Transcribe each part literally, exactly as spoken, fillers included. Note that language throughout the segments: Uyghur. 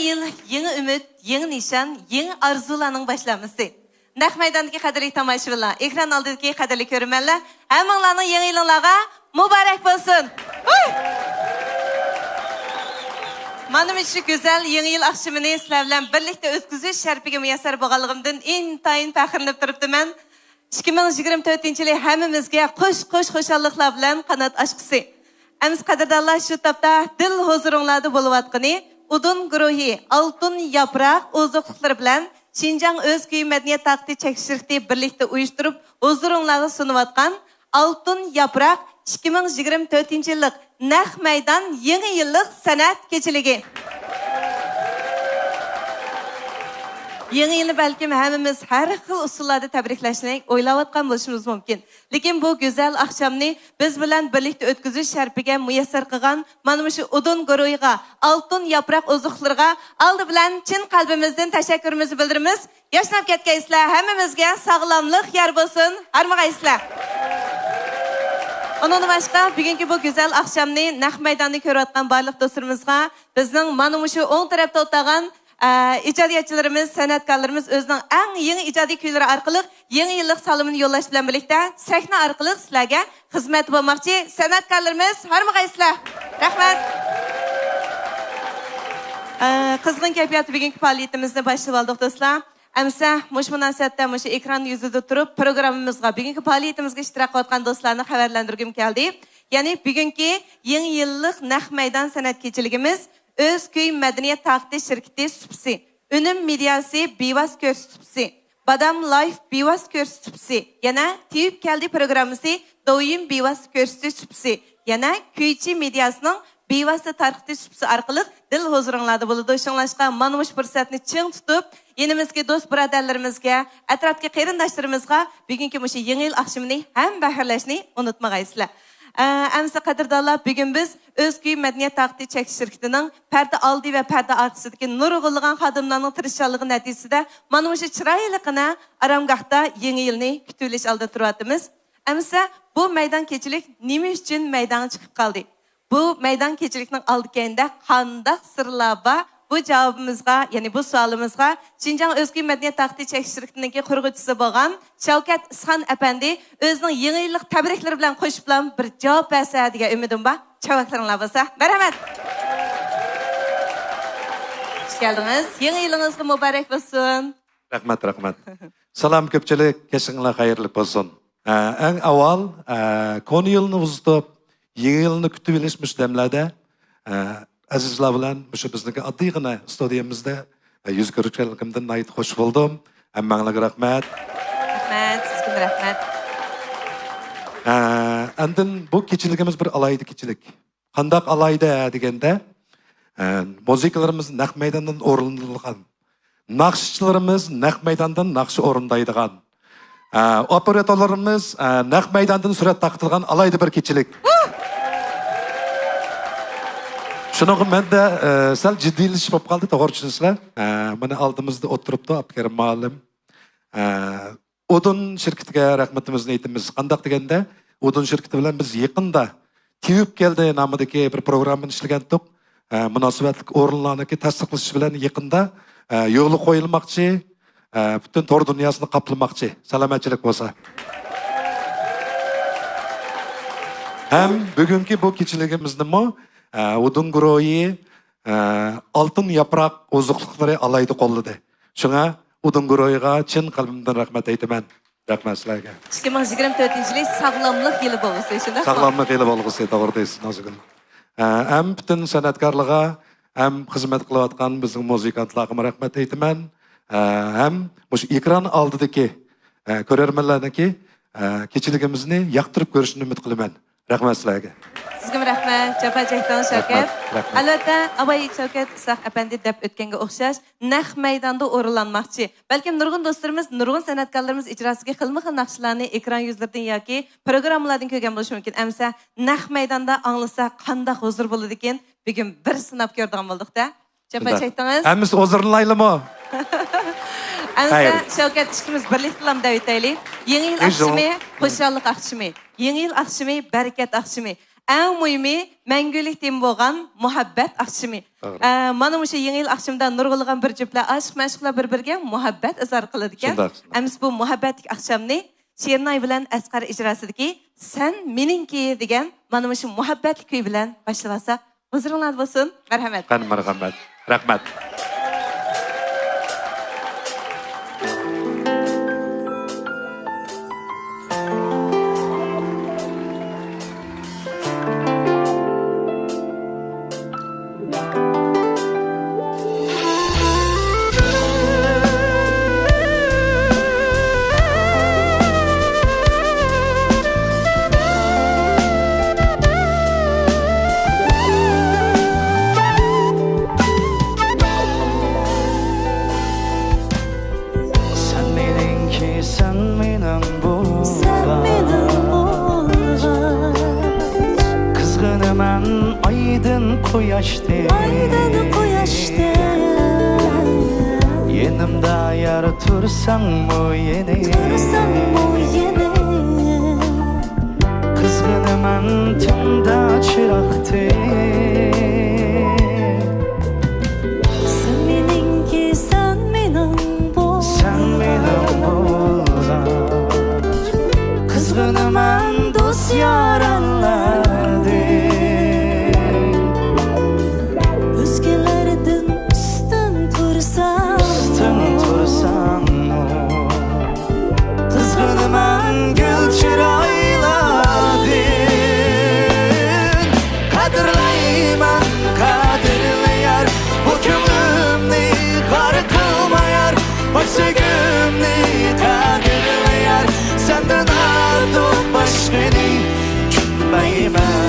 يىل، يېڭى ئۈمىد، يېڭى نىشان، يېڭى ئارزۇلارنىڭ باشلانمىسى. نەق مەيداندىكى قەدىرلىك تاماشىبىنلار، ئېكران ئالدىدىكى قەدىرلىك كۆرۈرمەنلەر، ھەممىڭلارنىڭ يېڭى يىلىڭلارغا مۇبارەك بولسۇن! ھۇي! مانا مۇشۇ گۈزەل يېڭى يىل ئاخشىمىنى سىلەر بىلەن بىرلىكتە ئۆتكۈزۈش شەرىپىگە مۇيەسسەر بولغانلىقىمدىن ئىنتايىن پەخىرلىنىپ تۇرۇپتىمەن. ئىككى مىڭ يىگىرمە تۆتىنچى يىلى ھەممىمىزگە قوش-قوش خۇشاللىقلار بىلەن قانات ئاچقۇسى. ئەمىسە قەدىردانلار، شۇ تاپتا دىل ھۇزۇرۇڭلاردا بولۇۋاتقىنى ئۇدۇن گۇرۇھى ئالتۇن ياپراق ئوزۇقلۇقلىرى بىلەن شىنجاڭ ئۆز كۈيى مەدەنىيەت تاقىتى چەكلىك شىركىتى بىرلىكتە ئۇيۇشتۇرۇپ ھۇزۇرۇڭلارغا سۇنۇۋاتقان ئالتۇن ياپراق ئىككى مىڭ يىگىرمە تۆتىنچى يىللىق نەق مەيدان يېڭى يىللىق سەنئەت كېچىلىكى. يېڭى يىلنى بەلكىم ھەممىمىز ھەر خىل ئۇسۇللاردا تەبرىكلەشنى ئويلاۋاتقان بولۇشىمىز مۇمكىن. لېكىن بۇ گۈزەل ئاخشامنى بىز بىلەن بىرلىكتە ئۆتكۈزۈش شەرىپىگە مۇيەسسەر قىلغان مانا مۇشۇ ئۇدۇن گۇرۇھىغا، ئالتۇن ياپراق ئوزۇقلىرىغا ئالدى بىلەن چىن قەلبىمىزدىن تەشەككۈرىمىزنى بىلدۈرىمىز. ياشناپ كەتكەيسىلەر، ھەممىمىزگە ساغلاملىق يار بولسۇن، ھارمىغايسىلەر. ئۇنىڭدىن باشقا، بۈگۈنكى بۇ گۈزەل ئاخشامنى نەق مەيداندا كۆرۈۋاتقان بارلىق دوستلىرىمىزغا بىزنىڭ مانا مۇشۇ ئوڭ تەرەپتە ئولتۇرغان، ئە، ئىجادىيەتچىلىرىمىز، سەنئەتكارلىرىمىز ئۆزىنىڭ ئەڭ يېڭى ئىجادىي كۈيلىرى ئارقىلىق يېڭى يىللىق سالىمىنى يوللاش بىلەن بىرلىكتە سەھنە ئارقىلىق سىلەرگە خىزمەتتە بولماقچى. سەنئەتكارلىرىمىز، ھارمىغايسىلەر. رەھمەت. ئە، قىزغىن كەيپىياتتا بۈگۈنكى پائالىيىتىمىزنى باشلىۋالدۇق، دوستلار. ئەمىسە مۇشۇ مۇناسىۋەتتە مۇشۇ ئېكران يۈزىدە تۇرۇپ پروگراممىمىزغا، بۈگۈنكى پائالىيىتىمىزگە ئىشتىراك قىلىۋاتقان دوستلارنى خەۋەرلەندۈرگۈم كەلدى. يەنى بۈگۈنكى يېڭى يىللىق نەق مەيدان سەنئەت كېچىلىكىمىز ئۆز كۈي مەدەنىيەت تاقىتى شىركىتى سۇپىسى، ئۈنۈم مېدىياسى بىۋاسىتە كۆرسىتىش سۇپىسى، بادام لايف بىۋاسىتە كۆرسىتىش سۇپىسى، يەنە تېۋىپ كەلدى پروگراممىسى دويىم بىۋاسىتە كۆرسىتىش سۇپىسى، يەنە كۈيچى مېدىياسىنىڭ بىۋاسىتە تارقىتىش سۇپىسى ئارقىلىق دىل ھۇزۇرۇڭلاردا بولىدۇ. شۇڭلاشقا مانا مۇشۇ پۇرسەتنى چىڭ تۇتۇپ، يېنىمىزدىكى دوست بۇرادەرلىرىمىزگە، ئەتراپتىكى قېرىنداشلىرىمىزغا بۈگۈنكى مۇشۇ يېڭى يىل ئاخشىمىنى ھەم بەھرىلەشنى ئۇنتۇمىغايسىلەر. ئە، ئەمىسە قەدىردانلار، بۈگۈن بىز ئۆز كۈي مەدەنىيەت تاقىتى چەكلىك شىركىتىنىڭ پەردە ئالدى ۋە پەردە ئارقىسىدىكى نۇرغۇنلىغان خادىملارنىڭ تىرىشچانلىقى نەتىجىسىدە مانا مۇشۇ چىرايلىققىنە ئارامگاھتا يېڭى يىلنى كۈتۈۋېلىش ئالدىدا تۇرۇۋاتىمىز. ئەمىسە بۇ مەيدان كېچىلىك نېمە ئۈچۈن مەيدانغا چىقىپ قالدى؟ بۇ مەيدان كېچىلىكنىڭ ئالدى كەينىدە قانداق سىرلار بار؟ بۇ جاۋابىمىزغا، يەنى بۇ سوئالىمىزغا شىنجاڭ ئۆز كۈي مەدەنىيەت تاقىتى چەكلىك شىركىتىنىڭكى قۇرغۇچىسى بولغان شەۋكەت ئىسخان ئەپەندى ئۆزىنىڭ يېڭى يىللىق تەبرىكلىرى بىلەن قوشۇپلا بىر جاۋاب بەرسە دېگەن ئۈمىدىم بار. چاۋاكلىرىڭلار بولسا. مەرھەمەت. خۇش كەلدىڭىز. يېڭى يىلىڭىزغا مۇبارەك بولسۇن. رەھمەت، رەھمەت. سالام كۆپچىلىك، كەچلىكىڭلار خەيرلىك بولسۇن. ئە، ئەڭ ئاۋۋال، ئە، كونا يىلنى ئۇزىتىپ، يېڭى يىلنى كۈتۈۋېلىش مۇشۇ دەملەردە، ئە، ئەزىزلەر بىلەن مۇشۇ بىزنىڭكى ئاددىيغىنە ئىستۇدىيەمىزدە، ئە، يۈز كۆرۈشكەنلىكىمدىن ناھايىتى خۇش بولدۇم. ھەممەڭلارگە رەھمەت. رەھمەت، سىزگىمۇ رەھمەت. ئە، ئاندىن بۇ كېچىلىكىمىز بىر ئالاھىدە كېچىلىك. قانداق ئالاھىدە دېگەندە، ئە، مۇزىكىلىرىمىز نەق مەيداندىن ئورۇندىلىدىغان، ناخشىچىلىرىمىز نەق مەيداندىن ناخشا ئورۇندايدىغان، ئە، ئوپېراتورلىرىمىز، ئە، نەق مەيداندىن سۈرەت تارقىتىدىغان ئالاھىدە بىر كېچىلىك. شۇنىڭغا مەندە، ئە، سەل جىددىيلىشىش بولۇپ قالدى، توغرا چۈشىنىسىلەر. ئە، مانا ئالدىمىزدا ئولتۇرۇپتۇ ئابدۇكېرىم مۇئەللىم. ئە، ئۇدۇن شىركىتىگە رەھمىتىمىزنى ئېيتىمىز. قانداق دېگەندە، ئۇدۇن شىركىتى بىلەن بىز يېقىندا تېۋىپ كەلدى نامىدىكى بىر پروگراممىنى ئىشلىگەنتۇق. ئە، مۇناسىۋەتلىك ئورۇنلارنىڭكى تەستىقلىشى بىلەن يېقىندا، ئە، يولغا قويۇلماقچى، ئە، پۈتۈن تور دۇنياسىنى قاپلىماقچى. سالامەتچىلىك بولسا. ھەم بۈگۈنكى بۇ كېچىلىكىمىزنىمۇ، ئە، ئۇدۇن گۇرۇھى، ئە، ئالتۇن ياپراق ئوزۇقلۇقلىرى ئالاھىدە قوللىدى. شۇڭا ئۇدۇن گۇرۇھىغا چىن قەلبىمدىن رەھمەت ئېيتىمەن. رەھمەت سىلەرگە. ئىككى مىڭ يىگىرمە تۆتىنچى يىلى ساغلاملىق يىلى بولغۇسى، شۇنداقمۇ؟ ساغلاملىق يىلى بولغۇسى، توغرا دەيسىز، نازۇگۈل. ئە، ھەم پۈتۈن سەنئەتكارلارغا، ھەم خىزمەت قىلىۋاتقان بىزنىڭ مۇزىكانتلارغىمۇ رەھمەت ئېيتىمەن. ئە، ھەم مۇشۇ ئېكران ئالدىدىكى، ئە، كۆرەرمەنلەرنىڭكى، ئە، كېچىلىكىمىزنى ياقتۇرۇپ كۆرۈشىنى ئۈمىد قىلىمەن. رەھمەت سىلەرگە. سىزگىمۇ رەھمەت، جاپا چەكتىڭىز شەۋكەت. رەھمەت، رەھمەت. ئەلۋەتتە، ئاۋاي شەۋكەت ئىسھاق ئەپەندى دەپ ئۆتكەنگە ئوخشاش، نەق مەيداندا ئورۇنلانماقچى. بەلكىم نۇرغۇن دوستلىرىمىز، نۇرغۇن سەنئەتكارلىرىمىز ئىجراسىدىكى خىلمۇ خىل ناخشىلارنى ئېكران يۈزلىرىدىن ياكى پروگراممىلاردىن كۆرگەن بولۇشى مۇمكىن. ئەمىسە نەق مەيداندا ئاڭلىسا قانداق ھۇزۇر بولىدىكىن، بۈگۈن بىر سىناپ كۆرىدىغان بولدۇق-دە. جاپا چەكتىڭىز. ھەممىسى ھۇزۇرلىنايلىمۇ؟ ئەمىسە خەير. شەۋكەت ئىككىمىز بىرلىكتىلا دەۋېتەيلى. يېڭى يىل ئاخشىمى، خۇشاللىق ئاخشىمى. يېڭى يىل ئاخشىمى، بەرىكەت ئاخشىمى. ئەڭ مۇھىمى، مەڭگۈلۈك تېما بولغان مۇھەببەت ئاخشىمى. توغرا. ئە، مانا مۇشۇ يېڭى يىل ئاخشىمىدا نۇرغۇنلىغان بىر جۈپلەر ئاشىق-مەشۇقلار بىر-بىرىگە مۇھەببەت ئىزھار قىلىدىكەن. شۇنداق، شۇنداق. ئەمىسە بۇ مۇھەببەتلىك ئاخشامنى شېرىنئاي بىلەن ئەسقەر ئىجراسىدىكى سەن مېنىڭكى دېگەن مانا مۇشۇ مۇھەببەتلىك كۈي بىلەن باشلىۋالساق، ھۇزۇرۇڭلاردا بولسۇن. مەرھەمەت. قان مەرھەمەت. رەھمەت. سەن مېنىڭكى، سەن مېنىڭ بولغاچ، سەن مېنىڭ بولغاچ. قىزغىنىمەن ئايدىن قۇياشتىن، ئايدىن قۇياشتىن. يېنىمدا يار تۇرساڭمۇ يېنىم، تۇرساڭمۇ يېنىم. قىزغىنىمەن تۈندە چىراغتىن. سەن مېنىڭكى، سەن مېنىڭ بول، سەن مېنىڭ بولغاچ. قىزغىنىمەن دوست يارەنلەردىن. ئۆزگىلەردىن ئۈستۈن تۇرساڭ، ئۈستۈن تۇرساڭمۇ. قىزغىنىمەن گۈل چىرايلاردىن. قەدىرلەيمەن، قەدىرلى يار، بۇ كۆڭلۈمنى غار قىلما يار، باش سۆيگۈمنى قەدىرلە يار، سەندىن ئارتۇق باشقىنى كۈتمەيمەن.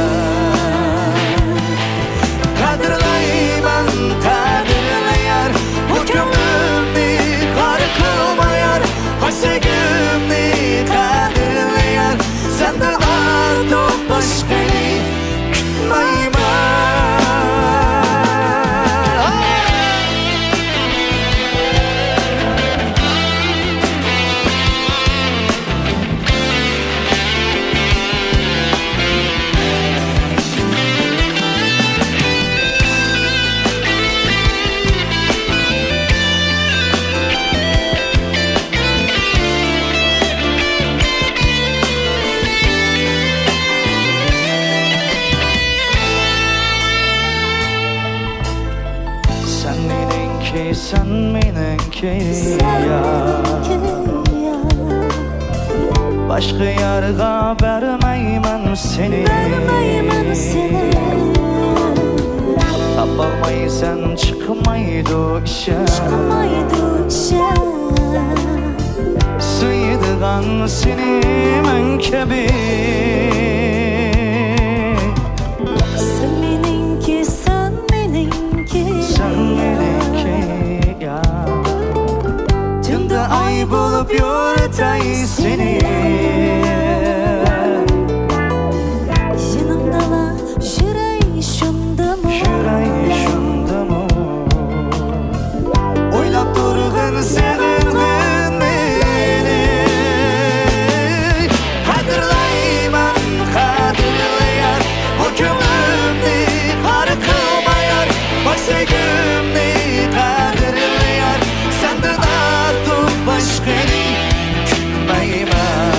قەدىرلەيمەن، قەدىرلى يار، بۇ كۆڭلۈمنى غار قىلما يار، باش سۆيگۈمنى قەدىرلە يار، سەندىن ئارتۇق باشقىنى كۈتمەيمەن. سەن مېنىڭكى، سەن مېنىڭكى، سەن يار، مېنىڭكى يار. باشقا يارغا بەرمەيمەن سېنى، بەرمەيمەن سېنى. تاپالمايسەن، چىقمايدۇ ئىشەن، چىقمايدۇ ئىشەن. سۆيىدىغان سېنى مەن كەبى. سەن مېنىڭكى، سەن مېنىڭكى، سەن مېنىڭكى، يا. تۈندە ئاي بولۇپ يورۇتاي سېنى. يېنىڭدىلا يۈرەي شۇندىمۇ، يۈرەي شۇندىمۇ. ئويلاپ تۇرغىن، سېغىنغىن مېنى. قەدىرلەيمەن، قەدىرلى يار، بۇ كۆڭلۈمنى خار قىلما يار، باش سۆيگۈمنى قەدىرلى يار، سەندىن ئارتۇق باشقىنى كۈتمەيمەن.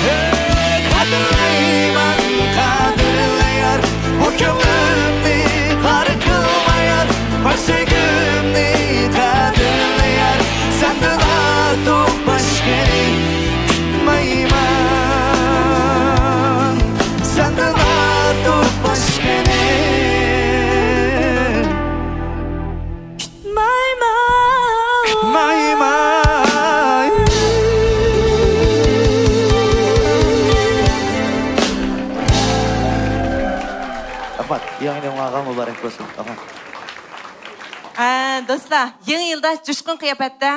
ھەي، قەدىرلەيمەن، قەدىرلى يار، بۇ كۆڭلۈمنى خار قىلما يار، باش سۆيگۈمنى قەدىرلە يار، سەندىن ئارتۇق باشقىنى كۈتمەيمەن، سەندىن ئارتۇق باشقىنى كۈتمەيمەن، كۈتمەيمەن. رەھمەت. يېڭى يىلىڭلارغا مۇبارەك بولسۇن. رەھمەت. ئە، دوستلار، يېڭى يىلدا جۇشقۇن قىياپەتتە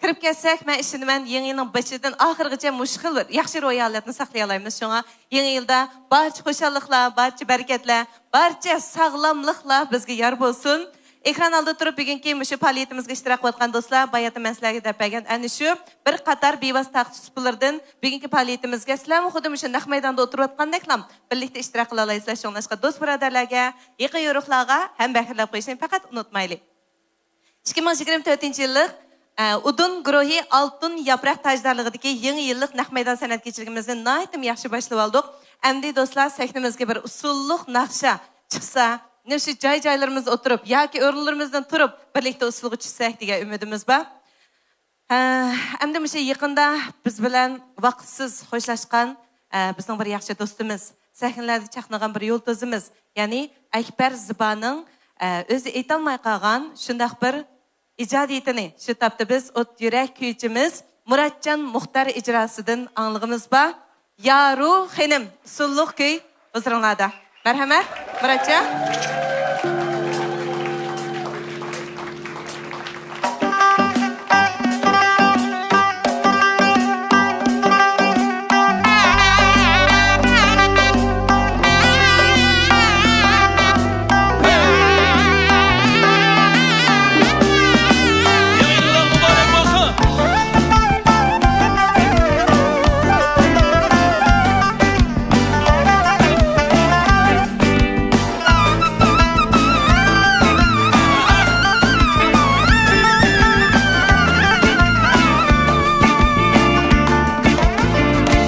كىرىپ كەتسەك، مەن ئىشىنىمەن، يېڭى يىلنىڭ بېشىدىن ئاخىرىغىچە مۇشۇ خىل بىر ياخشى روھىي ھالەتنى ساقلىيالايمىز. شۇڭا يېڭى يىلدا بارچە خۇشاللىقلار، بارچە بەرىكەتلەر، بارچە ساغلاملىقلار بىزگە يار بولسۇن. ئېكران ئالدىدا تۇرۇپ، بۈگۈنكى مۇشۇ پائالىيىتىمىزگە ئىشتىراك قىلىۋاتقان دوستلار، باياتىن مەن سىلەرگە دەپ بەرگەن ئەنە شۇ بىر قاتار بىۋاسىتە تەخسىس سۇپىلىرىدىن بۈگۈنكى پائالىيىتىمىزگە سىلەرمۇ خۇددى مۇشۇ نەق مەيداندا ئولتۇرۇۋاتقاندەكلا بىرلىكتە ئىشتىراك قىلالايسىلەر. شۇڭلاشقا دوست بۇرادەرلەرگە، يېقىن يورۇقلارغا ھەمبەھىرلەپ قويۇشنى پەقەت ئۇنتۇمايلى. ئىككى مىڭ يىگىرمە تۆتىنچى يىللىق، ئە، ئۇدۇن گۇرۇھى ئالتۇن ياپراق تاجدارلىقىدىكى يېڭى يىللىق نەق مەيدان سەنئەت كېچىلىكىمىزنى ناھايىتىمۇ ياخشى باشلىۋالدۇق. ئەمدى دوستلار، سەھنىمىزگە بىر ئۇسسۇللۇق ناخشا چىقسا، مۇشۇ جاي-جايلىرىمىزدا ئولتۇرۇپ ياكى ئورۇنلىرىمىزدىن تۇرۇپ بىرلىكتە ئۇسسۇلغا چۈشسەك دېگەن ئۈمىدىمىز بار. ھە، ئەمدى مۇشۇ يېقىندا بىز بىلەن ۋاقىتسىز خوشلاشقان، ئە، بىزنىڭ بىر ياخشى دوستىمىز، سەھنىلەردە چاقنىغان بىر يۇلتۇزىمىز، يەنى ئەكبەر زىبانىڭ، ئە، ئۆزى ئېيتالماي قالغان شۇنداق بىر ئىجادىيىتىنى شۇ تاپتا بىز ئوت يۈرەك كۈيچىمىز مۇراتجان مۇختار ئىجراسىدىن ئاڭلىغىنىمىز بار. يارۇ خېنىم، ئۇسسۇللۇق كۈي ھۇزۇرۇڭلاردا. مەرھەمەت، مۇراتجان.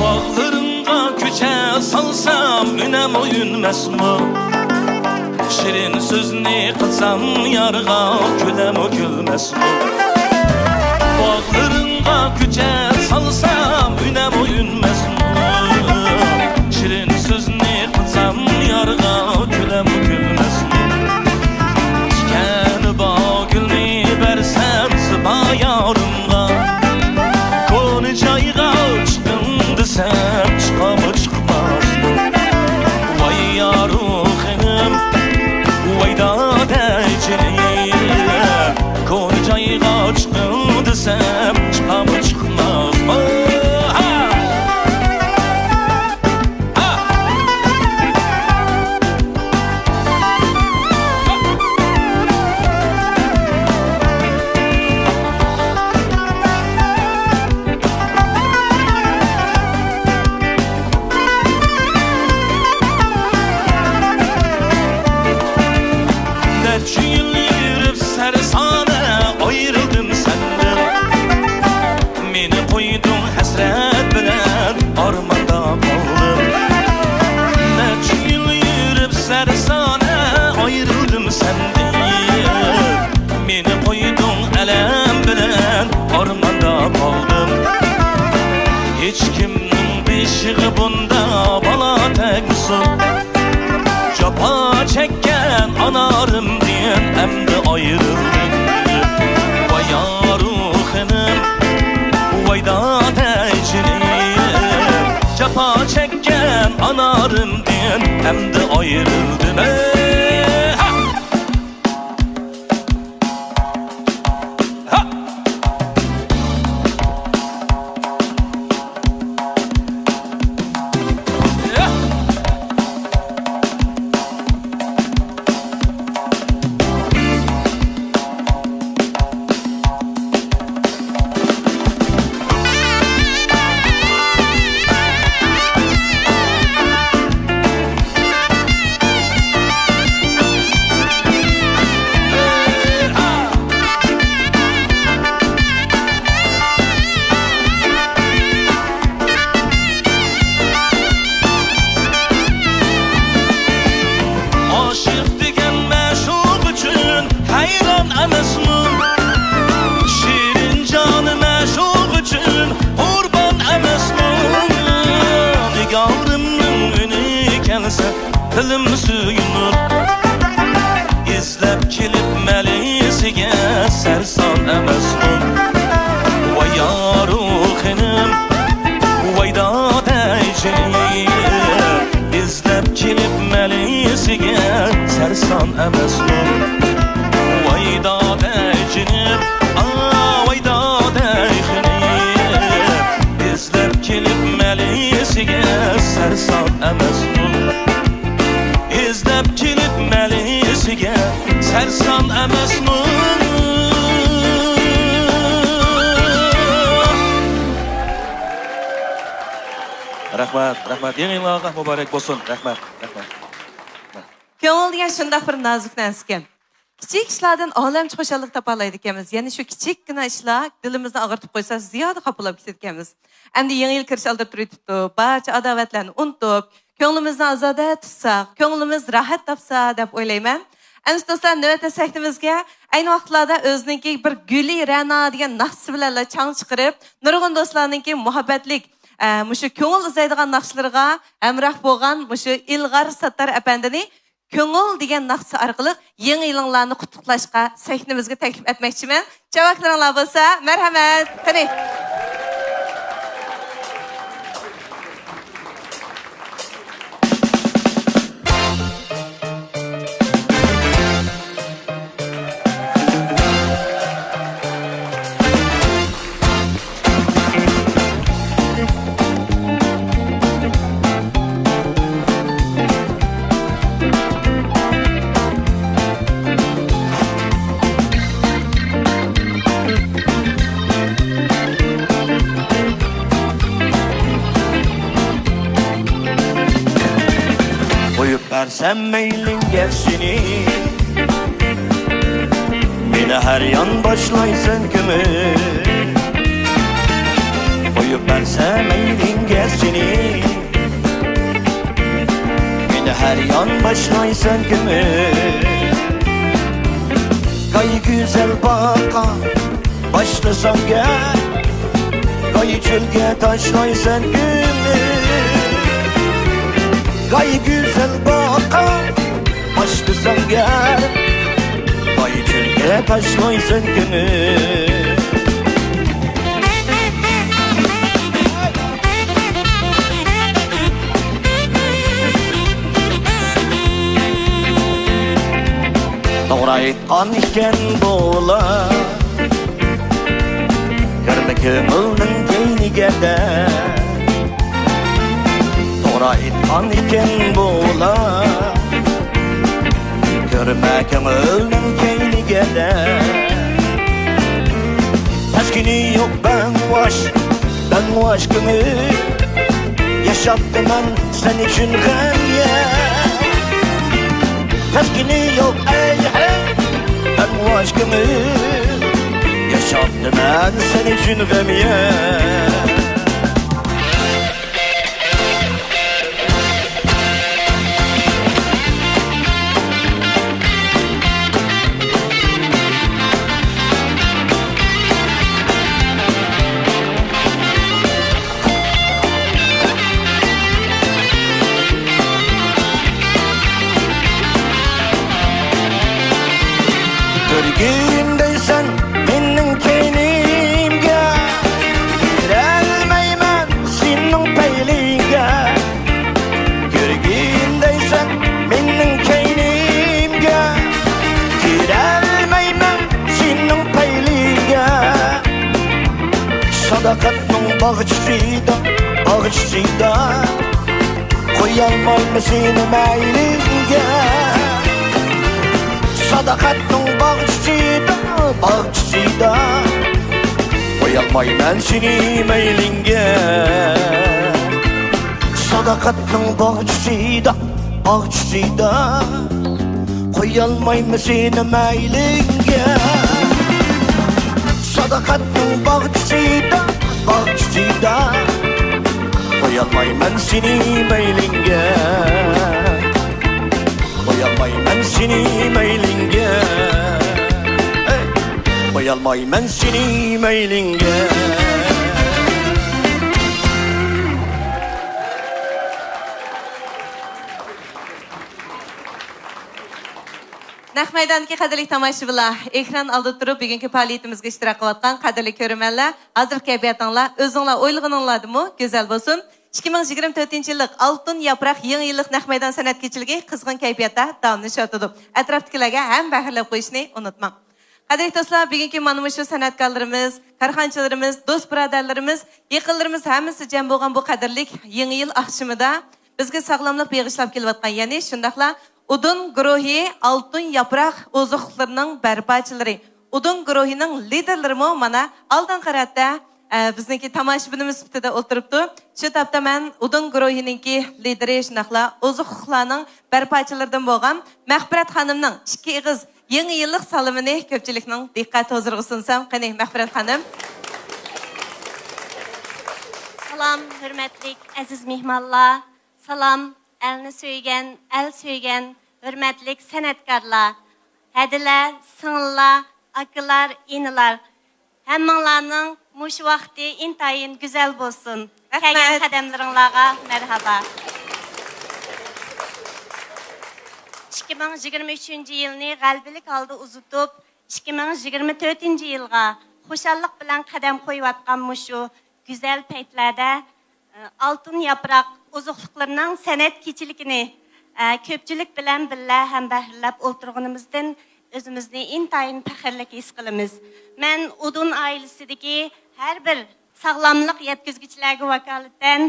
باغلىرىڭغا كۆچە سالسام، ئۈنەم ئۆيۈنمەسمۇ؟ شېرىن سۆزنى قىلسام يارغا، كۈلەمۇ كۈلمەسمۇ؟ باغلىرىڭغا كۆچە سالسام، ئۈنەم ئۆيۈنمەسمۇ؟ شېرىن سۆزنى قىلسام يارغا، كۈلەمۇ كۈلمەسمۇ؟ تىكەن باغ گۈلنى بەرسەم زىبا يارىمغا، كونا جايغا چىقىڭ دېسەم، چىقامۇ چىقماسمۇ؟ ۋاي يارۇ خېنىم، ۋاي دادەي جېنىم، كونا جايغا چىقىڭ دېسەم، چىقامۇ چىقماسمۇ؟ ھا! نەچچە يىل يۈرۈپ سەرسانە ئايرىلدىم سەندىن. مېنى قويدۇڭ ھەسرەت بىلەن، ئارماندا قالدىم. نەچچە يىل يۈرۈپ سەرسانە ئايرىلدىم سەندىن. مېنى قويدۇڭ ئەلەم بىلەن، ئارماندا قالدىم. ھېچكىمنىڭ بېشىغا بۇنداق بالا تەگمىسۇن. جاپا چەككەن ئانارىمدىن ئەمدى ئايرىلدىم. ۋاي يارۇ خېنىم، ۋاي دادەي جېنىم، جاپا چەككەن ئانارىمدىن ئەمدى ئايرىلدىم. ھە! ئاشىق دېگەن مەشۇق ئۈچۈن ھەيران ئەمەسمۇ؟ شېرىن جانى مەشۇق ئۈچۈن قۇربان ئەمەسمۇ؟ نىگارىمنىڭ ئۈنى كەلسە، دىلىم سۆيۈنۈر. ئىزدەپ كېلىپ مەلىسىگە سەرسان ئەمەسمۇ؟ ۋاي يارۇ خېنىم، ۋاي دادەي جېنىم، ئىزدەپ كېلىپ مەلىسىگە سەرسان ئەمەسمۇ؟ ۋاي دادەي جېنىم، ئا، ۋاي دادەي خېنىم، ئىزدەپ كېلىپ مەلىسىگە سەرسان ئەمەسمۇ؟ ئىزدەپ كېلىپ مەلىسىگە ئەرزان ئەمەسمۇ؟ رەھمەت، رەھمەت. يېڭى يىلىڭلارغا مۇبارەك بولسۇن. رەھمەت، رەھمەت. كۆڭۈل دېگەن شۇنداق بىر نازۇك نەرسىكەن. كىچىك ئىشلاردىن ئالەمچە خۇشاللىق تاپالايدىكەنمىز. يەنە شۇ كىچىككىنە ئىشلار دىلىمىزنى ئاغرىتىپ قويسا، زىيادە خاپىلاپ كېتىدىكەنمىز. ئەمدى يېڭى يىل كىرىش ئالدىدا تۇرۇۋېتىپتۇ. بارچە ئاداۋەتلەرنى ئۇنتۇپ، كۆڭلىمىزنى ئازادە تۇتساق، كۆڭلىمىز راھەت تاپسا دەپ ئويلايمەن. ئەمىسە دوستلار، نۆۋەتتە سەھنىمىزگە ئەينى ۋاقىتلاردا ئۆزىنىڭكى بىر گۈلى رەنا دېگەن ناخشىسى بىلەنلا چاڭ چىقىرىپ، نۇرغۇن دوستلارنىڭكى مۇھەببەتلىك، ئە، مۇشۇ كۆڭۈل ئىزدەيدىغان ناخشىلىرىغا ھەمراھ بولغان مۇشۇ ئىلغار ساتتار ئەپەندىنى كۆڭۈل دېگەن ناخشىسى ئارقىلىق يېڭى يىلىڭلارنى قۇتلۇقلاشقا سەھنىمىزگە تەكلىپ ئەتمەكچىمەن. چاۋاكلىرىڭلار بولسا، مەرھەمەت. قېنى. قويۇپ بەرسەم مەيلىڭگە سېنى، مېنى ھەر يان باشلايسەن كۆمۈپ. قويۇپ بەرسەم مەيلىڭگە سېنى، مېنى ھەر يان باشلايسەن كۆمۈپ. ھەي گۈزەل باقا باشلىساڭ گەپ، ھەي چۆلگە تاشلايسەن كۆمۈپ. ھەي گۈزەل باقا باشلىساڭ گەپ، ھەي چۆلگە تاشلايسەن كۆمۈپ. توغرا ئېيتقان ئىكەن بۇلار، كۆرمە كۆڭۈلنىڭ كەينىگە دەپ. توغرا ئېيتقان ئىكەن بۇلار، كۆرمە كۆڭۈلنىڭ كەينىگە دەپ. تەسكىنى يوق بەڭۋاش، بەڭۋاش كۆڭۈل، ياشاپتىمەن سەن ئۈچۈن غەم يەپ. تەسكىنى يوق ئەي ھەي، بەڭۋاش كۆڭۈل، ياشاپتىمەن سەن ئۈچۈن غەم يەپ. كۆرگۈم دەيسەن مېنىڭ كەينىمگە، كىرەلمەيمەن سېنىڭ پەيلىڭگە. كۆرگۈم دەيسەن مېنىڭ كەينىمگە، كىرەلمەيمەن سېنىڭ پەيلىڭگە. ساداقەتنىڭ باغچىسىدا، باغچىسىدا، قويالمايمەن سېنى مەيلىڭگە. ساداقەتنىڭ باغچىسىدا، باغچىسىدا، قويالمايمەن سېنى مەيلىڭگە. ساداقەتنىڭ باغچىسىدا، باغچىسىدا، قويالمايمەن سېنى مەيلىڭگە. ساداقەتنىڭ باغچىسىدا، باغچىسىدا، قويالمايمەن سېنى مەيلىڭگە. قويالمايمەن سېنى مەيلىڭگە. ھەي! قويالمايمەن سېنى مەيلىڭگە. نەق مەيداندىكى قەدىرلىك تاماشىبىنلار، ئېكران ئالدىدا تۇرۇپ بۈگۈنكى پائالىيىتىمىزگە ئىشتىراك قىلىۋاتقان قەدىرلىك كۆرۈرمەنلەر، ھازىرقى كەيپىياتىڭلار ئۆزۈڭلار ئويلىغىنىڭلاردىنمۇ گۈزەل بولسۇن. ئىككى مىڭ يىگىرمە تۆتىنچى يىللىق ئالتۇن ياپراق يېڭى يىللىق نەق مەيدان سەنئەت كېچىلىكى قىزغىن كەيپىياتتا داۋاملىشىۋاتىدۇ. ئەتراپتىكىلەرگە ھەم بەھرىلەپ قويۇشنى ئۇنتۇماڭ. قەدىرلىك دوستلار، بۈگۈنكى مانا مۇشۇ سەنئەتكارلىرىمىز، كارخانىچىلىرىمىز، دوست بۇرادەرلىرىمىز، يېقىنلىرىمىز ھەممىسى جەم بولغان بۇ قەدىرلىك يېڭى يىل ئاخشىمىدا بىزگە ساغلاملىق بېغىشلاپ كېلىۋاتقان، يەنى شۇنداقلا ئۇدۇن گۇرۇھى ئالتۇن ياپراق ئوزۇقلۇقلىرىنىڭ بەرپاچىلىرى، ئۇدۇن گۇرۇھىنىڭ لىدېرلىرىمۇ مانا ئالدىنقى رەتتە، ئە، بىزنىڭكى تاماشىبىنىمىز سۈپىتىدە ئولتۇرۇپتۇ. شۇ تاپتا مەن ئۇدۇن گۇرۇھىنىڭكى لىدېرى، شۇنداقلا ئوزۇقلۇقلارنىڭ بەرپاچىلىرىدىن بولغان مەغپىرەت خانىمنىڭ ئىككى ئېغىز يېڭى يىللىق سالىمىنى كۆپچىلىكنىڭ دىققەت ھۇزۇرىغا سۇنسام. قېنى، مەغپىرەت خانىم. سالام، ھۆرمەتلىك ئەزىز مېھمانلار. سالام، ئەلنى سۆيگەن، ئەل سۆيگەن ھۆرمەتلىك سەنئەتكارلار، ھەدىلەر، سىڭىللار، ئاكىلار، ئىنىلار، ھەممىڭلارنىڭ مۇشۇ ۋاقتى ئىنتايىن گۈزەل بولسۇن. رەھمەت. كەلگەن قەدەملىرىڭلارغا مەرھابا. ئىككى مىڭ يىگىرمە ئۈچىنچى يىلنى غەلىبىلىك ھالدا ئۇزىتىپ، ئىككى مىڭ يىگىرمە تۆتىنچى يىلغا خۇشاللىق بىلەن قەدەم قويۇۋاتقان مۇشۇ گۈزەل پەيتلەردە، ئالتۇن ياپراق ئوزۇقلۇقلىرىنىڭ سەنئەت كېچىلىكىنى، ئە، كۆپچىلىك بىلەن بىللە ھەمبەھىرلەپ ئولتۇرغىنىمىزدىن ئۆزىمىزنى ئىنتايىن پەخىرلىك ھېس قىلىمىز. مەن ئۇدۇن ئائىلىسىدىكى ھەر بىر ساغلاملىق يەتكۈزگۈچىلەرگە ۋاكالىتەن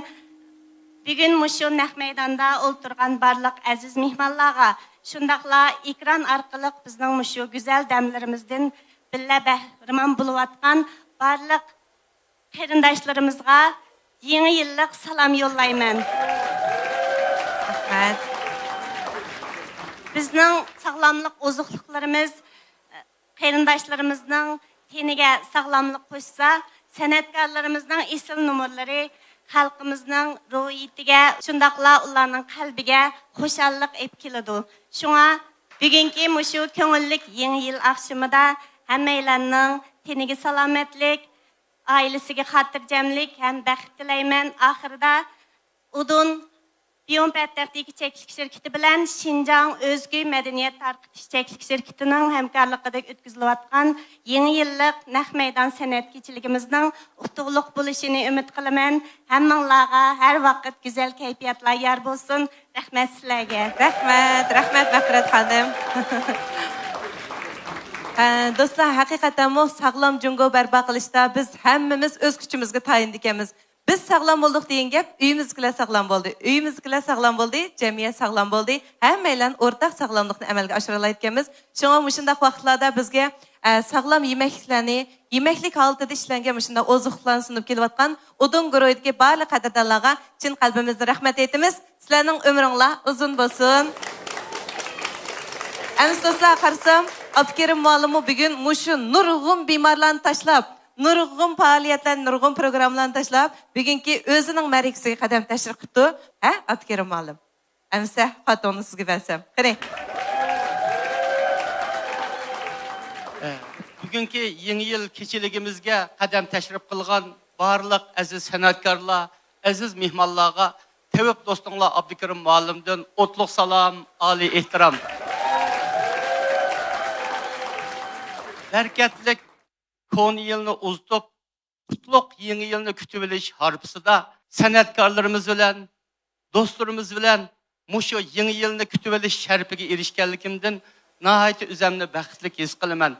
بۈگۈن مۇشۇ نەق مەيداندا ئولتۇرغان بارلىق ئەزىز مېھمانلارغا، شۇنداقلا ئېكران ئارقىلىق بىزنىڭ مۇشۇ گۈزەل دەملىرىمىزدىن بىللە بەھرىمەن بولۇۋاتقان بارلىق قېرىنداشلىرىمىزغا يېڭى يىللىق سالام يوللايمەن. رەھمەت. بىزنىڭ ساغلاملىق ئوزۇقلۇقلىرىمىز قېرىنداشلىرىمىزنىڭ تېنىگە ساغلاملىق قوشسا، سەنئەتكارلىرىمىزنىڭ ئېسىل نومۇرلىرى خەلقىمىزنىڭ روھىيىتىگە، شۇنداقلا ئۇلارنىڭ قەلبىگە خۇشاللىق ئېلىپ كېلىدۇ. شۇڭا بۈگۈنكى مۇشۇ كۆڭۈللۈك يېڭى يىل ئاخشىمىدا ھەممەيلەننىڭ تېنىگە سالامەتلىك، ئائىلىسىگە خاتىرجەملىك ھەم بەخت تىلەيمەن. ئاخىرىدا ئۇدۇن بىيونپەت تەختىكى چەكلىك شىركىتى بىلەن شىنجاڭ ئۆزگە مەدەنىيەت تارقىتىش چەكلىك شىركىتىنىڭ ھەمكارلىقىدا ئۆتكۈزۈلۈۋاتقان يېڭى يىللىق نەق مەيدان سەنئەت كېچىلىكىمىزنىڭ ئۇتۇقلۇق بولۇشىنى ئۈمىد قىلىمەن. ھەممىڭلارغا ھەر ۋاقىت گۈزەل كەيپىياتلار يار بولسۇن. رەھمەت سىلەرگە. رەھمەت، رەھمەت مەغپىرەت خانىم. ھە، دوستلار، ھەقىقەتەنمۇ ساغلام جۇڭگو بەرپا قىلىشتا بىز ھەممىمىز ئۆز كۈچىمىزگە تايىنىدىكەنمىز. بىز ساغلام بولدۇق دېگەن گەپ، ئۆيىمىزدىكىلەر ساغلام بولدى، ئۆيىمىزدىكىلەر ساغلام بولدى، جەمئىيەت ساغلام بولدى، ھەممەيلەن ئورتاق ساغلاملىقنى ئەمەلگە ئاشۇرالايدىكەنمىز. شۇڭا مۇشۇنداق ۋاقىتلاردا بىزگە، ئە، ساغلام يېمەكلىكلەرنى، يېمەكلىك ھالىتىدە ئىشلەنگەن مۇشۇنداق ئوزۇقلۇقلارنى سۇنۇپ كېلىۋاتقان ئۇدۇن گۇرۇھىدىكى بارلىق قەدىردانلارغا چىن قەلبىمىزدىن رەھمەت ئېيتىمىز. سىلەرنىڭ ئۆمرۈڭلار ئۇزۇن بولسۇن. ئەمىسە دوستلار، قارىسام، ئابدۇكېرىم مۇئەللىممۇ بۈگۈن مۇشۇ نۇرغۇن بىمارلارنى تاشلاپ، نۇرغۇن پائالىيەتلەرنى، نۇرغۇن پروگراممىلارنى تاشلاپ، بۈگۈنكى ئۆزىنىڭ مەرىكىسىگە قەدەم تەشرىپ قىپتۇ. ھە، ئابدۇكېرىم مۇئەللىم؟ ئەمىسە خاتونىنى سىزگە بەرسەم. قېنى. ئە، بۈگۈنكى يېڭى يىل كېچىلىكىمىزگە قەدەم تەشرىپ قىلغان بارلىق ئەزىز سەنئەتكارلار، ئەزىز مېھمانلارغا تېۋىپ دوستۇڭلار ئابدۇكېرىم مۇئەللىمدىن ئوتلۇق سالام، ئالىي ئېھتىرام. بەرىكەتلىك كونا يىلنى ئۇزىتىپ، قۇتلۇق يېڭى يىلنى كۈتۈۋېلىش ھارپىسىدا سەنئەتكارلىرىمىز بىلەن، دوستلىرىمىز بىلەن مۇشۇ يېڭى يىلنى كۈتۈۋېلىش شەرىپىگە ئېرىشكەنلىكىمدىن ناھايىتى ئۆزۈمنى بەختلىك ھېس قىلىمەن.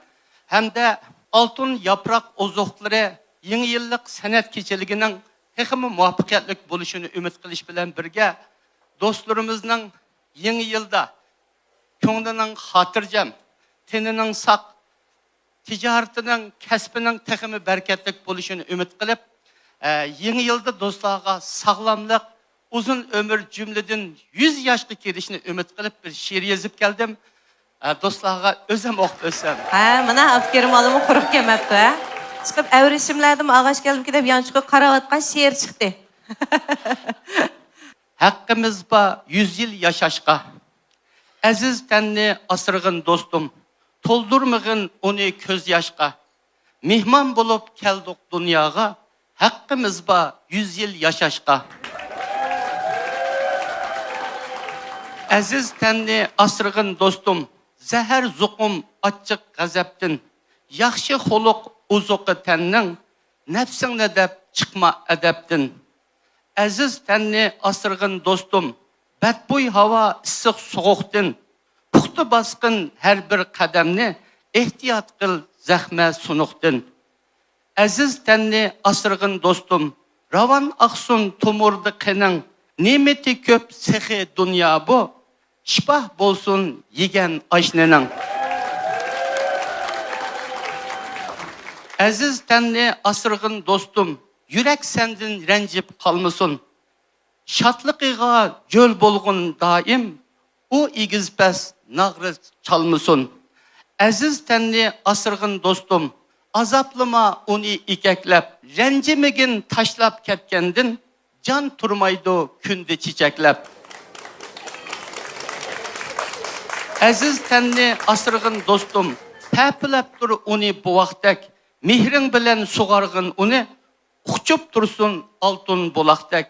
ھەمدە ئالتۇن ياپراق ئوزۇقلىرى يېڭى يىللىق سەنئەت كېچىلىكىنىڭ تېخىمۇ مۇۋەپپەقىيەتلىك بولۇشىنى ئۈمىد قىلىش بىلەن بىرگە، دوستلىرىمىزنىڭ يېڭى يىلدا كۆڭلىنىڭ خاتىرجەم، تېنىنىڭ ساق، تىجارىتىنىڭ، كەسپىنىڭ تېخىمۇ بەرىكەتلىك بولۇشىنى ئۈمىد قىلىپ، ئە، يېڭى يىلدا دوستلارغا ساغلاملىق، ئۇزۇن ئۆمۈر، جۈملىدىن يۈز ياشقا كىرىشنى ئۈمىد قىلىپ بىر شېئىر يېزىپ كەلدىم. ئە، دوستلارغا ئۆزۈم ئوقۇپ ئۆتسەم. ھە، مانا ئابدۇكېرىم مۇئەللىممۇ قۇرۇق كەلمەپتۇ، ھە؟ چىقىپ ئەۋرىشىملەردىمۇ ئاغاچ كەلدىمىكىن دەپ يانچۇقىغا قاراۋاتقان شېئىر چىقتى. ھەققىمىز بار يۈز يىل ياشاشقا. ئەزىز تەننى ئاسرىغىن دوستۇم، تولدۇرمىغىن ئۇنى كۆز ياشقا. مېھمان بولۇپ كەلدۇق دۇنياغا، ھەققىمىز بار يۈز يىل ياشاشقا. ئەزىز تەننى ئاسرىغىن دوستۇم، زەھەر زۇقۇم ئاچچىق غەزەپتىن. ياخشى خۇلق ئوزۇقى تەننىڭ، نەپسىڭنى دەپ چىقما ئەدەپتىن. ئەزىز تەننى ئاسرىغىن دوستۇم، بەتبۇي ھاۋا ئىسسىق سوغۇقتىن. پۇختا باسقىن ھەر بىر قەدەمنى، ئېھتىيات قىل زەخمە سۇنۇقتىن. ئەزىز تەننى ئاسرىغىن دوستۇم، راۋان ئاقسۇن تومۇردا قېنىڭ. نېمىتى كۆپ سېخىي دۇنيا بۇ، شىپاھ بولسۇن يېگەن ئاشنىنىڭ. ئەزىز تەننى ئاسرىغىن دوستۇم، يۈرەك سەندىن رەنجىپ قالمىسۇن. شادلىقىغا جۆل بولغىن دائىم، ئۇ ئېگىز پەس ناغرا چالمىسۇن. ئەزىز تەننى ئاسرىغىن دوستۇم، ئازابلىما ئۇنى ئېكەكلەپ، رەنجىمىگىن تاشلاپ كەتكەندىن، جان تۇرمايدۇ كۈندە چېچەكلەپ. ئەزىز تەننى ئاسرىغىن دوستۇم، تەپىلەپ تۇر ئۇنى بوۋاقتەك، مېھرىڭ بىلەن سۇغارغىن ئۇنى، ئۇچۇپ تۇرسۇن ئالتۇن بۇلاقتەك.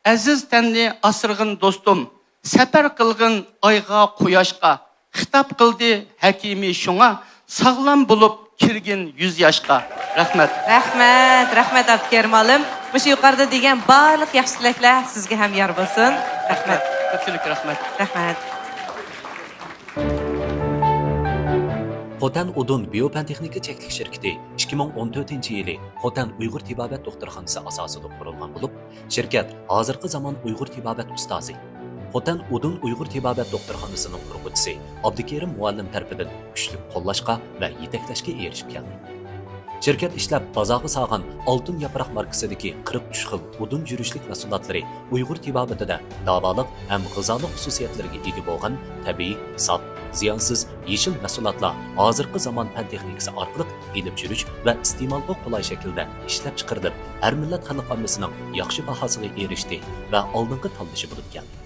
ئەزىز تەننى ئاسرىغىن دوستۇم، سەپەر قىلغىن ئايغا، قۇياشقا. خىتاب قىلدى ھەكىمى شۇڭا، ساغلام بولۇپ كىرگىن يۈز ياشقا. رەھمەت. رەھمەت، رەھمەت ئابدۇكېرىم ئالىم. مۇشۇ يۇقىرىدا دېگەن بارلىق ياخشى تىلەكلەر سىزگە ھەم يار بولسۇن. رەھمەت. كۆپچىلىك رەھمەت. رەھمەت. خوتەن ئۇدۇن بىيو پەن تېخنىكا چەكلىك شىركىتى ئىككى مىڭ ئون تۆتىنچى يىلى خوتەن ئۇيغۇر تېبابەت دوختۇرخانىسى ئاساسىدا قۇرۇلغان بولۇپ، شىركەت ھازىرقى زامان ئۇيغۇر تېبابەت ئۇستازى، خوتەن ئۇدۇن ئۇيغۇر تېبابەت دوختۇرخانىسىنىڭ قۇرغۇچىسى ئابدۇكېرىم مۇئەللىم تەرىپىدىن كۈچلۈك قوللاشقا ۋە يېتەكلەشكە ئېرىشىپ كەلدى. شىركەت ئىشلەپ بازارغا سالغان ئالتۇن ياپراق ماركىسىدىكى قىرىق ئۈچ خىل ئۇدۇن يۈرۈشلۈك مەھسۇلاتلىرى ئۇيغۇر تېبابىتىدە داۋالىق ھەم غىزالىق خۇسۇسىيەتلىرىگە ئىگە بولغان تەبىئىي، ساپ، زىيانسىز، يېشىل مەھسۇلاتلار ھازىرقى زامان پەن تېخنىكىسى ئارقىلىق ئېلىپ يۈرۈش ۋە ئىستېمالغا قولاي شەكىلدە ئىشلەپچىقىرىلىپ، ھەر مىللەت خەلق ئاممىسىنىڭ ياخشى باھاسىغا ئېرىشتى ۋە ئالدىنقى تاللىشى بولۇپ كەلدى.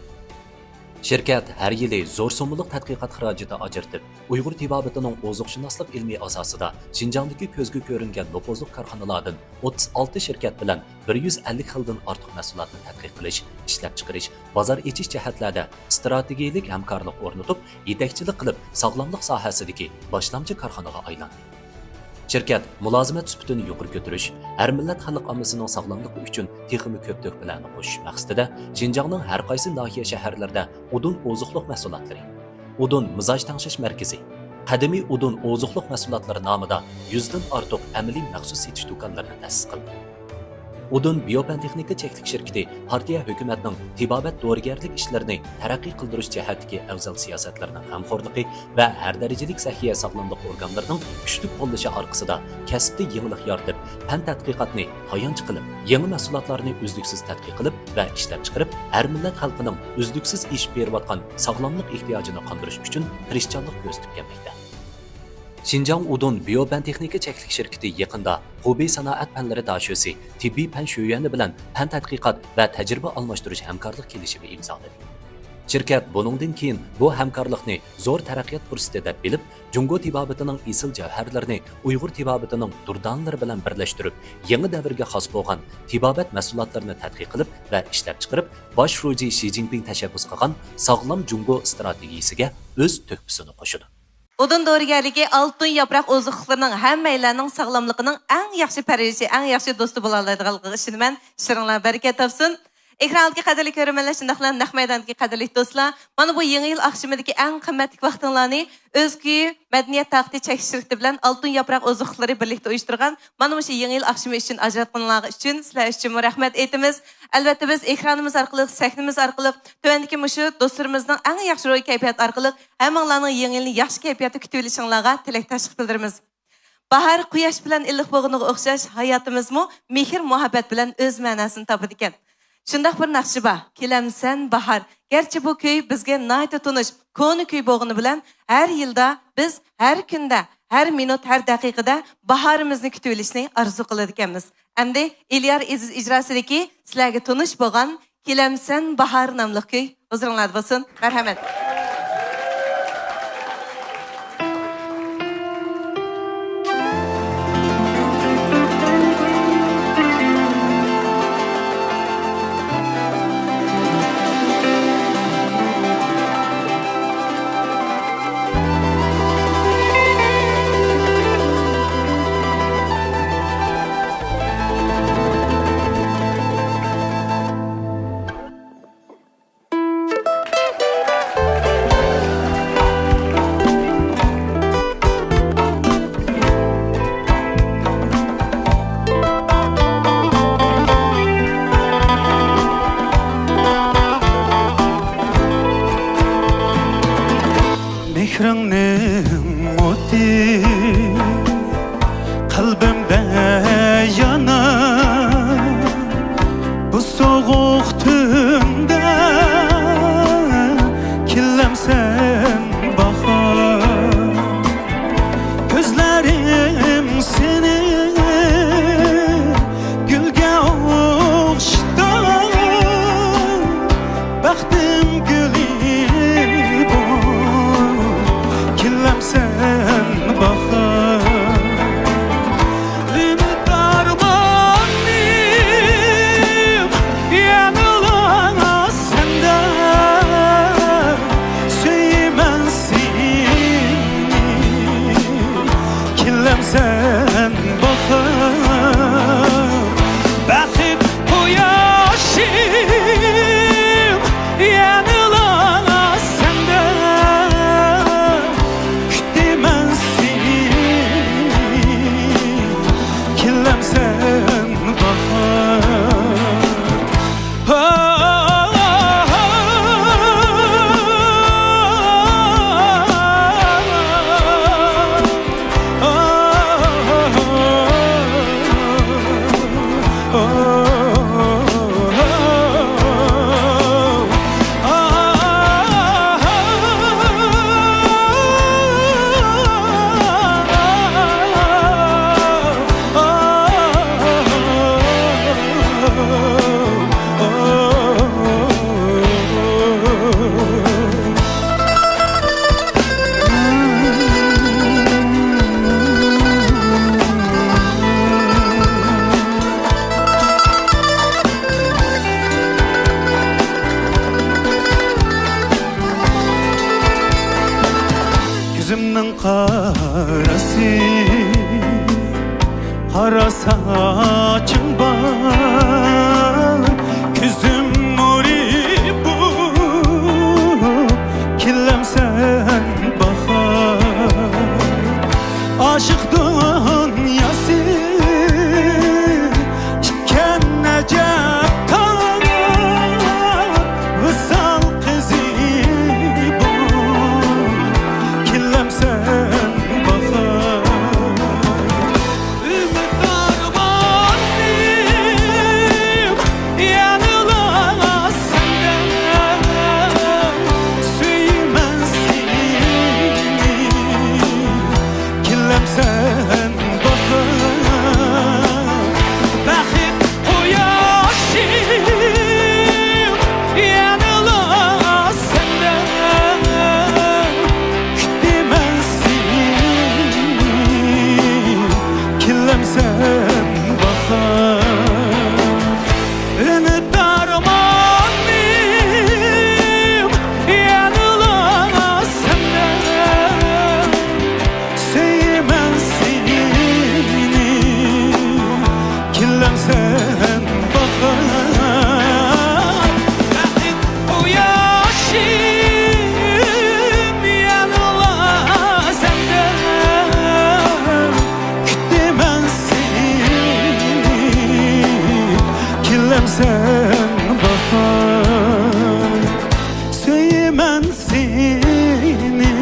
شىركەت ھەر يىلى زور سوممىلىق تەتقىقات خىراجىتى ئاجرىتىپ، ئۇيغۇر تېبابىتىنىڭ ئوزۇقشۇناسلىق ئىلمى ئاساسىدا شىنجاڭدىكى كۆزگە كۆرۈنگەن نوپۇزلۇق كارخانىلاردىن ئوتتۇز ئالتە شىركەت بىلەن بىر يۈز ئەللىك خىلدىن ئارتۇق مەھسۇلاتنى تەتقىق قىلىش، ئىشلەپچىقىرىش، بازار ئېچىش جەھەتلەردە ئىستراتېگىيەلىك ھەمكارلىق ئورنىتىپ، يېتەكچىلىك قىلىپ، ساغلاملىق ساھەسىدىكى باشلامچى كارخانىغا ئايلاندى. شىركەت مۇلازىمەت سۈپىتىنى يۇقىرى كۆتۈرۈش، ھەر مىللەت خەلق ئاممىسىنىڭ ساغلاملىقى ئۈچۈن تېخىمۇ كۆپ تۆھپىلەرنى قوشۇش مەقسىتىدە، شىنجاڭنىڭ ھەر قايسى ناھىيە، شەھەرلىرىدە ئۇدۇن ئوزۇقلۇق مەھسۇلاتلىرى، ئۇدۇن مىزاج تەڭشەش مەركىزى، قەدىمىي ئۇدۇن ئوزۇقلۇق مەھسۇلاتلىرى نامىدا يۈزدىن ئارتۇق ئەمەلىي مەخسۇس سېتىش دۇكانلىرىنى تەسىس قىلدى. ئۇدۇن بىيو پەن تېخنىكا چەكلىك شىركىتى پارتىيە ھۆكۈمەتنىڭ تېبابەت دورىگەرلىك ئىشلىرىنى تەرەققىي قىلدۇرۇش جەھەتتىكى ئەۋزەل سىياسەتلىرىنىڭ غەمخورلۇقى ۋە ھەر دەرىجىلىك سەھىيە ساغلاملىق ئورگانلىرىنىڭ كۈچلۈك قوللىشى ئارقىسىدا كەسىپتە يېڭىلىق يارىتىپ، پەن تەتقىقاتنى تايانچ قىلىپ، يېڭى مەھسۇلاتلارنى ئۈزلۈكسىز تەتقىق قىلىپ ۋە ئىشلەپچىقىرىپ، ھەر مىللەت خەلقىنىڭ ئۈزلۈكسىز ئېشىپ بېرىۋاتقان ساغلاملىق ئېھتىياجىنى قاندۇرۇش ئۈچۈن تىرىشچانلىق كۆرسىتىپ كەلمەكتە. شىنجاڭ ئۇدۇن بىيو پەن تېخنىكا چەكلىك شىركىتى يېقىندا خۇبېي سانائەت پەنلىرى داشۆسى تېببىي پەن شۆيۈەنى بىلەن پەن تەتقىقات ۋە تەجرىبە ئالماشتۇرۇش ھەمكارلىق كېلىشىمى ئىمزالىدى. شىركەت بۇنىڭدىن كېيىن بۇ ھەمكارلىقنى زور تەرەققىيات پۇرسىتى دەپ بىلىپ، جۇڭگو تېبابىتىنىڭ ئېسىل جەۋھەرلىرىنى ئۇيغۇر تېبابىتىنىڭ دۇردانىلىرى بىلەن بىرلەشتۈرۈپ، يېڭى دەۋرگە خاس بولغان تېبابەت مەھسۇلاتلىرىنى تەتقىق قىلىپ ۋە ئىشلەپچىقىرىپ، باش شۇجى شى جىنپىڭ تەشەببۇس قىلغان ساغلام جۇڭگو ئىستراتېگىيىسىگە ئۆز تۆھپىسىنى قوشىدۇ. ئۇدۇن دورىگەرلىكى ئالتۇن ياپراق ئوزۇقلۇقلىرىنىڭ ھەممەيلەننىڭ ساغلاملىقىنىڭ ئەڭ ياخشى پەرۋىشى، ئەڭ ياخشى دوستى بولالايدىغانلىقىغا ئىشىنىمەن. ئىشلىرىڭلار بەرىكەت تاپسۇن. ئېكران ئالدىدىكى قەدىرلىك كۆرۈرمەنلەر، شۇنداقلا نەق مەيداندىكى قەدىرلىك دوستلار، مانا بۇ يېڭى يىل ئاخشىمىدىكى ئەڭ قىممەتلىك ۋاقتىڭلارنى ئۆزكۈي مەدەنىيەت تاقىتى چەكلىك شىركىتى بىلەن ئالتۇن ياپراق ئوزۇقلۇقلىرى بىرلىكتە ئۇيۇشتۇرغان مانا مۇشۇ يېڭى يىل ئاخشىمى ئۈچۈن ئاجراتقىنىڭلارغا ئۈچۈن سىلەر ئۈچۈنمۇ رەھمەت ئېيتىمىز. ئەلۋەتتە، بىز ئېكرانىمىز ئارقىلىق، سەھنىمىز ئارقىلىق تۆۋەندىكى مۇشۇ دوستلىرىمىزنىڭ ئەڭ ياخشى روھىي كەيپىياتى ئارقىلىق ھەممىڭلارنىڭ يېڭى يىلنى ياخشى كەيپىياتتا كۈتۈۋېلىشىڭلارغا تىلەكداشلىق بىلدۈرىمىز. باھار قۇياش بىلەن ئىللىق بولغىنىغا ئوخشاش، ھاياتىمىزمۇ مېھىر-مۇھەببەت بىلەن ئۆز مەناسىنى تاپىدىكەن. شۇنداق بىر ناخشا بار، كېلەمسەن باھار. گەرچە بۇ كۈي بىزگە ناھايىتى تونۇش، كونا كۈي بولغىنى بىلەن، ھەر يىلدا بىز ھەر كۈندە، ھەر مىنۇت، ھەر دەقىقىدە باھارىمىزنى كۈتۈۋېلىشنى ئارزۇ قىلىدىكەنمىز. ئەمدى ئېلىيار ئېزىز ئىجراسىدىكى سىلەرگە تونۇش بولغان كېلەمسەن باھار ناملىق كۈي ھۇزۇرۇڭلاردا بولسۇن. مەرھەمەت. كىرىڭنىڭ ئوتى قەلبىمدە يانار، بۇ سوغۇق تۈندە كېلەمسەن باھار؟ كۆزلىرىم سېنى گۈلگە ئوخشىتار، بەختىم گۈلى بۇ، كېلەمسەن باھار؟ ئۈمىد ئارمانىم يەنىلا سەندە، سۆيىمەن سېنى، كېلەمسەن باھار؟ بەخت قۇياشىم يەنىلا سەندە، كۈتىمەن سېنى، كېلەمسەن باھار؟ كۆزۈمنىڭ قاراسى، قارا ساچىڭ بار، كۆزۈم نۇرى بولۇپ كېلەمسەن باھار؟ ئاشىق دۇنياسى ئىكەن ئەجەب تار، ۋىسال قىزى بۇ، كېلەمسەن باھار؟ ئۈمىد ئارمانىم يەنىلا سەندە، سۆيىمەن سېنى، كېلەمسەن باھار؟ بەخت قۇياشىم يەنىلا سەندە، كۈتىمەن سېنى، كېلەمسەن باھار؟ ئۈمىد ئارمانىم يەنىلا سەندە، سۆيىمەن سېنى، كېلەمسەن باھار؟ بەخت قۇياشىم يەنىلا سەندە، كۈتىمەن سېنى، كېلەمسەن باھار؟ سۆيىمەن سېنى،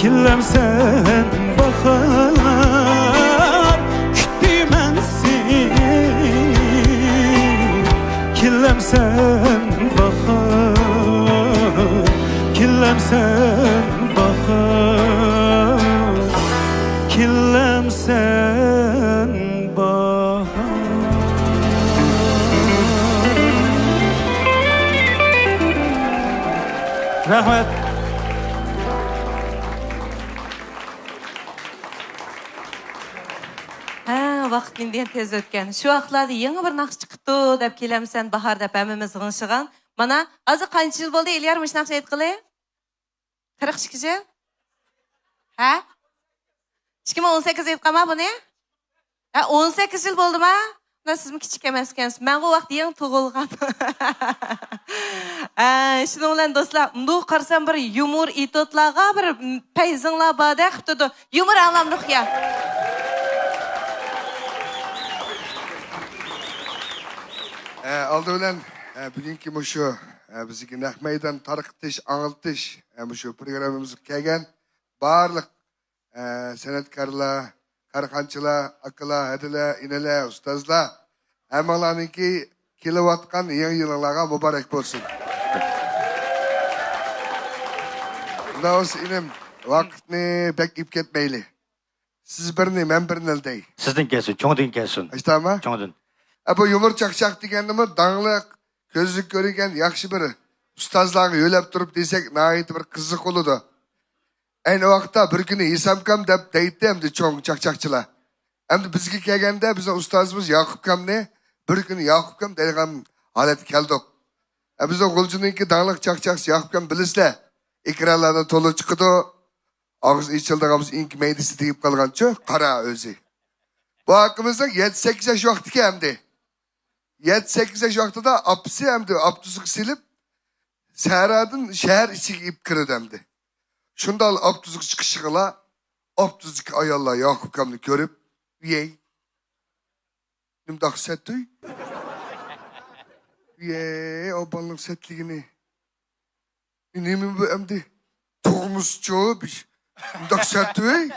كېلەمسەن باھار؟ كۈتىمەن سېنى، كېلەمسەن باھار؟ كېلەمسەن باھار؟ كېلەمسەن باھار؟ رەھمەت. ھە، ۋاقىت نېمىدېگەن تېز ئۆتكەن. شۇ ۋاقىتلاردا يېڭى بىر ناخشا چىقىپتۇ دەپ، كېلەمسەن باھار دەپ ھەممىمىز غىڭشىغان. مانا، ھازىر قانچە يىل بولدى، ئېلىيار، مۇشۇ ناخشىنى ئېيتقىلى؟ قىرىق ئىككى يىل؟ ھە؟ ئىككى مىڭ ئون سەككىز ئېيتقانما بۇنى؟ ھە، ئون سەككىز يىل بولدىما؟ مانا سىزمۇ كىچىك ئەمەس ئىكەنسىز. مەنغۇ ۋاقىت يېڭى تۇغۇلغان. ھە، شۇنىڭ بىلەن دوستلار، مۇنداق قارىسام بىر يۇمۇر ئېتوتلارغا بىر پەيزىڭلار باردەك قىلىپ تۇرىدۇ. يۇمۇر ئاڭلامدۇق يا؟ ئە، ئالدى بىلەن، ئە، بۈگۈنكى مۇشۇ ئە، بىزگە نەق مەيدان تارقىتىش، ئاڭلىتىش، ئە، مۇشۇ پروگراممىمىزغا كەلگەن بارلىق، ئە، سەنئەتكارلار، كارخانىچىلار، ئاكىلار، ھەدىلەر، ئىنىلەر، ئۇستازلار، ھەممىڭلارنىڭكى كېلىۋاتقان يېڭى يىلىڭلارغا مۇبارەك بولسۇن. شۇنداق بولسا ئىنىم، ۋاقىتنى بەك ئېلىپ كەتمەيلى. سىز بىرنى، مەن بىرنى دەي. سىزدىن كەلسۇن، چوڭدىن كەلسۇن. ئاشتامۇ؟ چوڭدىن. ئە، بۇ يۇمۇر چاقچاق دېگەندىمۇ داڭلىق، كۆزگە كۆرۈنگەن ياخشى بىر ئۇستازلارغا يۆلەپ تۇرۇپ دېسەك، ناھايىتى بىر قىزىق بولىدۇ. ئەينى ۋاقىتتا بىر كۈنى ھېسامكام دەپ دەيتتى ئەمدى چوڭ چاقچاقچىلار. ئەمدى بىزگە كەلگەندە بىزنىڭ ئۇستازىمىز ياقۇپكامنى بىر كۈنى ياقۇپكام دەيدىغان ھالەتكە كەلدۇق. ئە، بىزنىڭ غۇلجىنىڭكى داڭلىق چاقچاقچىسى ياقۇپكام بىلىسىلەر. ئېكرانلاردا تولا چىقىدۇ. ئاغزى ئېچىلىدىغان بولسا ئېڭىكى مەيدىسى تېگىپ قالغانچۇ، قارا ئۆزى. بۇ ئاكىمىزنىڭ يەتتە سەككىز ياش ۋاقتىكەن ئەمدى. يەتتە سەككىز ياش ۋاقتىدا ئاپىسى ئەمدى ئاپتوبۇسقا سېلىپ، سەھرادىن شەھەر ئىچىگە ئېلىپ كىرىدۇ ئەمدى. شۇنداق ئاپتوبۇسقا چىقىشىغىلا، ئاپتوبۇستىكى ئاياللار ياقۇپكامنى كۆرۈپ، ۋىيەي، نېمىنداق سەتتۇي؟ ۋىيەي، ئاپامنىڭ سەتلىكىنى. نېمە بۇ ئەمدى؟ تۇغمىسىچۇ بىش؟ مۇنداق سەتتۇي؟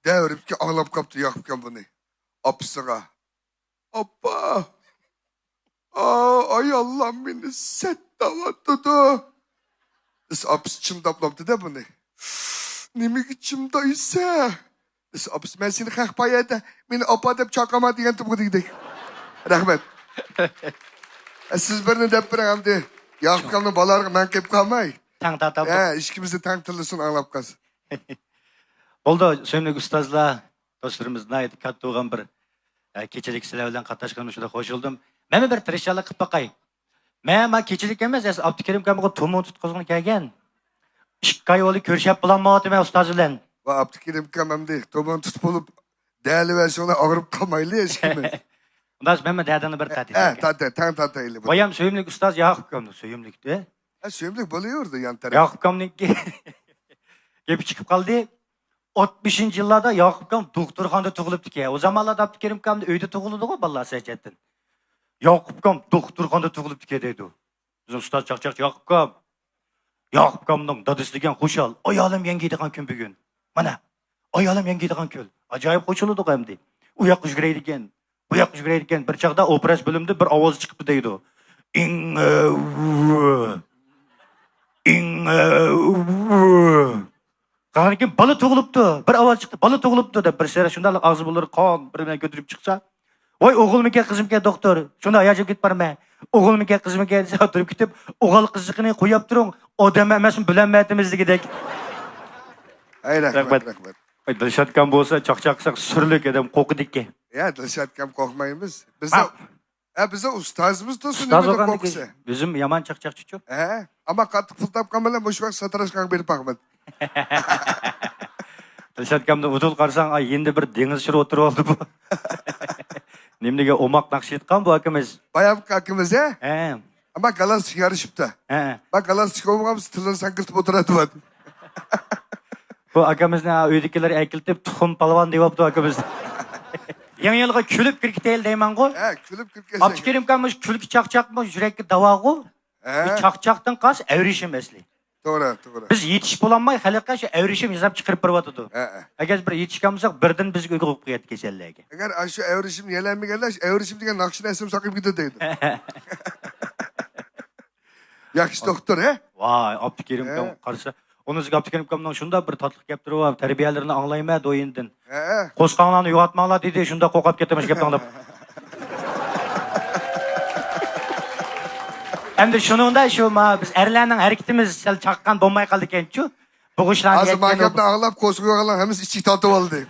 دەۋرىپكە ئاڭلاپ قاپتۇ ياقۇپكام بۇنى. ئاپىسىغا. ئاپا! ئا، ئاياللار مېنى سەتتەۋاتىدۇ. دېسە ئاپىسى چىمداپلاپتۇ-دە بۇنى. نېمىگە چىمدايسەن؟ دېسە ئاپىسى، مەن سېنى خەق پايەدە مېنى ئاپا دەپ چاقىرما دېگەنتىمغۇ دېگۈدەك. رەھمەت. ئە، سىز بىرنى دەپ بېرىڭ ئەمدى. ياقۇپكامنىڭ بالىلىرىغا مەن قېلىپ قالماي. تەڭ تارتاپتۇ. ھە، ئىككىمىزنى تەڭ تىللىسۇن ئاڭلاپ قالسۇن. بولدى، سۆيۈملۈك ئۇستازلار، دوستلىرىمىز ناھايىتى كاتتا بولغان بىر، ئە، كېچىلىك سىلەر بىلەن قاتناشقىنىمغا شۇنداق خوش بولدۇم. مەنمۇ بىر تىرىشچانلىق قىلىپ باقاي. مەن ما كېچىلىك ئەمەس، ئەس ئابدۇكېرىم ئاكامغا تومۇر تۇتقۇزغىلى كەلگەن. ئىككى ئاي بولدى كۆرۈشەپ بولالمايۋاتىمەن ئۇستاز بىلەن. ۋا ئابدۇكېرىم ئاكام ئەمدى تومۇر تۇتۇپ بولۇپ، دەلىۋەرسەڭلار ئاغرىپ قالمايلى ھېچكىمىز. ئۇنداق مەنمۇ دەدىڭنى بىر تارتىۋېتەي. ھە، تارتە، تەڭ تارتايلى. بايام سۆيۈملۈك ئۇستاز ياقۇپكامنى، سۆيۈملۈكتى. ھە، سۆيۈملۈك بولۇۋېرىدۇ يان تەرەپ. ياقۇپكامنىڭكى گېپى چىقىپ قالدى. ئاتمىشىنچى يىللاردا ياقۇپكام دوختۇرخانىدا تۇغۇلۇپتىكەن. ئۇ زامانلاردا ئابدۇكېرىم ئاكامدا ئۆيدە تۇغۇلىدىغۇ بالىلار سەھجەتتىن. ياقۇپكام دوختۇرخانىدا تۇغۇلۇپتىكەن دەيدۇ. بىزنىڭ ئۇستاز چاقچاقچى ياقۇپكام. ياقۇپكامنىڭ دادىسى دېگەن خۇشال. ئايالىم يەڭگىيدىغان كۈن بۈگۈن. مانا، ئايالىم يەڭگىيدىغان كۈن. ئاجايىپ خۇش بولىدۇ ئەمدى. ئۇ ياققا يۈگۈرەيدىكەن، بۇ ياققا يۈگۈرەيدىكەن. بىر چاغدا ئوپېراتسىيە بۆلۈمىدە بىر ئاۋاز چىقىپتۇ دەيدۇ. ئىڭ، ئىڭ. قاندىكىن بالا تۇغۇلۇپتۇ، بىر ئاۋاز چىقتى، بالا تۇغۇلۇپتۇ دەپ، بىر سەرە شۇنداق ئاغزى بۇلىرى قان بىر بىلەن كۆتۈرۈپ چىقسا، ۋاي ئوغۇلمىكەن قىزمىكەن دوختۇر، شۇنداق ھاياجان كېتىپ بارىمەن، ئوغۇلمىكەن قىزمىكەن دېسە ئولتۇرۇپ كېتىپ، ئوغۇل قىزىقىنى قويۇپ تۇرۇڭ، ئادەم ئەمەسمۇ بىلەلمەيتىمىز دېگۈدەك. ئەي رەھمەت، رەھمەت. رەھمەت. ئاي دىلشاتكام بولسا چاقچاق قىلساق سۈرلۈك ئادەم قورقىدىكەن. يا دىلشاتكام قورقمايمىز. بىز ھە. ھە، بىزنىڭ ئۇستازىمىز تۇرسۇن، ئۇستاز نېمىدىن بولغاندىكى قورقىسەن؟ ئۆزۈم يامان چاقچاقچىچۇ. ھە، ئەمما قاتتىق پۇل تاپقان بىلەن مۇشۇ ۋاقىت ساتىراشخانىغا بېرىپ باقىمەن. دىلشاتكامدىن ئۇدۇل قارىساڭ، ئاي، يېنىدا بىر دېڭىز شىرى ئولتۇرۇۋالدى بۇ. نېمىدېگەن ئوماق ناخشا ئېيتقان بۇ ئاكىمىز. بايامقى ئاكىمىز، ھە؟ ھە. ئەمما گالاستۇك يارىشىپتۇ. ھە. ما گالاستۇك بولمىغان بولسا تىلىنى سەنكىرتىپ ئولتۇراتتى. بۇ ئاكىمىزنى ھا ئۆيدىكىلەر ئەكېلىپ تۇخۇم پالۋان دەۋاپتۇ ئاكىمىز. يېڭى يىلغا كۈلۈپ كىرىپ كېتەيلى دەيمەنغۇ. ھە، كۈلۈپ كىرىپ كەلسەك. ئابدۇكېرىم ئاكا مۇشۇ كۈلكە چاقچاقمۇ يۈرەككە داۋاغۇ. ھە. بۇ چاقچاقتىن قالسا ئەۋرىشىم ئەسلى. توغرا، توغرا. بىز يېتىشىپ بولالماي خەلققە شۇ ئەۋرىشىم ياساپ چىقىرىپ بېرىۋاتىدۇ. ھە، ھە. ئەگەر بىر يېتىشكەن بولساق بىردىن بىزگە ئۆگە بولۇپ قوياتتى كېسەللەرگە. ئەگەر ئاشۇ ئەۋرىشىم يېلەلمىگەنلەر شۇ ئەۋرىشىم دېگەن ناخشىنى ئەسلىمە ساقىيىپ كېتىدۇ دەيدۇ. ياخشى دوختۇر، ھە؟ ۋاي، ئابدۇكېرىم ھە. ئاكام قارىسا، ئۇنىڭ ئۈستىگە ئابدۇكېرىم ئاكامنىڭ شۇنداق بىر تاتلىق گەپلىرى بار، تەربىيەلىرىنى ئاڭلايمەن دويىندىن. ھە. قوشقاڭلارنى يوغاتماڭلار دېدى، شۇنداق قورقۇپ كېتىمەن شۇ گەپنى ئاڭلاپ. ئەمدى شۇنىڭدا شۇ ما، بىز ئەرلەرنىڭ ھەرىكىتىمىز سەل چاققان بولماي قالدىكەنچۇ. بوغۇشلارنى ھازىر ما يەتكەن گەپنى ئاڭلاپ قوشقا يوغانلار ھەممىسى ئىچىگە تارتىۋالدى.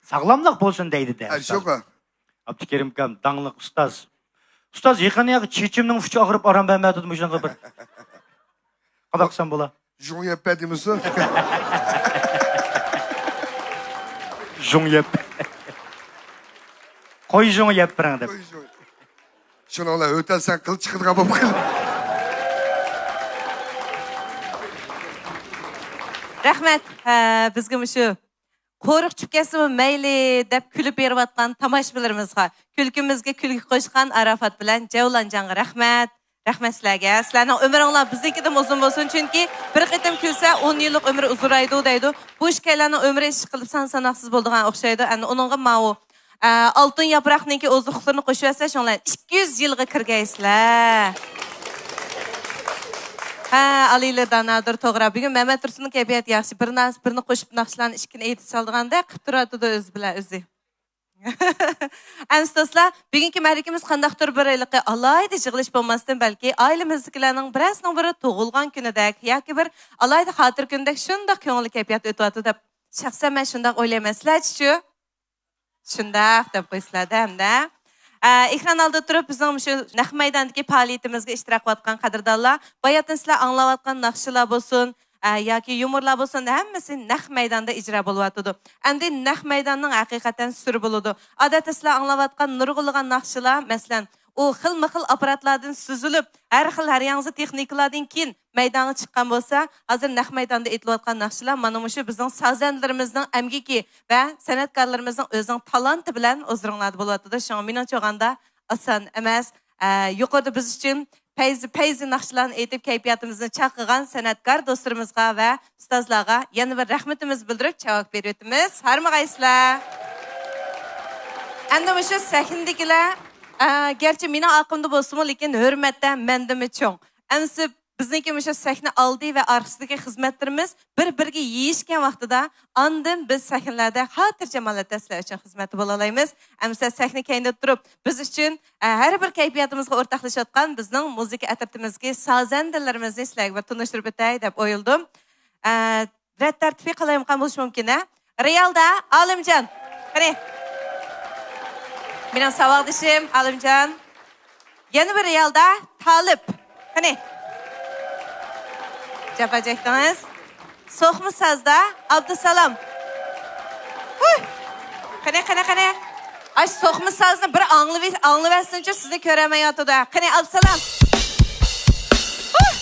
ساغلاملىق بولسۇن دەيدۇ-دە، ھە، ئۇستاز. شۇغا. ئابدۇكېرىم ئاكام، داڭلىق ئۇستاز. ئۇستاز، يېقىندا ياقى چېچىمنىڭ ئۇچى ئاغرىپ ئارام بەرمەيۋاتىدۇ، مۇشۇنىڭغا بىر قانداق قىلسام بولا؟ ژۇڭ يەپ بەر دېمىسۇن. ژۇڭ يەپ. قوي ژۇڭى يەپ بېرىڭ دەپ. قوي ژۇڭى. شۇنىڭ بىلەن ھۆتەل سەن قىل چىقىدىغان بولۇپ قالدى. رەھمەت. ھە، بىزگە مۇشۇ پورىقى چۈشۈپ كەتسىمۇ مەيلى دەپ كۈلۈپ بېرىۋاتقان تاماشىبىنلىرىمىزغا، كۈلكىمىزگە كۈلكە قوشقان ئاراپات بىلەن جەۋلانجانغا رەھمەت. رەھمەت سىلەرگە. سىلەرنىڭ ئۆمرۈڭلار بىزنىڭكىدىنمۇ ئۇزۇن بولسۇن، چۈنكى بىر قېتىم كۈلسە، ئون يىللىق ئۆمرى ئۇزىرايدۇ دەيدۇ. بۇ ئىككىيلەننىڭ ئۆمرى ئىشقىلىپ سان ساناقسىز بولىدىغان ئوخشايدۇ. ئەمدى ئۇنىڭغا ماۋۇ، ئە، ئالتۇن ياپراقنىڭكى ئوزۇقلۇقلىرىنى قوشۇۋەتسە، شۇڭلار ئىككى يۈز يىلغا كىرگەيسىلەر. ھە، ئالىيلار دانادۇر، توغرا. بۈگۈن مەمەت تۇرسۇننىڭ كەيپىياتى ياخشى. بىر ناس-، بىرنى قوشۇپ ناخشىلارنى ئىككىنى ئېيتىپ سالىدىغاندەك قىلىپ تۇراتىدۇ ئۆزى بىلەن ئۆزى. ئەمىسە دوستلار، بۈگۈنكى مەرىكىمىز قانداقتۇر بىر ھېلىقى ئالاھىدە يىغىلىش بولماستىن، بەلكى ئائىلىمىزدىكىلەرنىڭ بىرەرسىنىڭ بىرى تۇغۇلغان كۈنىدەك ياكى بىر ئالاھىدە خاتىرە كۈنىدەك شۇنداق كۆڭۈللۈك كەيپىياتتا ئۆتۈۋاتىدۇ دەپ شەخسەن مەن شۇنداق ئويلايمەن. سىلەرچىچۇ؟ شۇنداق دەپ قويسىلەردە ھەمدە. ئە، ئېكران ئالدىدا تۇرۇپ بىزنىڭ مۇشۇ نەق مەيداندىكى پائالىيىتىمىزگە ئىشتىراك قىلىۋاتقان قەدىردانلار، باياتىن سىلەر ئاڭلاۋاتقان ناخشىلار بولسۇن، ئە، ياكى يۇمۇرلار بولسۇن، ھەممىسى نەق مەيداندا ئىجرا بولۇۋاتىدۇ. ئەمدى نەق مەيداننىڭ ھەقىقەتەن سۈرى بولىدۇ. ئادەتتە سىلەر ئاڭلاۋاتقان نۇرغۇنلىغان ناخشىلار، مەسىلەن، ئۇ خىلمۇ خىل ئاپپاراتلاردىن سۈزۈلۈپ، ھەر خىل ھەر ياڭزا تېخنىكىلاردىن كېيىن مەيدانغا چىققان بولسا، ھازىر نەق مەيداندا ئېيتىلىۋاتقان ناخشىلار مانا مۇشۇ بىزنىڭ سازەندىلىرىمىزنىڭ ئەمگىكى ۋە سەنئەتكارلىرىمىزنىڭ ئۆزىنىڭ تالانتى بىلەن ھۇزۇرۇڭلاردا بولۇۋاتىدۇ. شۇڭا مېنىڭچە ئالغاندا ئاسان ئەمەس. ئە، يۇقىرىدا بىز ئۈچۈن پەيزى، پەيزى ناخشىلارنى ئېيتىپ، كەيپىياتىمىزنى چاقىغان سەنئەتكار دوستلىرىمىزغا ۋە ئۇستازلارغا يەنە بىر رەھمىتىمىزنى بىلدۈرۈپ، چاۋاك بېرىۋېتىمىز. ھارمىغايسىلەر. ئەمدى مۇشۇ سەھنىدىكىلەر، ئە، گەرچە مېنىڭ ئارقامدا بولسىمۇ، لېكىن ھۆرمەتتە مەندىنمۇ چوڭ. ئەمىسە بىزنىڭكى مۇشۇ سەھنە ئالدى ۋە ئارقىسىدىكى خىزمەتلىرىمىز بىر-بىرىگە يېيىشكەن ۋاقتىدا، ئاندىن بىز سەھنىلەردە خاتىرجەم ھالەتتە سىلەر ئۈچۈن خىزمەتتە بولالايمىز. ئەمىسە سەھنە كەينىدە تۇرۇپ، بىز ئۈچۈن، ئە، ھەر بىر كەيپىياتىمىزغا ئورتاقلىشىۋاتقان بىزنىڭ مۇزىكا ئەترىتىمىزدىكى سازەندىلىرىمىزنى سىلەرگە بىر تونۇشتۇرۇپ ئۆتەي دەپ ئويلىدىم. ئە، رەت تەرتىپى قالايمىقان بولۇشى مۇمكىن، ھە؟ رېئالدا ئالىمجان. قېنى. مېنىڭ ساۋاقدىشىم ئالىمجان. يەنە بىر رېئالدا تالىپ. قېنى. جاپا چەكتىڭىز. سوقما سازدا ئابدۇسالام. ھۇي. قېنى، قېنى، قېنى. ئاش سوقما سازنى بىر ئاڭلىۋى-، ئاڭلىۋەتسۇنچۇ، سىزنى كۆرەلمەيۋاتىدۇ. قېنى، ئابدۇسالام. ھۇي.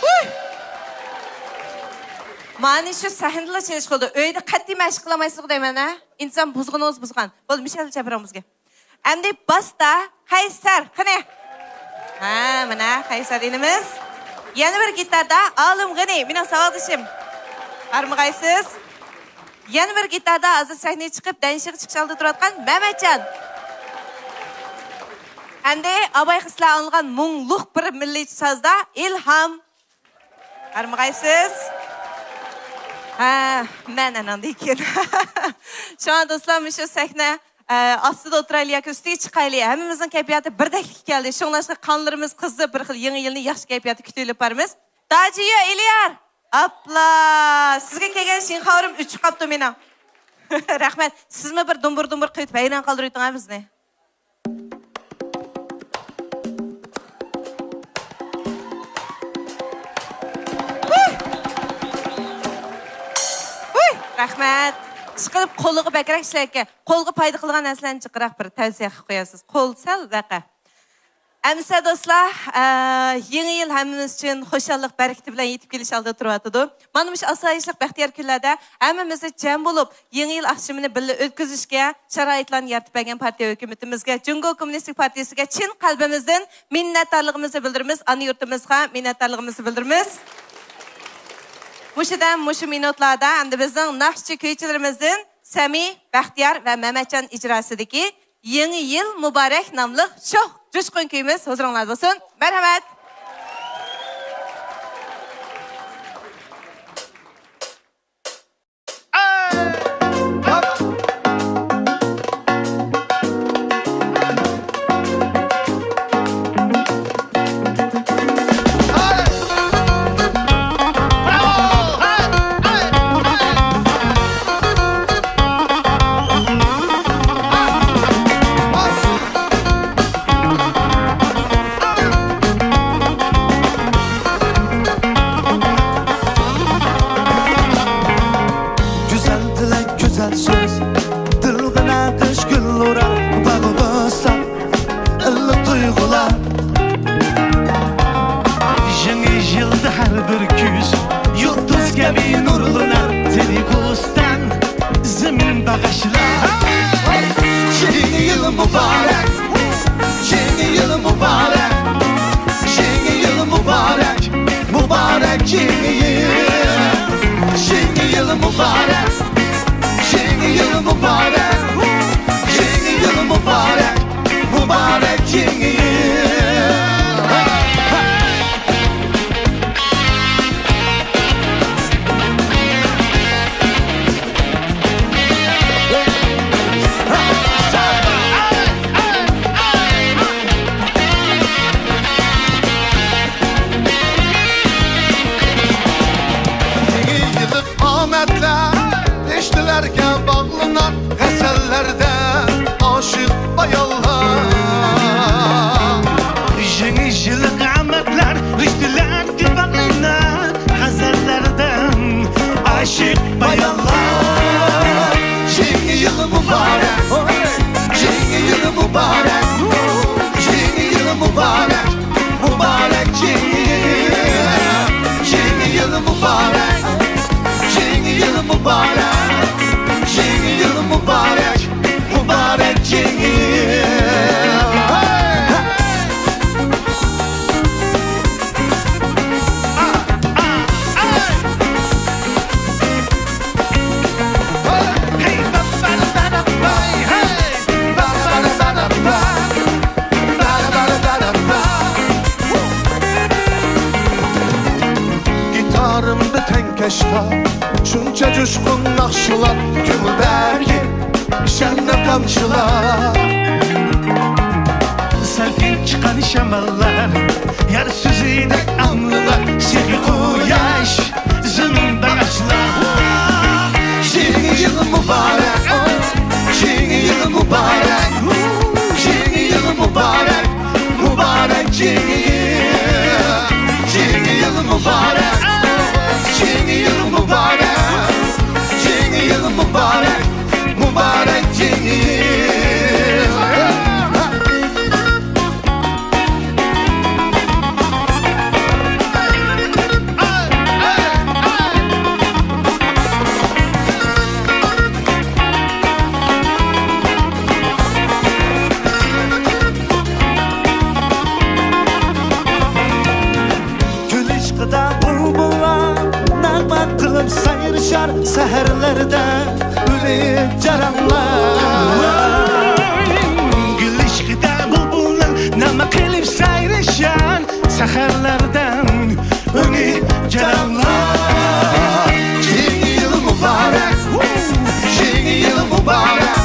ھۇي. مانا شۇ سەھنىدىلا چېلىش قىلىدۇ. ئۆيدە قەتئىي مەشىق قىلالمايسىزغۇ دەيمەن، ھە؟ ئىنتىزام بۇزغىنىڭىز بۇزغان. بولدى، مىشەل چاپىراڭ بىزگە. ئەمدى باستا قەيسەر، قېنى؟ ھە، مانا قەيسەر ئىنىمىز. يەنە بىر گىتاردا ئالىم غېنى، مېنىڭ ساۋاقدىشىم. ھارمىغايسىز. يەنە بىر گىتاردا ھازىر سەھنىگە چىقىپ، دەنشىغا چىقىش ئالدىدا تۇرۇۋاتقان مەمەتجان. ئەمدى ئاباي قىزلار ئاڭلىغان مۇڭلۇق بىر مىللىي سازدا ئىلھام. ھارمىغايسىز. ھە، مەن ئاناندىن كېيىن. شۇڭا دوستلار، مۇشۇ سەھنە، ئە، ئاستىدا ئولتۇرايلى ياكى ئۈستىگە چىقايلى، ھەممىمىزنىڭ كەيپىياتى بىردەكلىككە كەلدى. شۇڭلاشقا قانلىرىمىز قىزىپ، بىر خىل يېڭى يىلنى ياخشى كەيپىياتتا كۈتۈۋېلىپ بارىمىز. داجىيۇ ئېلىيار! ئاپلا! سىزگە كەلگەن شىنخاۋرۇم ئۆچۈپ قاپتۇ مېنىڭ. رەھمەت. سىزمۇ بىر دۇمبۇر-دۇمبۇر قىلىۋېتىپ ھەيران قالدۇرۇۋېتىڭ ھە بىزنى. ھۇي! ھۇي! رەھمەت. ئىشقىلىپ قولىغا بەكرەك ئىشلەتكەن. قولغا پايدا قىلغان نەرسىلەرنى جىقراق بىر تەۋسىيە قىلىپ قويارسىز. قول سەل ۋەقە. ئەمىسە دوستلار، ئە، يېڭى يىل ھەممىمىز ئۈچۈن خۇشاللىق بەرىكىتى بىلەن يېتىپ كېلىش ئالدىدا تۇرۇۋاتىدۇ. مانا مۇشۇ ئاسايىشلىق بەختىيار كۈنلەردە ھەممىمىز جەم بولۇپ، يېڭى يىل ئاخشىمىنى بىللە ئۆتكۈزۈشكە شارائىتلارنى يارىتىپ بەرگەن پارتىيە ھۆكۈمىتىمىزگە، جۇڭگو كوممۇنىستىك پارتىيىسىگە چىن قەلبىمىزدىن مىننەتدارلىقىمىزنى بىلدۈرىمىز، ئانا يۇرتىمىزغا مىننەتدارلىقىمىزنى بىلدۈرىمىز. مۇشۇ دەم، مۇشۇ مىنۇتلاردا ئەمدى بىزنىڭ ناخشىچى كۈيچىلىرىمىزدىن سەمى، بەختىيار ۋە مەمەتجان ئىجراسىدىكى يېڭى يىل مۇبارەك ناملىق شوخ، جۇشقۇن كۈيىمىز ھۇزۇرۇڭلاردا بولسۇن. مەرھەمەت! مۇبارەك، يېڭى يىل مۇبارەك، يېڭى يىل مۇبارەك، مۇبارەك يېڭى يىل. يېڭى يىل مۇبارەك، يېڭى يىل مۇبارەك، يېڭى يىل مۇبارەك، مۇبارەك يېڭى يىل. يېڭى يىللىق ئامەتلەر رىشتىلەرگە باغلىنار، غەزەللەردە ئاشىق بايانلار. يېڭى يىللىق ئامەتلەر رىشتىلەرگە باغلىنار، غەزەللەردە ئاشىق بايانلار. يېڭى يىل مۇبارەك، يېڭى يىل مۇبارەك، يېڭى يىل مۇبارەك، مۇبارەك يېڭى يىل. يېڭى يىل مۇبارەك، يېڭى يىل مۇبارەك، يېڭى يىل مۇبارەك، مۇبارەك يېڭى يىل. گىتارىمدا تەڭكەشتار، شۇنچە جۇشقۇن ناخشىلار، كۆڭۈلدىكى شەننە تامچىلار. سەلكىن چىققان شاماللار، يار سۆزىدەك ئاڭلىنار، سېھرىي قۇياش، زېمىن باغاشلار. يېڭى يىل مۇبارەك، يېڭى يىل مۇبارەك، يېڭى يىل مۇبارەك، مۇبارەك يېڭى يىل. يېڭى يىل مۇبارەك، يېڭى يىل مۇبارەك، يېڭى يىل مۇبارەك، مۇبارەك يېڭى يىل. گۈل ئىشقىدا بۇلبۇللار نەغمە قىلىپ سايرىشار سەھەرلەردە ئۈنى جاراڭلار. گۈل ئىشقىدا بۇلبۇللار نەغمە قىلىپ سايرىشار سەھەرلەردە ئۈنى جاراڭلار. يېڭى يىل مۇبارەك، يېڭى يىل مۇبارەك،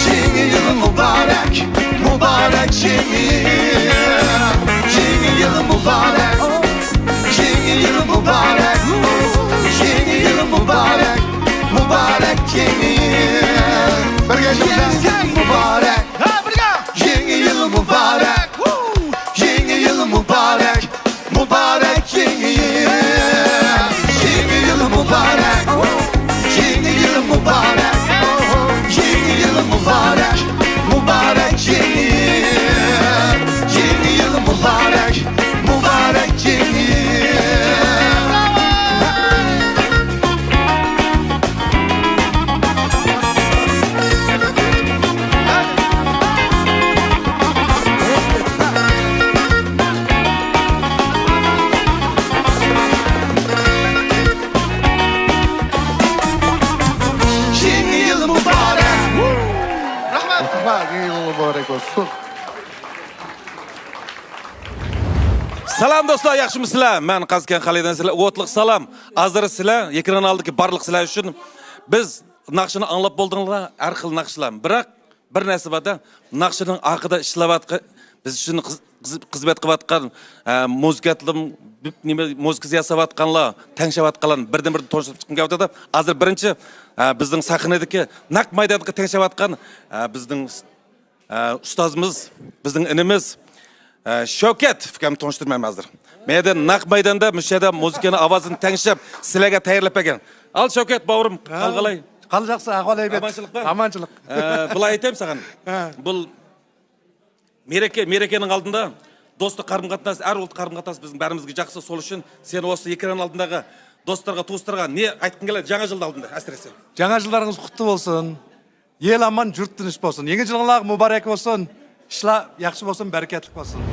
يېڭى يىل مۇبارەك، مۇبارەك يېڭى يىل. يېڭى يىل مۇبارەك، يېڭى يىل مۇبارەك، يېڭى يىل مۇبارەك، مۇبارەك يېڭى يىل. بىرگە ئېيتىمىز. يېڭى يىل مۇبارەك. ھە، بىرگە. يېڭى يىل مۇبارەك. يېڭى يىل مۇبارەك. مۇبارەك يېڭى يىل. يېڭى يىل مۇبارەك. يېڭى يىل مۇبارەك. يېڭى يىل مۇبارەك. مۇبارەك يېڭى يىل. يېڭى يىل مۇبارەك. مۇبارەك يېڭى يىل. يېڭى يىل مۇبارەك! رەھمەت! رەھمەت! يېڭى يىل مۇبارەك بولسۇن! سالام دوستلار، ياخشىمۇسىلەر؟ مەن قازكەن خالىدتىن سىلەرگە ئوتلۇق سالام. ھازىر سىلەر، ئېكران ئالدىدىكى بارلىق سىلەر ئۈچۈن بىز ناخشىنى ئاڭلاپ بولدۇڭلار، ھەر خىل ناخشىلار. بىراق، بىر نەرسە بار-دە، ناخشىنىڭ ئارقىدا ئىشلەۋاتقان، بىز ئۈچۈن خىز-، خىز-، خىزمەت قىلىۋاتقان، ئە، مۇزىكانتلىرىم، نېمە، مۇزىكىسى ياساۋاتقانلار، تەڭشەۋاتقانلارنى بىردىن-بىردىن تونۇشتۇرۇپ چىققۇم كېلىۋاتىدۇ. ھازىر بىرىنچى، ئە، بىزنىڭ سەھنىدىكى نەق مەيداندىكى تەڭشەۋاتقان، ئە، بىزنىڭ، ئە، ئۇستازىمىز، بىزنىڭ ئىنىمىز، ئە، شەۋكەت ئۇكامنى تونۇشتۇرىمەن ھازىر. مەيدان، نەق مەيداندا مۇشۇ يەردە مۇزىكىنىڭ ئاۋازىنى تەڭشەپ، سىلەرگە تەييارلاپ بەرگەن. ئال شەۋكەت باۋرۇم، ھە. قالغىلاي. قالجاقسىز، ئەھۋال ھەيۋەت. ئامانچىلىقمۇ؟ ئامانچىلىق. ئە، بۇلاي ئېيتايمۇ ساڭا. ھە. بۇ مېرىكە، مېرىكىنىڭ ئالدىدا دوستلۇق قارىم-قاتناس، ئەر-ئوغۇل قارىم-قاتناس بىزنىڭ بەرىمىزگە جاقسا سولۇشۇن، سېنى ئوستا ئېكران ئالدىدىغا دوستلارغا، توستلارغا نە ئېيتقۇڭ كېلەر جاڭا يىلدا ئالدىدا ئەسلىسە؟ جاڭا يىللىرىڭىز قۇتلۇق بولسۇن. يېڭى يىل ئامان، جۇرت تىنچ بولسۇن. يېڭى يىلىڭلار مۇبارەك بولسۇن. ئىشلار ياخشى بولسۇن، بەرىكەتلىك بولسۇن.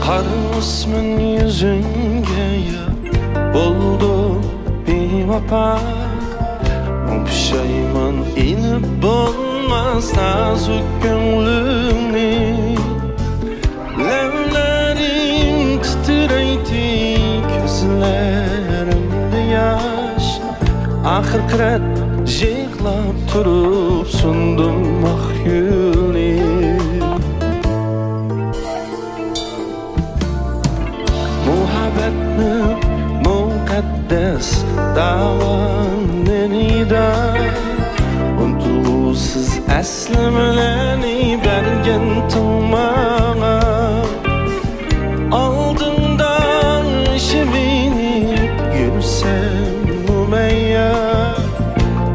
قارىمىسمەن يۈزۈڭگە يا، بولدۇم بىۋاپا. مۇڭ پۇشايمان ئېلىپ بولماس نازۇك كۆڭلۈڭنى. لەۋلىرىم تىترەيتتى، كۆزلىرىمدە ياش. ئاخىرقى رەت يىغلاپ تۇرۇپ سۇندۇم ئاق يۈلنى. مۇھەببەتنىڭ مۇقەددەس داۋانىنى، ئۇنتۇلغۇسىز ئەسلىمىلەرنى بەرگەنتىڭ ماڭا. ئالدىڭدا شېمىنىپ يۈرسەممۇ مەيلى،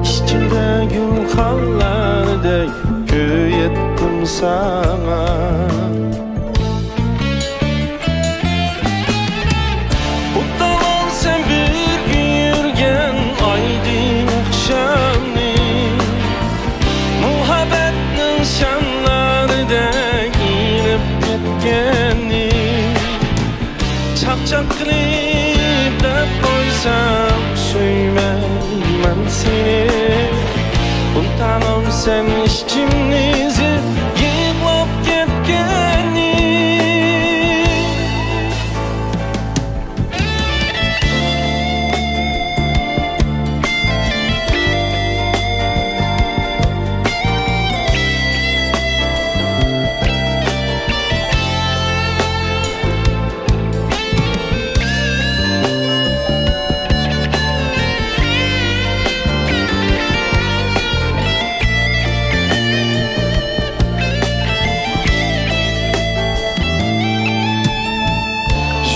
ئىچىمدە گۈلخانلاردەك كۆيەتتىم ساڭا. ئۇنتالامسەن بىرگە يۈرگەن ئايدىڭ ئاخشامنى، مۇھەببەتنىڭ شاملاردەك يېنىپ كەتكىنى. چاقچاق قىلىپ دەپ قويسام، سۆيمەيمەن سېنى. ئۇنتالامسەن ئىچىمنى ئېزىپ يىغلاپ كەتكىنى.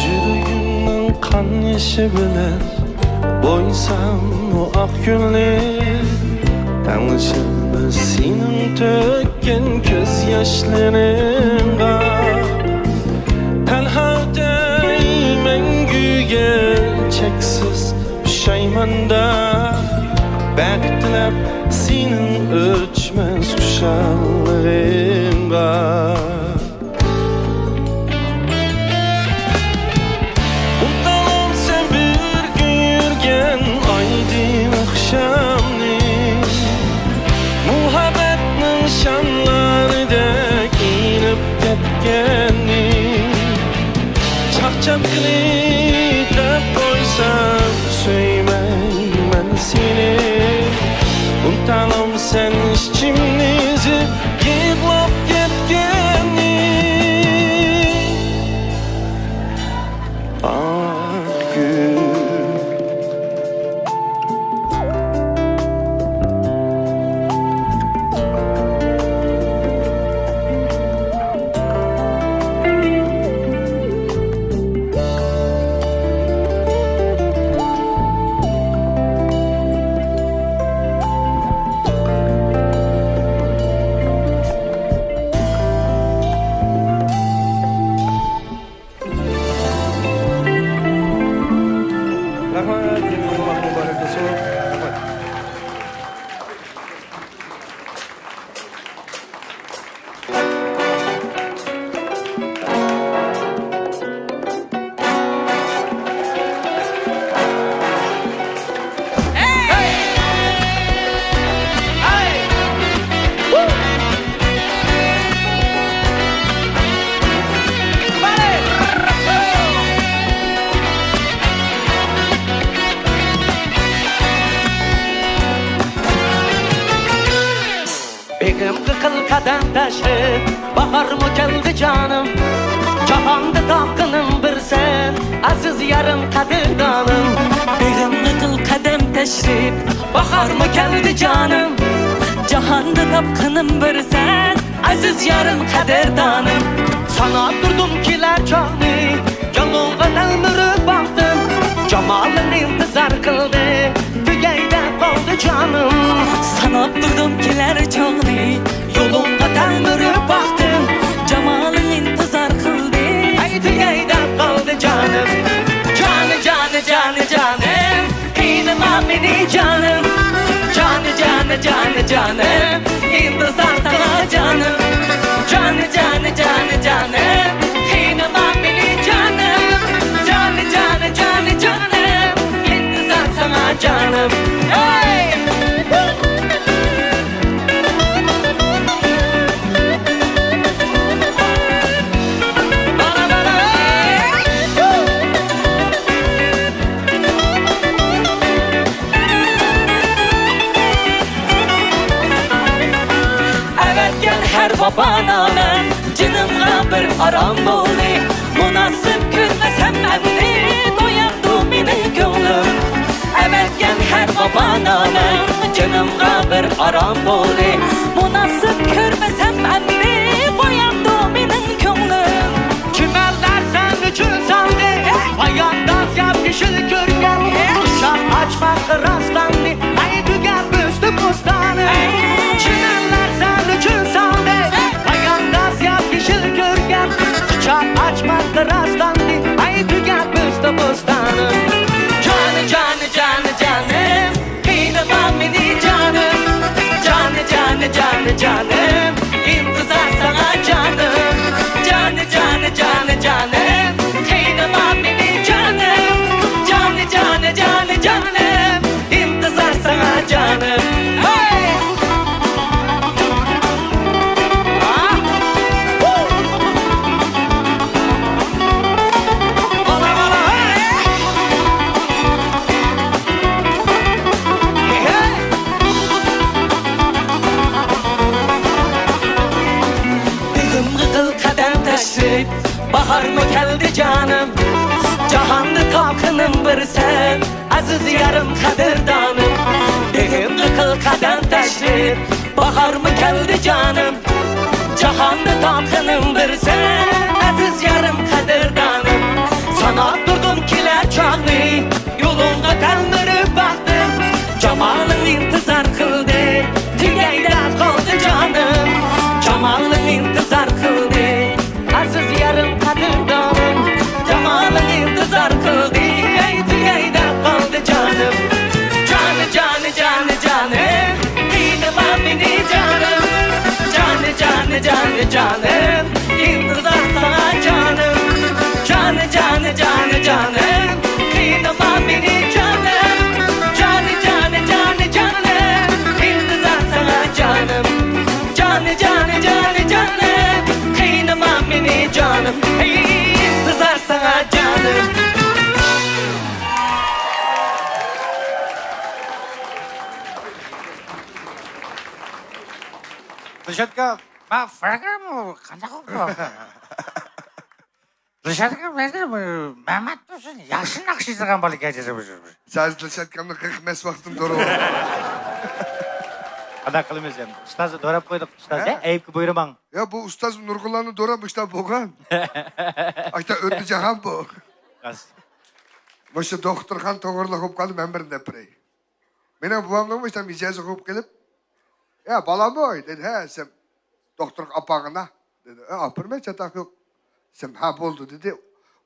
يۈرىكىمنىڭ قان يېشى بىلەن بويىساممۇ ئاق گۈلنى، تەڭلىشەلمەس سېنىڭ تۆككەن كۆز ياشلىرىڭغا. تەنھا ئۆتەي مەڭگۈگە چەكسىز پۇشايماندا، بەخت تىلەپ سېنىڭ ئۆچمەس خۇشاللىقىڭغا. ئۇنتالامسەن بىرگە يۈرگەن ئايدىڭ ئاخشامنى، مۇھەببەتنىڭ شاملاردەك يېنىپ كەتكىنى. چاقچاق قىلىپ دەپ قويسام، سۆيمەيمەن سېنى. ئۇنتالامسەن ئىچىمنى ئېزىپ يىغلاپ كەتكىنى. ئاق گۈل. قەدەم تەشرىپ، باھارمۇ كەلدى جانىم. جاھاندا تاپقىنىم بىر سەن، ئەزىز يارىم، قەدىردانىم. بېغىمغا قىل قەدەم تەشرىپ، باھارمۇ كەلدى جانىم. جاھاندا تاپقىنىم بىر سەن، ئەزىز يارىم، قەدىردانىم. ساناپ تۇردۇم كېلەر چاغنى، يولۇڭغا تەلمۈرۈپ باقتىم. جامالىڭ ئىنتىزار قىلدى، تۈگەي دەپ قالدى جانىم. ساناپ تۇردۇم كېلەر چاغنى، يولۇڭغا تەلمۈرۈپ باقتىم. جامالىڭ ئىنتىزار قىلدى، ئەي تۈگەي دەپ قالدى جانىم. جانى، جانى، جانى، جانىم، قىينىما مېنى جانىم. جانى، جانى، جانى، جانىم، ئىنتىزار ساڭا جانىم. جانى، جانى، جانى، جانىم، قىينىما مېنى جانىم. جانى، جانى، جانى، جانىم، ئىنتىزار ساڭا جانىم. ھەي! ئەۋەتكەن ھەر ۋاپانامە جېنىمغا بىر ئارام بولدى. مۇناسىپ كۆرمىسەم ئەمدى تويامدۇ مېنىڭ كۆڭلۈم. ئەۋەتكەن ھەر ۋاپانامە جېنىمغا بىر ئارام بولدى. مۇناسىپ كۆرمىسەم ئەمدى قويامدۇ مېنىڭ كۆڭلۈم. چىمەنلەر سەن ئۈچۈن سالدى، بايانداز ياپيېشىل كۆركەم، قۇچاق ئاچماققا راستلاندى، ئەي تۈگەپ ئۆستى بوستانىم. چىمەنلەر سەن ئۈچۈن سالدى، بايانداز ياپيېشىل كۆركەم، قۇچاق ئاچماققا راستلاندى، ئەي تۈگەپ ئۆستى بوستانىم. جانى، جانى، جانى، جانىم، قىينىما مېنى جانىم. جانى، جانى، جانى، جانىم، ئىنتىزار ساڭا جانىم. جانى، جانى، جانى، جانىم، قىينىما مېنى جانىم. جانى، جانى، جانى، جانىم، ئىنتىزار ساڭا جانىم. ھەي! بېغىمغا قىل قەدەم تەشرىپ، باھارمۇ كەلدى جانىم. جاھاندا تاپقىنىم بىر سەن، ئەزىز يارىم، قەدىردانىم. بېغىمغا قىل قەدەم تەشرىپ، باھارمۇ كەلدى جانىم. جاھاندا تاپقىنىم بىر سەن، ئەزىز يارىم، قەدىردانىم. ساناپ تۇردۇم كېلەر چاغنى، يولۇڭغا تەلمۈرۈپ باقتىم. جامالىڭ ئىنتىزار قىلدى، تۈگەي دەپ قالدى جانىم. جامالىڭ ئىنتىزار قىلدى، ئەزىز يارىم، قەدىردانىم. جامالىڭ ئىنتىزار قىلدى، ئەي تۈگەي دەپ قالدى جانىم. جانى، جانى، جانى، جانىم، قىينىما مېنى جانىم. جانى، جانى، جانى، جانىم، ئىنتىزار ساڭا جانىم. جانى، جانى، جانى، جانىم، قىينىما مېنى جانىم. جانى، جانى، جانى، جانىم، ئىنتىزار ساڭا جانىم. جانى، جانى، جانى، جانىم، قىينىما مېنى جانىم. ئىنتىزار ساڭا جانىم. دىلشاتكا، ما فىرقىمۇ قانداق بولۇپ؟ دىلشاتكا، مەمەت تۇرسۇن ياخشى ناخشا ئېيتىدىغان بالا كەچۈرسە بۇ. سەن دىلشاتكامنى قىرىق مەس ۋاقتىم دورا. قانداق قىلىمىز ئەمدى؟ ئۇستازنى دوراپ قويدۇق، ئۇستاز، ھە؟ ئەيىبكە بۇيرۇماڭ. يا، بۇ ئۇستاز نۇرغۇنلارنى دوراپ مۇشۇنداق بولغان. ئاشتا ئۆتتى جاھان بۇ. راست. مۇشۇ دوختۇرخانا توغرىلىق بولۇپ قالدى، مەن بىر دەپ بېرەي. مېنىڭ بوۋامنىڭمۇ ئىشتە مىجەزى قوپۇپ قېلىپ، يا بالام ئاي دېدى، ھە دېسەم، دوختۇرغا ئاپارغىنا دېدى. ئە، ئاپىرىمەن، چاتاق يوق دېسەم، ھە بولدى دېدى.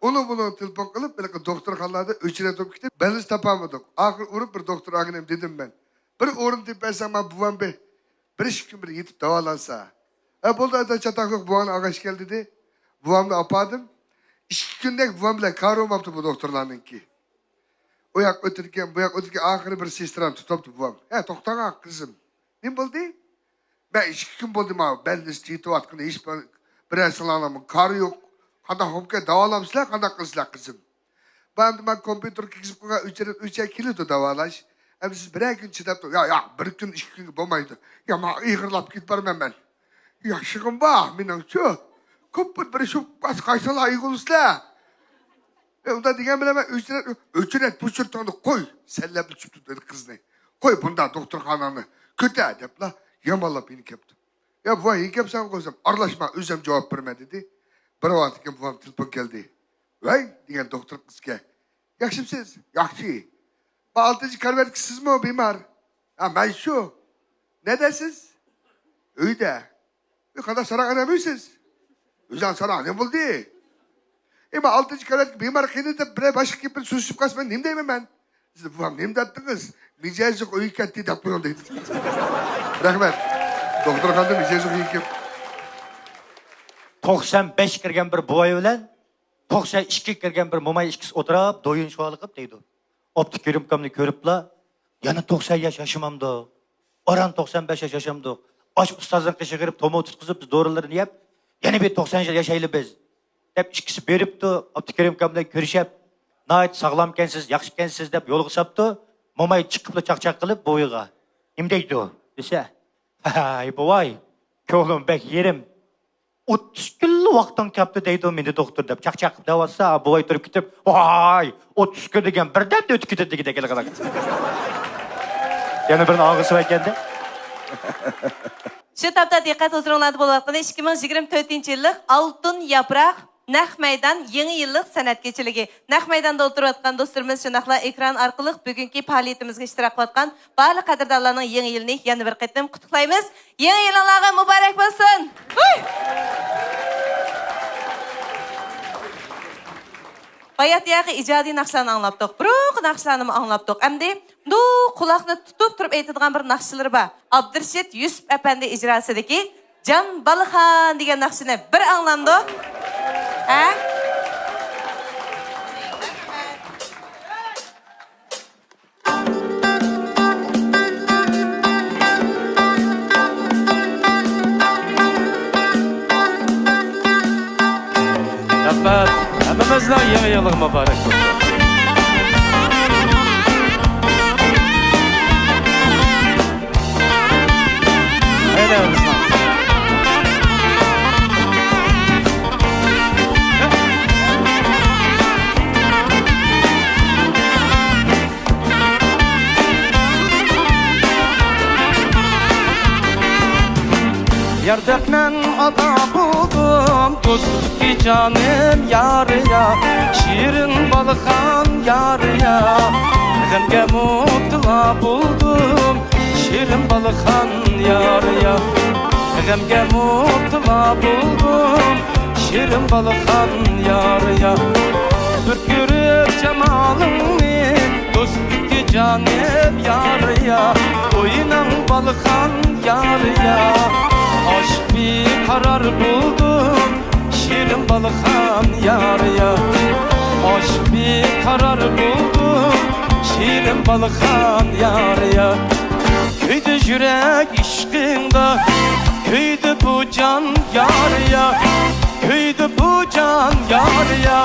ئۇنىڭ بۇنىڭ تېلېفون قىلىپ، ھېلىقى دوختۇرخانىلاردا ئۆچرەت بولۇپ كېتىپ، بەلنىس تاپالمىدۇق. ئاخىرى ئۇرۇپ بىر دوختۇر ئاغىنەم دېدىم مەن، بىر ئورۇن تېپىپ بەرسەڭ، مانا بوۋام بىر، بىر ئىككى كۈن بىر يېتىپ داۋالانسا. ھە بولدى ئاتا، چاتاق يوق، بوۋاڭنى ئاغاچ كەل دېدى. بوۋامنى ئاپاردىم. ئىككى كۈندەك بوۋام بىلەن كارى بولماپتۇ بۇ دوختۇرلارنىڭكى. ئۇ ياق ئۆتىدىكەن، بۇ ياق ئۆتىدىكەن، ئاخىرى بىر سېسترانى تۇتۇپتۇ بوۋام. ھە، توختاڭا قىزىم. نېمە بولدى؟ مەن ئىككى كۈن بولدى ماۋۇ بەلنىستا يېتىۋاتقىنى، ھېچ بىر، بىرەرسىلەرنىڭ كارى يوق. قانداق بولۇپكەن، داۋالامسىلەر، قانداق قىلىسىلەر قىزىم؟ بۇ ئەمدى مەن كومپيۇتېرغا كىرگۈزۈپ قويغان ئۆچرەت ئۆچەت كېلىدۇ داۋالاش. ئەمدى سىز بىرەر كۈن چىداپ تۇرۇڭ. يا، يا، بىر كۈن، ئىككى كۈنگە بولمايدۇ. يا، ماڭا ئېغىرلاپ كېتىپ بارىمەن مەن. ياخشىغىم بار مېنىڭچۇ. كوپپىر بىر شۇ قايسىلا ئىگىلىسىلەر. ئۇندا دېگەن بىلەن مەن ئۆچرەت، ئۆچرەت پۇچۇرتۇڭنى قوي. سەنلەپ چۈشۈپ تۇردى قىزنى. قوي بۇندا دوختۇرخاناڭنى كۆتە دەپلا يامانلاپ يېنىپ كەپتۇ. يا بوۋاي، يېنىپ كەپسەن قويسام، ئارىلاشما، ئۆزۈم جاۋاب بېرىمەن دېدى. بىر ۋاقىتتىن كېيىن بوۋام تېلېفون كەلدى. ۋەي دېگەن دوختۇر قىزكەن. ياخشىمسىز؟ ياخشى. بۇ ئالتىنچى كارىۋەتتىكى سىزمۇ بىمار؟ ھە، مەن شۇ. نەدە سىز؟ ئۆيدە. ئۆي قانداق ساراڭ ئەنەمۇ سىز؟ ئۆزۈڭ ساراڭ نېمە بولدى؟ ئەمما ئالتىنچى كارىۋەتتىكى بىمار قېنى دەپ بىرەر باشقا گېپىنى سۆزلىشىپ قالسا مەن نېمە دەيمەن مەن؟ سىز بوۋام نېمە دەپتىڭىز؟ مىجەزى يوق ئۆيگە كەتتى دەپ قويۇڭ دەيدۇ. رەھمەت. دوختۇرخانىدا مىجەزى يوق ئۆيگە كەپ. توقسان بەش كىرگەن بىر بوۋاي بىلەن توقسان ئىككى كىرگەن بىر موماي ئىككىسى ئولتۇرۇپ دويۇن شۇۋالىقىپ دەيدۇ. ئابدۇكېرىم ئاكامنى كۆرۈپلا، يەنە توقسان ياش ياشىمامدۇق؟ ئاران توقسان بەش ياش ياشامدۇق؟ ئاشۇ ئۇستازنىڭ قېشىغا بېرىپ تومۇر تۇتقۇزۇپ بىز دورىلىرىنى يەپ، يەنە بىر توقسان ياش ياشايلى بىز، دەپ ئىككىسى بېرىپتۇ. ئابدۇكېرىم ئاكام بىلەن كۆرۈشۈپ، ناھايىتى ساغلامكەنسىز، ياخشىكەنسىز دەپ يولغا ساپتۇ. موماي چىقىپلا چاقچاق قىلىپ بوۋىغا، نېمە دەيدۇ دېسە، ھەي بوۋاي، كۆڭلۈم بەك يېرىم. ئوتتۇز كۈنلا ۋاقتىڭ كەپتۇ دەيدۇ مېنى دوختۇر دەپ چاقچاق قىلىپ دەۋاتسا، بوۋاي تۇرۇپ كېتىپ، ۋاي، ئوتتۇز كۈن دېگەن بىردەمدە ئۆتۈپ كېتىدۇ دېگۈدەك. يەنە بىرنى ئالغۇسى بار ئىكەندە. شۇ تاپتا دىققەت ھۇزۇرۇڭلاردا بولۇۋاتقىنى ئىككى مىڭ يىگىرمە تۆتىنچى يىللىق ئالتۇن ياپراق نەق مەيدان يېڭى يىللىق سەنئەت كېچىلىكى. نەق مەيداندا ئولتۇرۇۋاتقان دوستلىرىمىز شۇنداقلا ئېكران ئارقىلىق بۈگۈنكى پائالىيىتىمىزگە ئىشتىراك قىلىۋاتقان بارلىق قەدىردانلارنىڭ يېڭى يىلىنى يەنە بىر قېتىم قۇتلۇقلايمىز. يېڭى يىلىڭلارغا مۇبارەك بولسۇن! ھۇي! باياتىياقى ئىجادىي ناخشىلارنى ئاڭلاپتۇق، بۇرۇنقى ناخشىلارنىمۇ ئاڭلاپتۇق. ئەمدى مۇنداق قۇلاقنى تۇتۇپ تۇرۇپ ئېيتىدىغان بىر ناخشىلىرى بار. ئابدۇرېشىت يۈسۈپ ئەپەندى ئىجراسىدىكى جان بالىخان دېگەن ناخشىنى بىر ئاڭلامدۇق؟ ھە؟ رەھمەت. ھەممىمىزنىڭ يېڭى يىلىغا مۇبارەك بولسۇن. ھەيدەۋېرسىڭ. يار دەپ مەن ئادا بولدۇم، دوستتى جانىم يارىيا، شېرىن بالىخان يارىيا. غەمگە مۇپتىلا بولدۇم، شېرىن بالىخان يارىيا. غەمگە مۇپتىلا بولدۇم، شېرىن بالىخان يارىيا. بىر كۆرۈپ جامالىڭنى، دوستتى جانىم يارىيا، ئويناڭ بالىخان يارىيا. ئاشىق بىقارار بولدۇم، شېرىن بالىخان يارىيا. ئاشىق بىقارار بولدۇم، شېرىن بالىخان يارىيا. كۆيدى يۈرەك ئىشقىڭدا، كۆيدى بۇ جان يارىيا. كۆيدى بۇ جان يارىيا،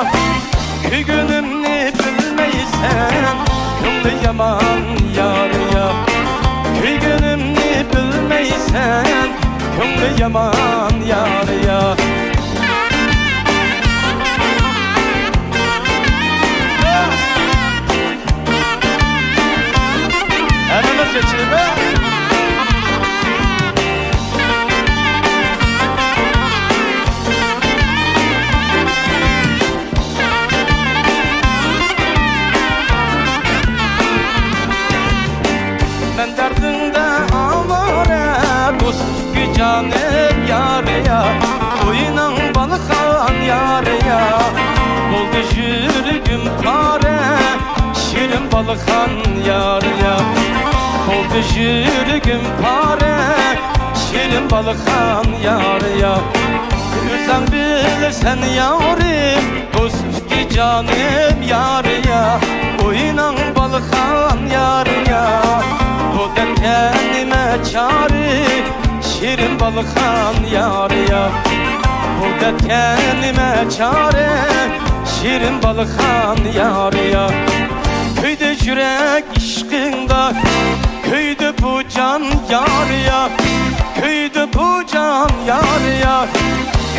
كۆيگىنىمنى بىلمەيسەن، كۆڭلى يامان يارىيا. كۆيگىنىمنى بىلمەيسەن، كۆڭلى يامان يارىيا. ھەممىمىز چېچىلىمىز. مەن دەردىڭدە ئاۋارە، دوستتى جانىم يارىيا، ئويناڭ بالىخان يارىيا. بولدى يۈرىكىم پارە، شېرىن بالىخان يارىيا. بولدى يۈرىكىم پارە، شېرىن بالىخان يارىيا. ئۆزەڭ بىلىسەن يارىم، دوستتى جانىم يارىيا. ئويناڭ بالىخان يارىيا. بۇ دەردكە نېمە چارە، شېرىن بالىخان يارىيا. بۇ دەردكە نېمە چارە، شېرىن بالىخان يارىيا. كۆيدى يۈرەك ئىشقىڭدا، كۆيدى بۇ جان يارىيا. كۆيدى بۇ جان يارىيا،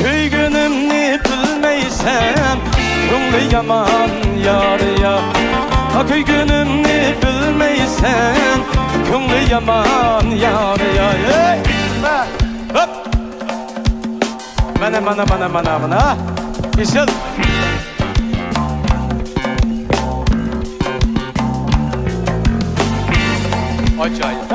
كۆيگىنىمنى بىلمەيسەن، كۆڭلى يامان يارىيا. ھا، كۆيگىنىمنى بىلمەيسەن، كۆڭلى يامان يارىيا. ھەي! ھوپ! مانا، مانا، مانا، مانا، مانا. ئېسىل. ئاجايىپ.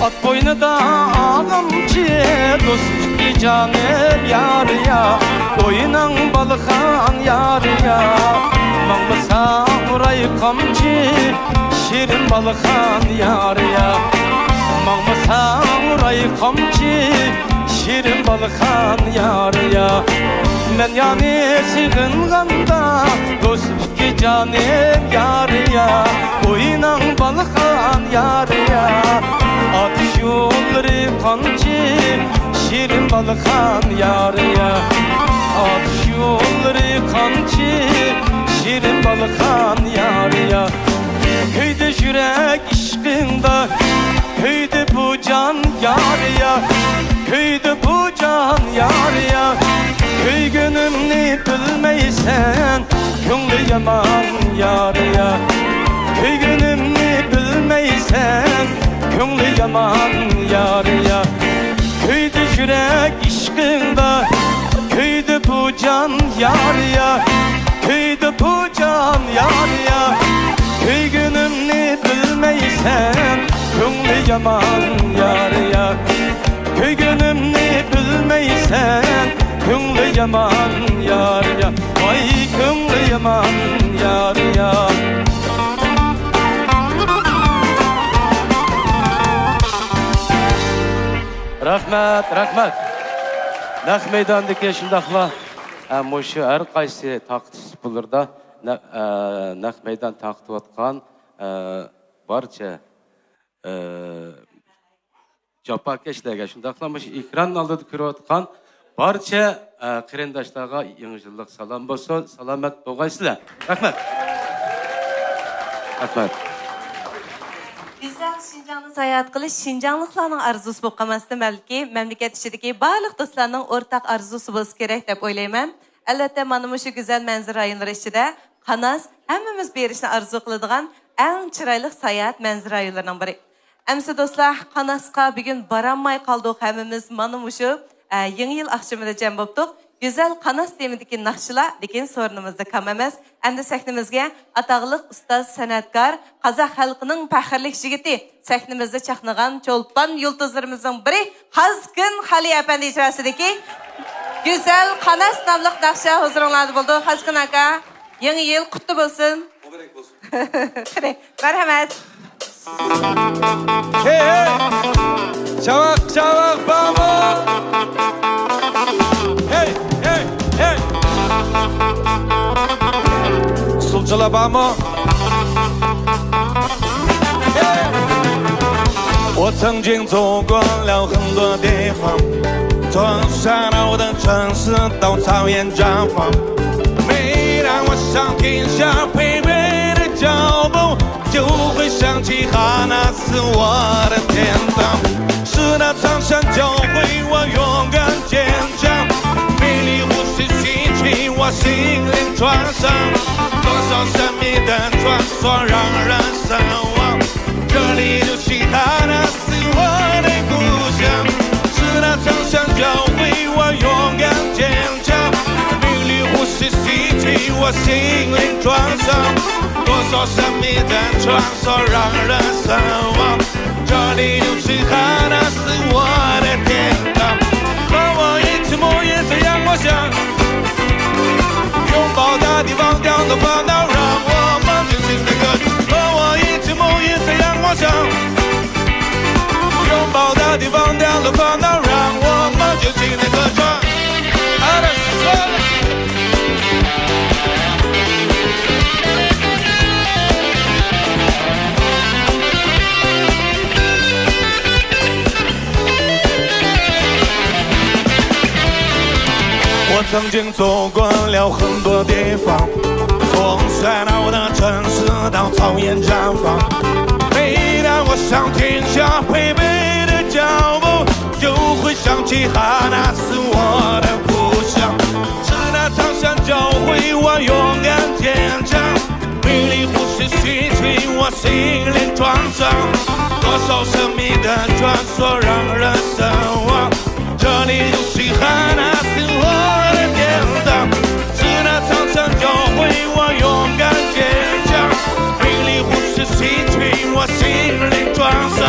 ئات بوينىدا ئاغامچى، دوستلۇقى جانىم يارىيا، ئويناڭ بالىخان يارىيا، ماڭمىساڭ ئۇراي قامچى، شېرىن بالىخان يارىيا، ماڭمىساڭ ئۇراي قامچى، شېرىن بالىخان يارىيا. مەن يەنە سېغىنغاندا، دوستلۇقى جانىم يارىيا، ئويناڭ بالىخان يارىيا. ئاتۇش يوللىرى قانچە، شېرىن بالىخان يارىيا، ئاتۇش يوللىرى قانچە، شېرىن بالىخان يارىيا. كۆيدى يۈرەك ئىشقىڭدا، كۆيدى بۇ جان يارىيا، كۆيدى بۇ جان يارىيا. كۆيگىنىمنى بىلمەيسەن، كۆڭلى يامان يارىيا، كۆيگىنىمنى بىلمەيسەن، كۆڭلى يامان يارىيا. كۆيدى يۈرەك ئىشقىڭدا، كۆيدى بۇ جان يارىيا، كۆيدى بۇ جان يارىيا. كۆيگىنىمنى بىلمەيسەن، كۆڭلى يامان يارىيا، كۆيگىنىمنى بىلمەيسەن، كۆڭلى يامان يارىيا، ۋاي كۆڭلى يامان يارىيا. رەھمەت، رەھمەت. نەق مەيداندىكى شۇنداقلا، ئە، مۇشۇ ھەر قايسى تارقىتىش ئۇسۇللىرىدا نە-، ئە، نەق مەيدان تارقىتىۋاتقان، ئە، بارچە، ئە، جاپاكەشلەرگە، شۇنداقلا مۇشۇ ئېكران ئالدىدا كۆرۈۋاتقان بارچە، ئە، قېرىنداشلارغا يېڭى يىللىق سالام بولسۇن، سالامەت بولغايسىلەر. رەھمەت. رەھمەت. گۈزەل شىنجاڭنى ساياھەت قىلىش شىنجاڭلىقلارنىڭ ئارزۇسى بولۇپ قالماستىن، بەلكى مەملىكەت ئىچىدىكى بارلىق دوستلارنىڭ ئورتاق ئارزۇسى بولسا كېرەك دەپ ئويلايمەن. ئەلۋەتتە، مانا مۇشۇ گۈزەل مەنزىرە رايونلىرى ئىچىدە قاناس ھەممىمىز بېرىشنى ئارزۇ قىلىدىغان ئەڭ چىرايلىق ساياھەت مەنزىرە رايونلىرىنىڭ بىرى. ئەمىسە دوستلار، قاناسقا بۈگۈن بارالماي قالدۇق ھەممىمىز. مانا مۇشۇ، ئە، يېڭى يىل ئاخشىمىدا جەم بوپتۇق. گۈزەل قاناس تېمىدىكى ناخشىلار، لېكىن سورۇنىمىزدا كام ئەمەس. ئەمدى سەھنىمىزگە ئاتاقلىق ئۇستاز سەنئەتكار، قازاق خەلقىنىڭ پەخىرلىك يىگىتى، سەھنىمىزدە چاقنىغان چولپان يۇلتۇزلىرىمىزنىڭ بىرى قازكىن خالى ئەپەندى ئىجراسىدىكى گۈزەل قاناس ناملىق ناخشا ھۇزۇرۇڭلاردا بولىدۇ. قازكىن ئاكا، يېڭى يىل قۇتلۇق بولسۇن. مۇبارەك بولسۇن. قېنى، مەرھەمەت. ھەي، ھەي! چاۋاق، چاۋاق بارمۇ؟ ھەي، ھەي، ھەي! ئۇسسۇلچىلار بارمۇ؟ ھەي! 我曾经走过了很多地方，从沙漠的城市到草原綻放，每当我想停下疲惫的脚步， 就会想起哈纳斯我的天堂，是那座山教会我勇敢坚强，迷离湖水洗去我心灵创伤，多少神秘的传说让人神往，这里就是哈纳斯我的故乡，是那座山教会我勇敢坚强，迷离湖水洗去我心灵创伤，多少神秘的传 说让人神往，这里就是哈纳斯我的天堂。和我一起沐浴太阳，我想拥抱大地，忘掉了烦恼，让我们尽情的歌唱。和我一起沐浴太阳，我想地方掉了烦恼，让我们尽情地歌唱。Arası. 我曾经走过了很多地方，从喧闹的城市到草原绽放。每当我想停下疲惫的脚步，就会想起哈那是我的故乡。是那长相教会我勇敢坚强，迷离湖水洗去我心灵创伤。多少神秘的传说让人神往，这里有稀罕那是我的天堂。是那长城教会我勇敢坚强，迷离湖水洗去我心灵创伤。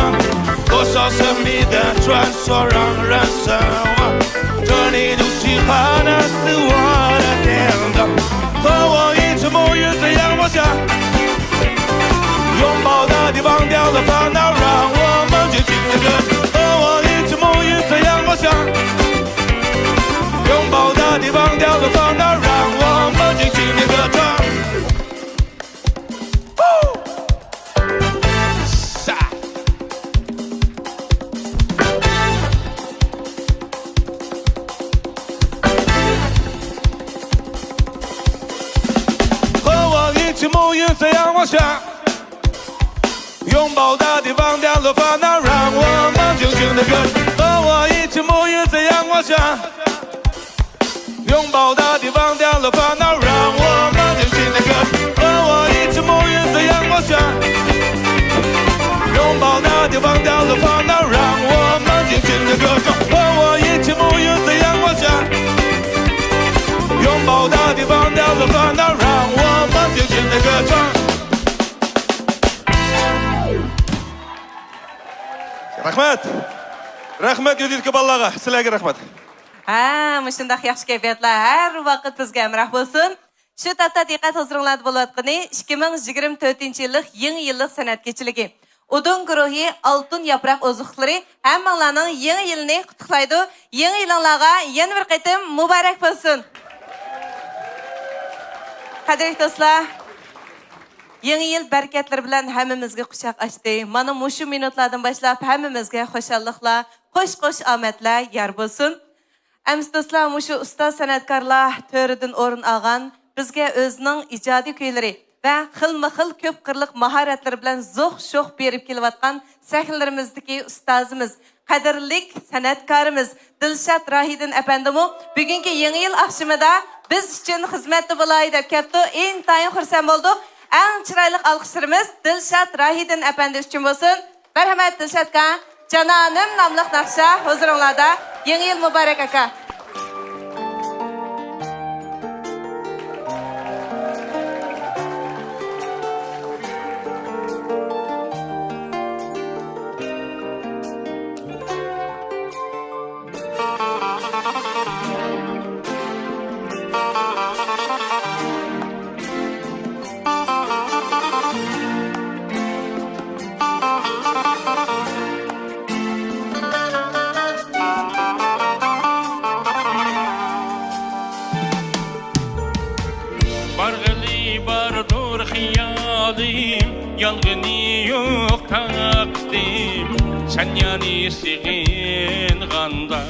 多少神秘的传说让人神往，这里有稀罕那是我的天堂。和我一起沐浴在阳光下，拥抱大地，忘掉了烦恼，让我们尽情地歌唱。和我一起沐浴在阳光下，拥抱大地，忘掉了烦恼，让我们尽情地歌唱。和我一起沐浴在阳光下，拥抱大地，忘掉了烦恼，让我们尽情地歌唱。和我一起沐浴在阳光下，拥抱大地，忘掉了烦恼，让我们尽情地歌唱。和我一起沐浴在阳光下，拥抱大地，忘掉了烦恼，让我们尽情地歌唱。和我一起沐浴在阳光下，拥抱大地，忘掉了烦恼，让我们尽情地歌唱。 رەھمەت. رەھمەت يۇزىدىكى بالىلارغا، سىلەرگە رەھمەت. ھە، مۇشۇنداق ياخشى كەيپىياتلار ھەر ۋاقىت بىزگە ھەمراھ بولسۇن. شۇ تاپتا دىققەت ھۇزۇرۇڭلاردا بولۇۋاتقىنى ئىككى مىڭ يىگىرمە تۆتىنچى يىللىق يېڭى يىللىق سەنئەت كېچىلىكى. ئۇدۇڭ گۇرۇھى ئالتۇن ياپراق ئوزۇقلۇقلىرى ھەممىڭلارنىڭ يېڭى يىلىنى قۇتلۇقلايدۇ. يېڭى يىلىڭلارغا يەنە بىر قېتىم مۇبارەك بولسۇن. قەدىرلىك دوستلار، يېڭى يىل بەرىكەتلىرى بىلەن ھەممىمىزگە قۇچاق ئاچتى. مانا مۇشۇ مىنۇتلاردىن باشلاپ ھەممىمىزگە خۇشاللىقلار، قوش-قوش ئامەتلەر يار بولسۇن. ئەمىسە دوستلار، مۇشۇ ئۇستاز سەنئەتكارلار تۆرىدىن ئورۇن ئالغان، بىزگە ئۆزىنىڭ ئىجادىي كۈيلىرى ۋە خىلمۇ خىل كۆپ قىرلىق ماھارەتلىرى بىلەن زوق شوخ بېرىپ كېلىۋاتقان سەھنىلىرىمىزدىكى ئۇستازىمىز، قەدىرلىك سەنئەتكارىمىز دىلشات راھىدىن ئەپەندىمۇ بۈگۈنكى يېڭى يىل ئاخشىمىدا بىز ئۈچۈن خىزمەتتە بولاي دەپ كەپتۇ. ئىنتايىن خۇرسەن بولدۇق. ئەڭ چىرايلىق ئالقىشلىرىمىز دىلشات راھىدىن ئەپەندى ئۈچۈن بولسۇن. مەرھەمەت دىلشاتكا، جانانىم ناملىق ناخشا ھۇزۇرۇڭلاردا. يېڭى يىل مۇبارەك، ئاكا! بارغىلى باردۇر خىيالىم، يانغىنى يوق تاقىتىم. سەن يەنى سېغىنغاندا،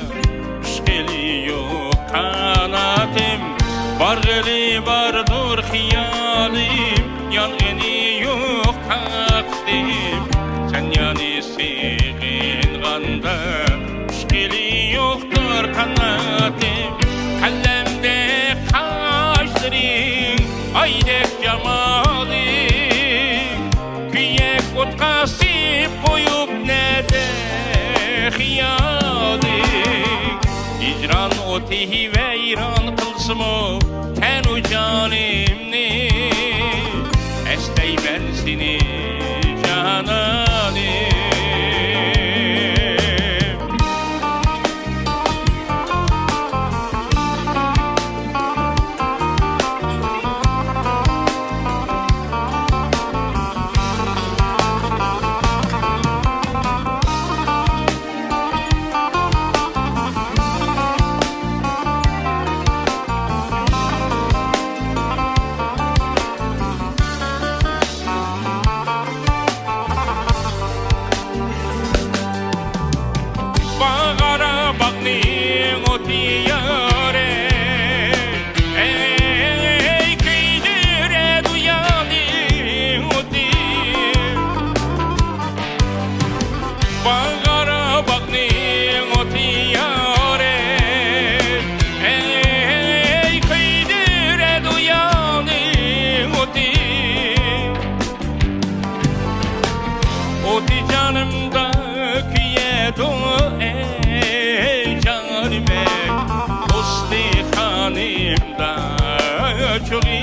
ئۇچقىلى يوق قاناتىم. بارغىلى باردۇر خىيالىم، يانغىنى يوق تاقىتىم. سەن يەنى سېغىنغاندا، ئۇچقىلى يوقتۇر قاناتىم. قەلەمدەك قاشلىرىڭ، ئايدەك جامالىڭ، كۆيەك ئوتقا سىڭىپ قويۇپ نەدە خىيالىڭ. ھىجران ئوتى ۋەيران قىلسىمۇ تەنۇ جانىمنى، ئەسلەيمەن سېنى جانانىم. چوغى.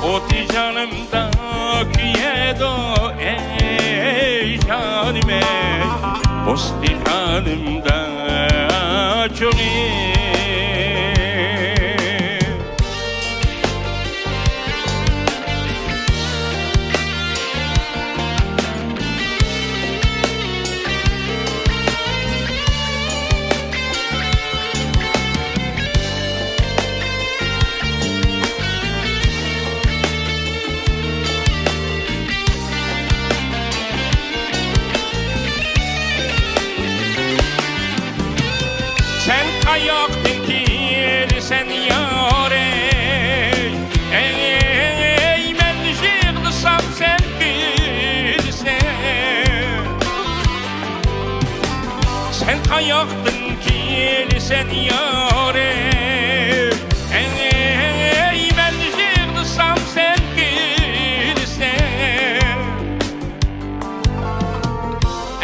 ئوتى جانىمدا كۆيىدۇ، ئەي جانىم، ئەي، پوستى قانىمدا چوغى. سەن قاياقتىن كېلىسەن يارىم؟ ئەي، مەن يىغلىسام سەن كۈلىسەن. سەن قاياقتىن كېلىسەن يارىم؟ ئەي، مەن يىغلىسام سەن كۈلىسەن.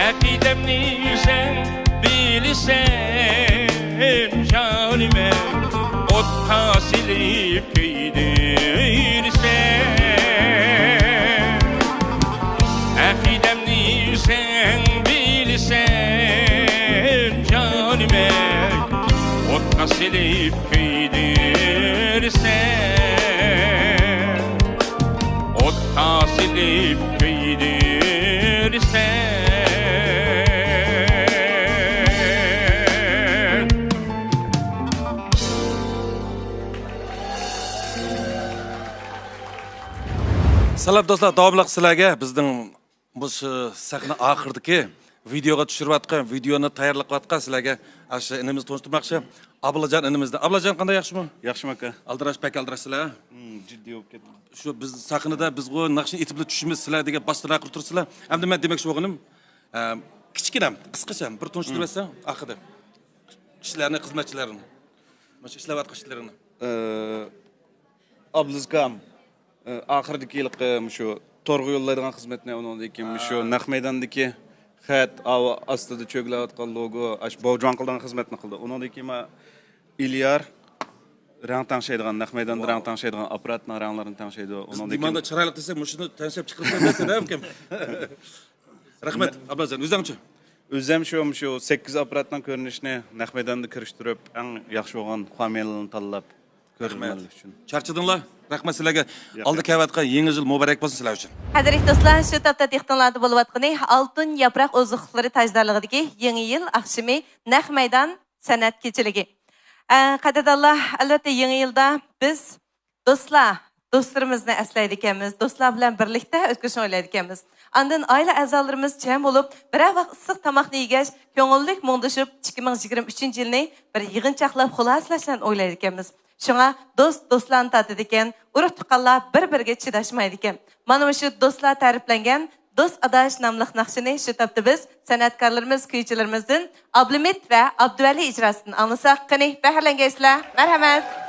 ئەقىدەمنى سەن بىلىسەن جانىم، ئوتقا سېلىپ كۆيدۈرىسەن. ئەقىدەمنى سەن بىلىسەن جانىم، ئوتقا سېلىپ كۆيدۈرىسەن. ئوتقا سېلىپ كۆيدۈرىسەن. سالام دوستلار، داۋاملىق سىلەرگە بىزنىڭ مۇشۇ سەھنە ئاخىرىدىكى ۋىدېئوغا چۈشۈرۈۋاتقان، ۋىدېئونى تەييارلاۋاتقان سىلەرگە ئاشۇ ئىنىمىزنى تونۇشتۇرماقچى. ئابلاجان ئىنىمىزنى. ئابلاجان، قانداق، ياخشىمۇ؟ ياخشىمۇ، ئاكا. ئالدىراش، بەك ئالدىراشسىلەر. ھىم، جىددىي بولۇپ كەتتىم. شۇ بىز سەھنىدە بىزغۇ ناخشىنى ئېيتىپلا چۈشىمىز، سىلەر دېگەن باشتىن ئاخىر تۇرىسىلەر. ئەمدى مەن دېمەكچى بولغىنىم، ئە، كىچىككىنە، قىسقىچە بىر تونۇشتۇرۇۋەتسەڭ ئاخىرىدا. ئىشلارنى، خىزمەتچىلەرنى. مۇشۇ ئىشلەۋاتقان ئىشلىرىڭنى. ئە، ئابلىزكام، ئە، ئاخىرىدىكى ھېلىقى مۇشۇ تورغا يوللايدىغان خىزمەتنى، ئۇنىڭدىن كېيىن مۇشۇ نەق مەيداندىكى خەت، ئاۋۇ ئاستىدا چۆگىلەۋاتقان لوگو، ئاشۇ باۋجۇۋان قىلىدىغان خىزمەتنى قىلدى. ئۇنىڭدىن كېيىن ما ئىليار رەڭ تەڭشەيدىغان، نەق مەيداندا رەڭ تەڭشەيدىغان، ئاپپاراتنىڭ رەڭلىرىنى تەڭشەيدۇ. ئۇنىڭدىن كېيىن دىماندا چىرايلىق دېسەك، مۇشۇنى تەڭشەپ چىقىرىسەن دەيسەن، ھە، ئۇكام؟ رەھمەت، ئابلازان، ئۆزۈڭچە؟ ئۆزۈم شۇ، شۇ سەككىز ئاپپاراتنىڭ كۆرۈنۈشىنى نەق مەيداندا كىرىشتۈرۈپ، ئەڭ ياخشى بولغان خامىيەلەرنى تاللاپ كۆرۈنمەنلىك ئۈچۈن. چارچىدىڭلار؟ رەھمەت سىلەرگە. ياق، ئالدى ياق. كەلىۋاتقان يېڭى يىل مۇبارەك بولسۇن سىلەر ئۈچۈن. قەدىرلىك دوستلار، شۇ تاپتا دىققىتىڭلاردا بولۇۋاتقىنى ئالتۇن ياپراق ئوزۇقلۇقلىرى تاجدارلىقىدىكى يېڭى يىل ئاخشىمى نەق مەيدان سەنئەت كېچىلىكى. ئە، قەدىردانلار، ئەلۋەتتە يېڭى يىلدا بىز دوستلار، دوستلىرىمىزنى ئەسلەيدىكەنمىز، دوستلار بىلەن بىرلىكتە ئۆتكۈزۈشنى ئويلايدىكەنمىز. ئاندىن ئائىلە ئەزالىرىمىز جەم بولۇپ، بىرەر ۋاق ئىسسىق تاماقنى يېگەچ، كۆڭۈللۈك مۇڭدىشىپ، ئىككى مىڭ يىگىرمە ئۈچىنچى يىلنى بىر يىغىنچاقلاپ خۇلاسىلەش بىلەن ئويلايدىكەنمىز. شۇڭا دوست دوستلارنى تارتىدىكەن، ئۇرۇق تۇغقانلار بىر بىرىگە چىداشمايدىكەن. مانا مۇشۇ دوستلار تەرىپلەنگەن دوست ئاداش ناملىق ناخشىنى شۇ تاپتا بىز سەنئەتكارلىرىمىز، كۈيچىلىرىمىزدىن ئابلىمىت ۋە ئابدۇۋەلى ئىجراسىدىن ئاڭلىساق، قېنى، بەھرىلەنگەيسىلەر. مەرھەمەت.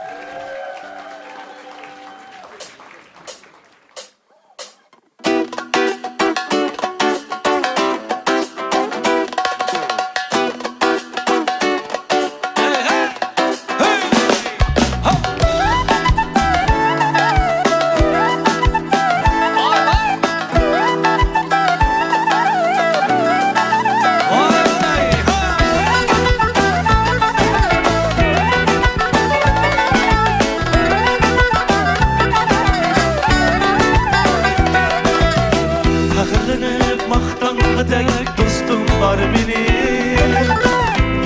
پەخىرلىنىپ ماختانغۇدەك دوستۇم بار مېنىڭ،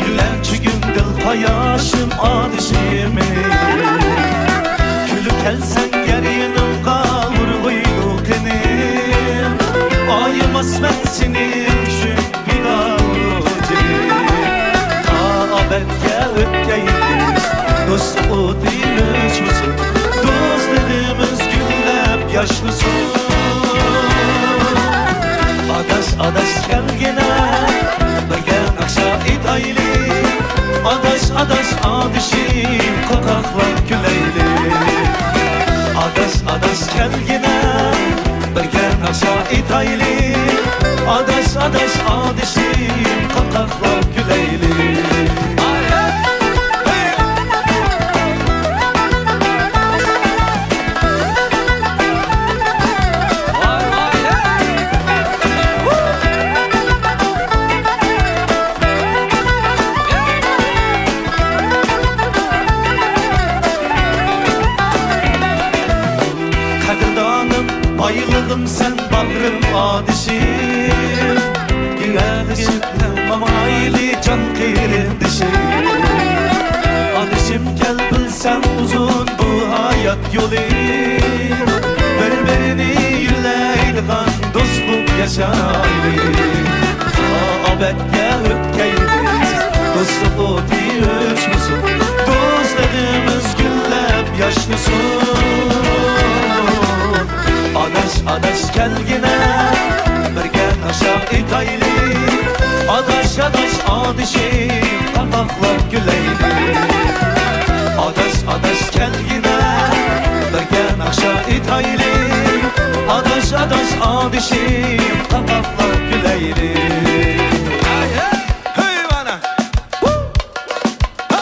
يۈرەك چۈگۈم دىل قاياشىم ئادىشىم. كۈلۈپ كەلسەڭ يار يېنىمغا ئۇرغۇيدۇ قېنىم، ئايىماسمەن سېنىڭ ئۈچۈن پىدا بولۇپ جېنىم. تا ئەبەدكە ئۆتكەي بىز، دوستلۇق ئوتى ئۆچمىسۇن، دوستلۇقىمىز گۈللەپ ياشنىسۇن. ئاداش، ئاداش، كەلگىنە، بىرگە ناخشا ئېيتايلى. ئاداش، ئاداش، ئادىشىم، قاقاقلاپ كۈلەيلى. ئاداش، ئاداش، كەلگىنە، بىرگە ناخشا ئېيتايلى. ئاداش، ئاداش، ئادىشىم، قاقاقلاپ كۈلەيلى. ئاي، ئاي. ئادىشىم، كەل بىلسەڭ ئۇزۇن بۇ ھايات يولى، بىر-بىرىنى يۆلەيدىغان دوست بولۇپ ياشايلى. ئابەتكە ئۆتكەيلى، دوستلۇق ئوتى ئۆچمىسۇن، دوستلۇقىمىز گۈللەپ ياشنىسۇن. ئاداش، ئاداش كەلگىنە، بىرگە ناخشا ئېيتايلى. ئاداش، ئاداش، ئادىشىم، قاقاقلاپ كۈلەيلى. ئاداش، ئاداش كەلگىنە، بىرگە ناخشا ئېيتايلى. ئاداش، ئاداش، ئادىشىم، قاقاقلاپ كۈلەيلى. ھەي، ھەي! ھەي، ۋانا! ھۇ! ھە!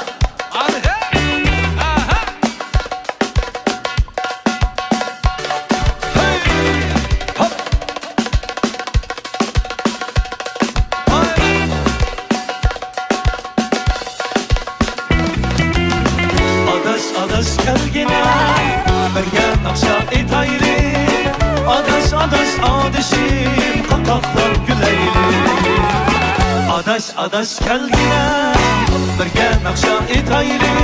ئانى، ھە! ئاھا! ئاداش، ئاداش كەلگىنە، بىرگە ناخشا ئېيتايلى. ئاداش، ئاداش، ئادىشىم، قاقاقلاپ كۈلەيلى. ئاداش، ئاداش كەلگىنە، بىرگە ناخشا ئېيتايلى.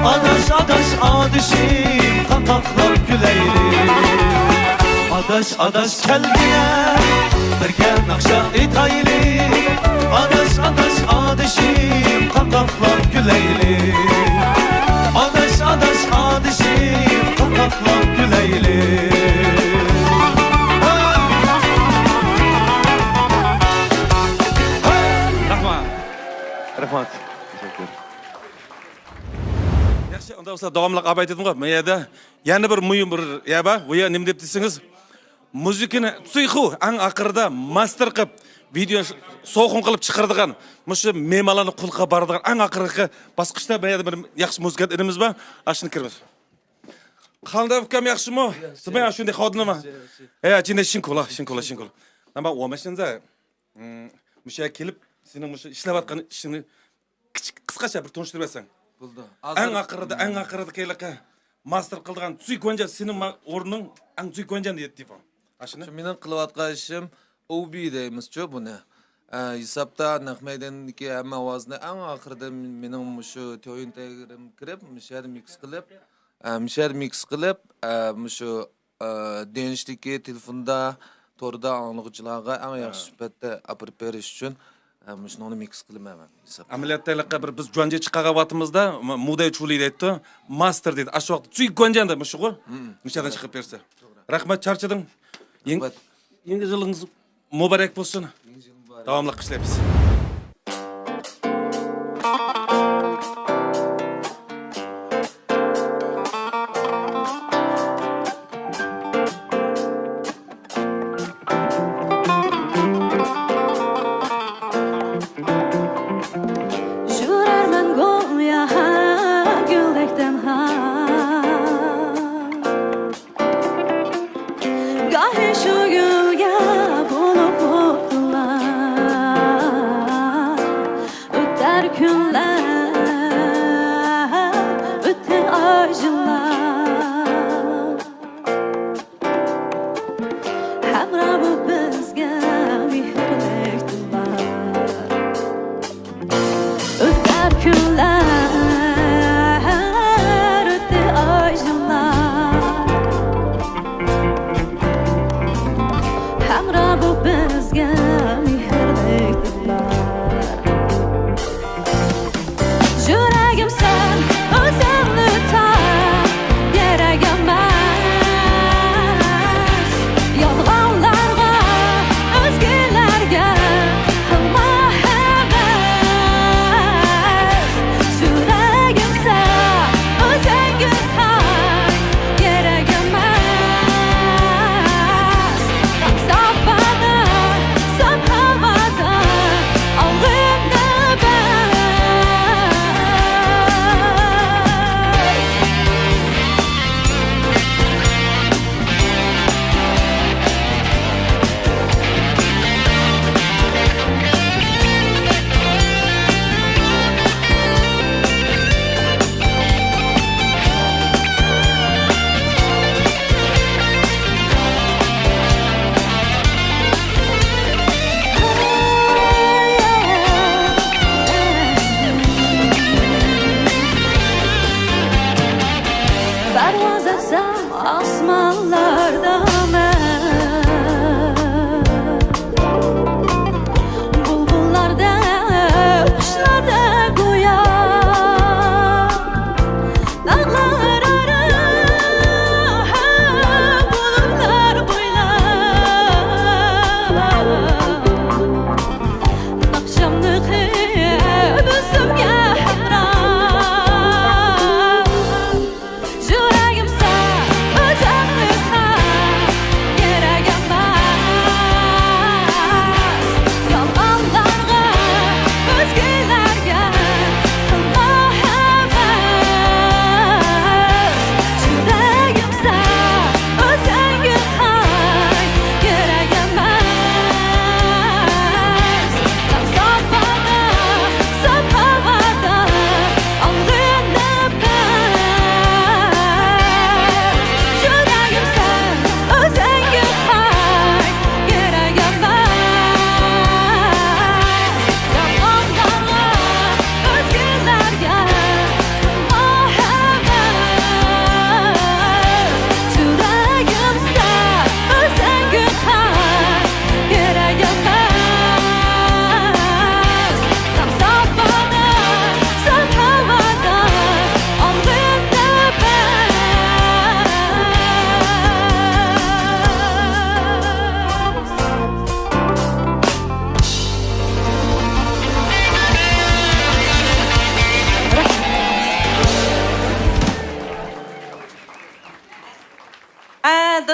ئاداش، ئاداش، ئادىشىم، قاقاقلاپ كۈلەيلى. ئاداش، ئاداش كەلگىنە، بىرگە ناخشا ئېيتايلى. ئاداش، ئاداش، ئادىشىم، قاقاقلاپ كۈلەيلى. ئاداش، ئاداش، ئادىشىم، قاقاقلاپ كۈلەيلى. رەھمەت. رەھمەت. تەشەككۈر. ياخشى، ئۇنداق بولسا داۋاملىق ئاۋاز ئېيتىدىغۇ. بۇ يەردە يەنە بىر مۇھىم بىر يەر بار. بۇ يەر نېمە دەپ دېسىڭىز، مۇزىكىنى سۇيخۇ ئەڭ ئاخىرىدا ماستېر قىلىپ، ۋىدېو سوقۇن قىلىپ چىقىرىدىغان، مۇشۇ مېھمانلارنىڭ قۇلىقىغا بارىدىغان ئەڭ ئاخىرقى باسقۇچتا بۇ يەردە بىر ياخشى مۇزىكانت ئىنىمىز بار. ئاشۇنى كىرىمىز. قانداق ئۇكام، ياخشىمۇ؟ سىماي ئاشۇنداق خادىنىما؟ ھە، جىنە شىنكولا، شىنكولا، شىنكولا. ناما ئوماشىنزا. مۇشۇ يەرگە كېلىپ، سېنىڭ مۇشۇ ئىشلەۋاتقان ئىشىڭنى كىچىك، قىسقىچە بىر تونۇشتۇرۇپ بەرسەڭ. بولدى. ھازىر ئەڭ ئاخىرىدا، ئەڭ ئاخىرىدا كېيىنلىكى ماستېر قىلىدىغان زۈيكۈەنجان سېنىڭ ما-، ئورنۇڭ ئەڭ زۈيكۈەنجان دېيىپ. ئاشۇنى. شۇ مېنىڭ قىلىۋاتقان ئىشىم ئوبى دەيمىزچۇ بۇنى. ئە، ھېسابتا نەق مەيداندىكى ھەممە ئاۋازنى ئەڭ ئاخىرىدا مېنىڭ مۇشۇ تيۇن تەگرىم كىرىپ، مۇشۇ يەردە مىكس قىلىپ، ئە، مۇشۇ يەردە مىكس قىلىپ، ئە، مۇشۇ ئى، دېڭىشتىكى تېلېفوندا، توردا ئاڭلىغۇچىلارغا ئەڭ ياخشى سۈپەتتە ئاپىرىپ بېرىش ئۈچۈن، ئە، مۇشۇنىڭنى مىكس قىلىمەن مەن ھېسابتا. ئەمەلىيەتتە ھېلىقى بىر بىز جۇەنجى چىقارغان ۋاقتىمىزدا، م-، مۇدەي چۇلى دەيتتى، ماستېر دەيدۇ. ئاشۇ ۋاقىت زۈيكۈەنجان دەپ مۇشۇغۇ. مۇشۇ يەردىن چىقىپ بېرسە. رەھمەت، چارچىدىڭ. يېڭى، رەھمەت. يېڭى يىلىڭىز مۇبارەك بولسۇن. يېڭى يىل مۇبارەك. داۋاملىق ئىشلەيمىز. يۈرەرمەن گويا گۈلدەك تەنھا. گاھى شۇ گۈلگە بولۇپ ئوتلار، ئۆتەر كۈنلەر، ئۆتەر ئايلار، ھەمراھ بول بىزگە مېھىرلىك دىللار. ئۆتەر كۈنلەر، ئۆتەر ئايلار، ھەمراھ بول بىزگە مېھىرلىك دىللار. يۈرەكىم سەن ئۆزۈڭنى تاپ، كېرەك ئەمەس يالغانلارغا، ئۆزگىلەرگە قىلما ھەۋەس.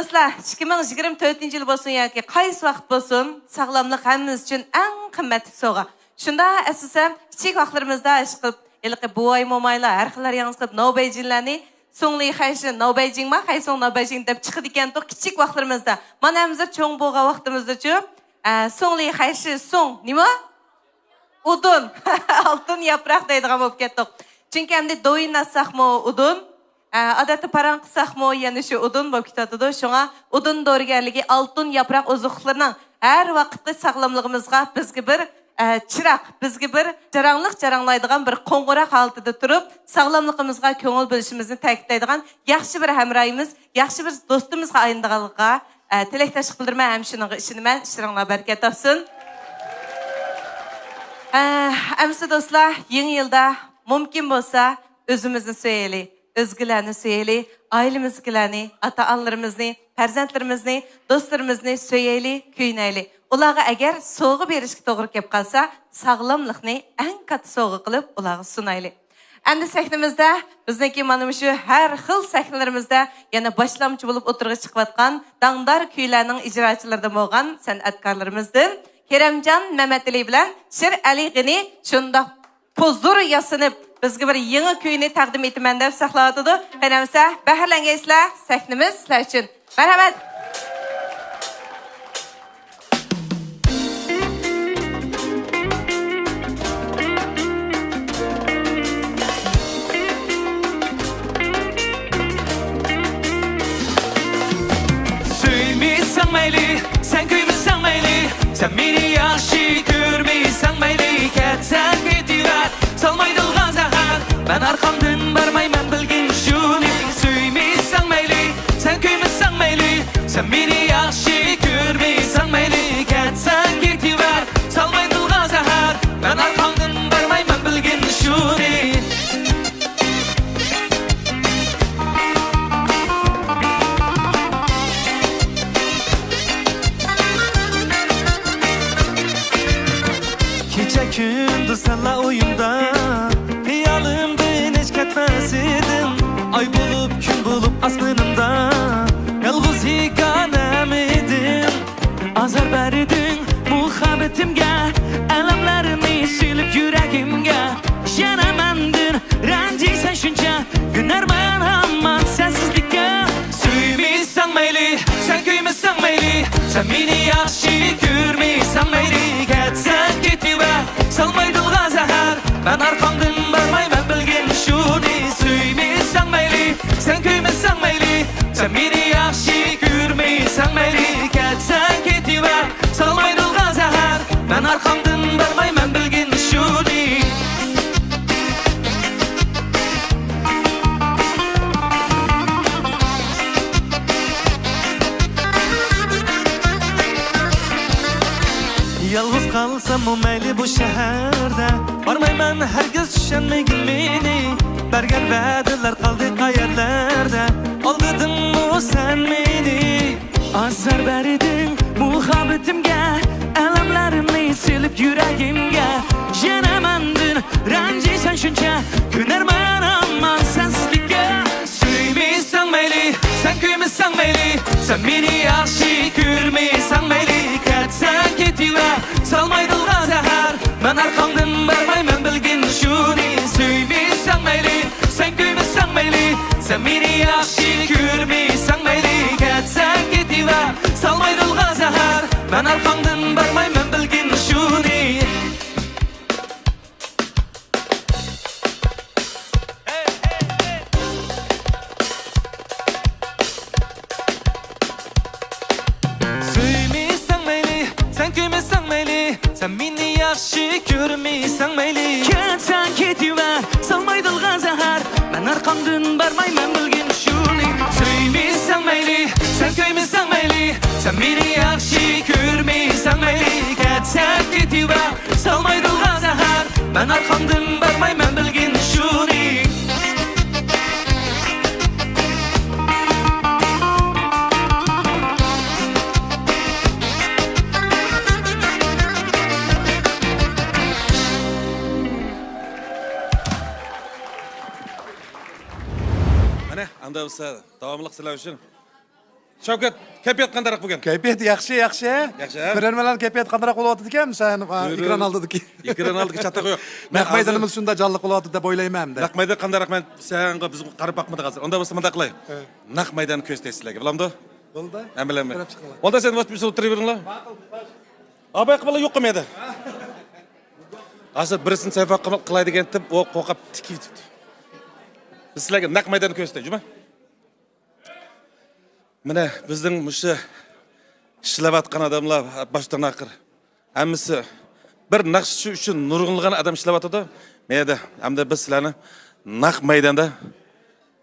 دوستلار، ئىككى مىڭ يىگىرمە تۆتىنچى يىل بولسۇن ياكى قايسى ۋاقىت بولسۇن، ساغلاملىق ھەممىمىز ئۈچۈن ئەڭ قىممەتلىك سوۋغا. شۇنداق ئەسلىسەم، كىچىك ۋاقىتلىرىمىزدا ئىشقىلىپ، ھېلىقى بوۋاي مومايلار ھەر خىل ھەر ياڭزا قىلىپ ناۋبەيجىنلەرنى، سۇڭلى خەيشى ناۋبەيجىڭما، خەيسۇڭ ناۋبەيجىڭ دەپ چىقىدىكەنتۇق كىچىك ۋاقىتلىرىمىزدا. مانا ھەمزە چوڭ بولغان ۋاقتىمىزدىچۇ، ئە، سۇڭلى خەيشى سۇڭ نېمە؟ ئۇدۇن. ئالتۇن ياپراق دەيدىغان بولۇپ كەتتۇق. چۈنكى ئەمدى دوۋيىن ئاتساقمۇ ئۇدۇن، ئە، ئادەتتە پاراڭ قىلساقمۇ يەنە شۇ ئۇدۇن بولۇپ كېتىۋاتىدۇ. شۇڭا ئۇدۇن دورىگەرلىكى، ئالتۇن ياپراق ئوزۇقلۇقلىرىنىڭ ھەر ۋاقىتقى ساغلاملىقىمىزغا بىزگە بىر، ئە، چىراغ، بىزگە بىر جاراڭلىق جاراڭلايدىغان بىر قوڭغۇراق ھالىتىدە تۇرۇپ، ساغلاملىقىمىزغا كۆڭۈل بۆلۈشىمىزنى تەكىتلەيدىغان ياخشى بىر ھەمراھىمىز، ياخشى بىر دوستىمىزغا ئايلىنىدىغانلىقىغا، ئە، تىلەكداشلىق بىلدۈرىمەن ھەم شۇنىڭغا ئىشىنىمەن. ئىشلىرىڭلار بەرىكەت تاپسۇن. ئە، ئەمىسە دوستلار، يېڭى يىلدا مۇمكىن بولسا ئۆزىمىزنى سۆيەيلى، ئۆزگىلەرنى سۆيەيلى، ئائىلىمىزدىكىلەرنى، ئاتا-ئانىلىرىمىزنى، پەرزەنتلىرىمىزنى، دوستلىرىمىزنى سۆيەيلى، كۆيۈنەيلى. ئۇلارغا ئەگەر سوۋغا بېرىشكە توغرا كېلىپ قالسا، ساغلاملىقنى ئەڭ كاتتا سوۋغا قىلىپ ئۇلارغا سۇنايلى. ئەمدى سەھنىمىزدە بىزنىڭكى مانا مۇشۇ ھەر خىل سەھنىلىرىمىزدە يەنە باشلامچى بولۇپ ئوتتۇرىغا چىقىۋاتقان داڭدار كۈيلەرنىڭ ئىجراچىلىرىدىن بولغان سەنئەتكارلىرىمىزدىن كېرەمجان مەمەتئېلى بىلەن شىرئەلى غېنى شۇنداق پۇزۇر ياسىنىپ، بىزگە بىر يېڭى كۈينى تەقدىم ئېتىمەن دەپ ساقلاۋاتىدۇ. قېنى ئەمىسە، بەھرىلەنگەيسىلەر، سەھنىمىز سىلەر ئۈچۈن. مەرھەمەت! سۆيمىسەڭ مەيلى، سەن كۆيمىسەڭ مەيلى، سەن مېنى ياخشى كۆرمىسەڭ مەيلى، كەتسەڭ كېتىۋەر، سالماي دىلغا زەھەر، مەن ئارقاڭدىن بارمايمەن بىلگىن شۇنى. سۆيمىسەڭ مەيلى، سەن كۆيمىسەڭ مەيلى، سەن مېنى ياخشى كۆرمىسەڭ مەيلى، كەتسەڭ كېتىۋەر، سالماي دىلغا زەھەر، مەن ئارقاڭدىن بارمايمەن بىلگىن شۇنى. كېچە كۈندۈز سەنلا ئويۇمدا، خىيالىمدىن ھېچ كەتمەس ئىدىڭ. ئاي بولۇپ، كۈن بولۇپ ئاسمىنىمدا، يالغۇز ھېكايەم ئىدىڭ. ئازار بەردىڭ مۇھەببىتىمگە، ئەلەملەرنى سېلىپ يۈرىكىمگە. يەنە مەندىن رەنجىسەن شۇنچە، كۆنەرمەن ھامان سەنسىزلىككە. سۆيمىسەڭ مەيلى، سەن كۆيمىسەڭ مەيلى، سەن مېنى ياخشى كۆرمىسەڭ مەيلى، كەتسەڭ كېتىۋەر، سالماي دىلغا زەھەر، مەن ئارقاڭدىن بارمايمەن بىلگىن شۇنى. سۆيمىسەڭ مەيلى، سەن كۆيمىسەڭ مەيلى، سەن مېنى ياخشى كۆرمىسەڭ مەيلى، كەتسەڭ كېتىۋەر، سالماي دىلغا زەھەر، مەن ئارقاڭدىن بارمايمەن بىلگىن شۇنى. يالغۇز قالساممۇ مەيلى بۇ شەھەردە، بارمايمەن ھەرگىز چۈشەنمىگىن مېنى، بەرگەن ۋەدىلەر قالدى قەيەرلەردە، ئالدىدىڭمۇ سەن مېنى؟ ئازار بەردىڭ مۇھەببىتىمگە، ئەلەملەرنى سېلىپ يۈرىكىمگە. يەنە مەندىن رەنجىسەن شۇنچە، كۆنەرمەن ھامان سەنسىزلىككە. سۆيمىسەڭ مەيلى، سەن كۆيمىسەڭ مەيلى، سەن مېنى ياخشى كۆرمىسەڭ مەيلى، كەتسەڭ كېتىۋەر، سالماي دىلغا زەھەر، مەن ئارقاڭدىن بارمايمەن بىلگىن شۇنى. سۆيمىسەڭ مەيلى، سەن كۆيمىسەڭ مەيلى، سەن مېنى ياخشى كۆرمىسەڭ مەيلى، كەتسەڭ كېتىۋەر، سالماي دىلغا زەھەر، مەن ئارقاڭدىن بارمايمەن بىلگىن شۇنى. سۆيمىسەڭ مەيلى، سەن كۆيمىسەڭ مەيلى، سەن مېنى ياخشى كۆرمىسەڭ مەيلى، كەتسەڭ كېتىۋەر، سالماي دىلغا زەھەر، مەن ئارقاڭدىن بارمايمەن بىلگىن شۇنى. سۆيمىسەڭ مەيلى، سەن كۆيمىسەڭ مەيلى، سەن مېنى ياخشى كۆرمىسەڭ مەيلى، كەتسەڭ كېتىۋەر، سالماي دىلغا زەھەر، مەن ئارقاڭدىن بارمايمەن بىلگىن شۇنى. مانا ئەمدى بولسا داۋاملىق سىلەر ئۈچۈن. شەۋكەت، كەيپىيات قانداقراق بۈگۈن؟ كەيپىيات ياخشى، ياخشى. ياخشى، ھە؟ كۆرەرمەنلەرنىڭ كەيپىياتى قانداقراق بولۇۋاتىدىكەن، مۇشۇ، ھە، كۆرۈر-، ئېكران ئالدىدىكى. ئېكران ئالدىدىكى چاتاق يوق. مەن نەق مەيدانىمىز ھازىر شۇنداق جانلىق بولۇۋاتىدۇ دەپ ئويلايمەن ئەمدى. نەق مەيدان قانداقراق، مەن سەنگە بىزگە قاراپ باقمىدۇق ھازىر. ئۇنداق بولسا مۇنداق قىلاي. ھە. نەق مەيدان كۆرسىتەي سىلەرگە، بولامدۇ؟ بولدى. ھە، بىلەممۇ؟ كۆرۈپ چىقىڭلار. ئۇنداق سەن ۋاقىت بىر ئولتۇرۇۋېرىڭلار. ماقۇل. ئاباي قىپلا يوق قىلمىدى. ھازىر بىرسىنى سەۋەب قىلاي دېگەنتىم، ئۇ قورقۇپ تىكىۋېتىپتۇ. بىز سىلەرگە نەق مەيدان كۆرسىتەي، جۇما. مانا بىزنىڭ مۇشۇ ئىشلەۋاتقان ئادەملەر باشتىن ئاخىر ھەممىسى بىر ناخشىچى ئۈچۈن نۇرغۇنلىغان ئادەم ئىشلەۋاتىدۇ. مەيدە، ئەمدى بىز سىلەرنى نەق مەيداندا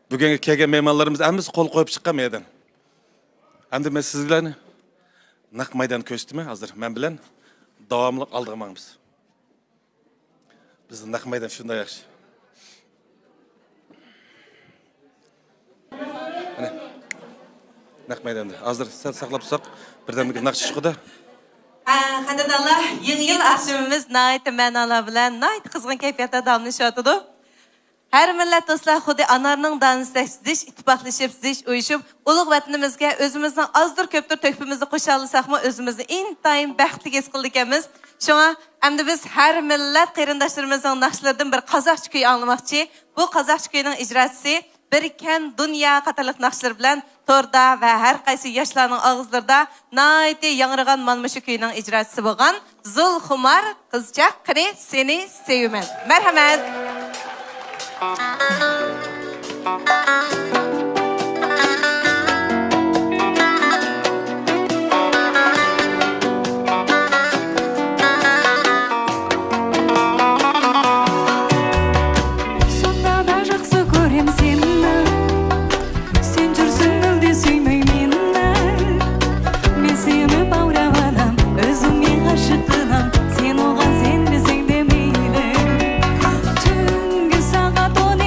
بۈگۈنگە كەلگەن مېھمانلىرىمىز ھەممىسى قول قويۇپ چىققان مەيدان. ئەمدى مەن سىزلەرنى نەق مەيدان كۆرسىتىمەن ھازىر. مەن بىلەن داۋاملىق ئالدىغا ماڭىمىز. بىزنىڭ نەق مەيدان شۇنداق ياخشى. مانا، نەق مەيداندا. ھازىر سەل ساقلاپ تۇرساق، بىردەملىك ناخشا چىقىدۇ. ھە، قەدىردانلار، يېڭى يىل ئاخشىمىمىز ناھايىتى مەنالار بىلەن، ناھايىتى قىزغىن كەيپىياتتا داۋاملىشىۋاتىدۇ. ھەر مىللەت دوستلار خۇددى ئانارنىڭ دانىسىدەك سۈزۈش، ئىتتىپاقلىشىپ سۈزۈش، ئۇيۇشۇپ، ئۇلۇغ ۋەتىنىمىزگە ئۆزىمىزنىڭ ئازدۇر كۆپتۇر تۆھپىمىزنى قوشالىساقمۇ، ئۆزىمىزنى ئىنتايىن بەختلىك ھېس قىلىدىكەنمىز. شۇڭا ئەمدى بىز ھەر مىللەت قېرىنداشلىرىمىزنىڭ ناخشىلىرىدىن بىر قازاقچە كۈي ئاڭلىماقچى. بۇ قازاقچە كۈينىڭ ئىجراسىسى بىر كەن دۇنيا قاتارلىق ناخشىلىرى بىلەن توردا ۋە ھەر قايسى ياشلارنىڭ ئاغزىلىرىدا ناھايىتى ياڭرىغان مانا مۇشۇ كۈينىڭ ئىجراسىسى بولغان زۇلخۇمار قىزچاق قېنى سېنى سۆيىمەن. مەرھەمەت! Сонда да жақсы көрем сені. Сен жүрсең, мүлде сүймей мені. Мен сені баурап алам, өзіме ғашық қылам. Сен оған сенбесең де мейлі. Түнгі сағат он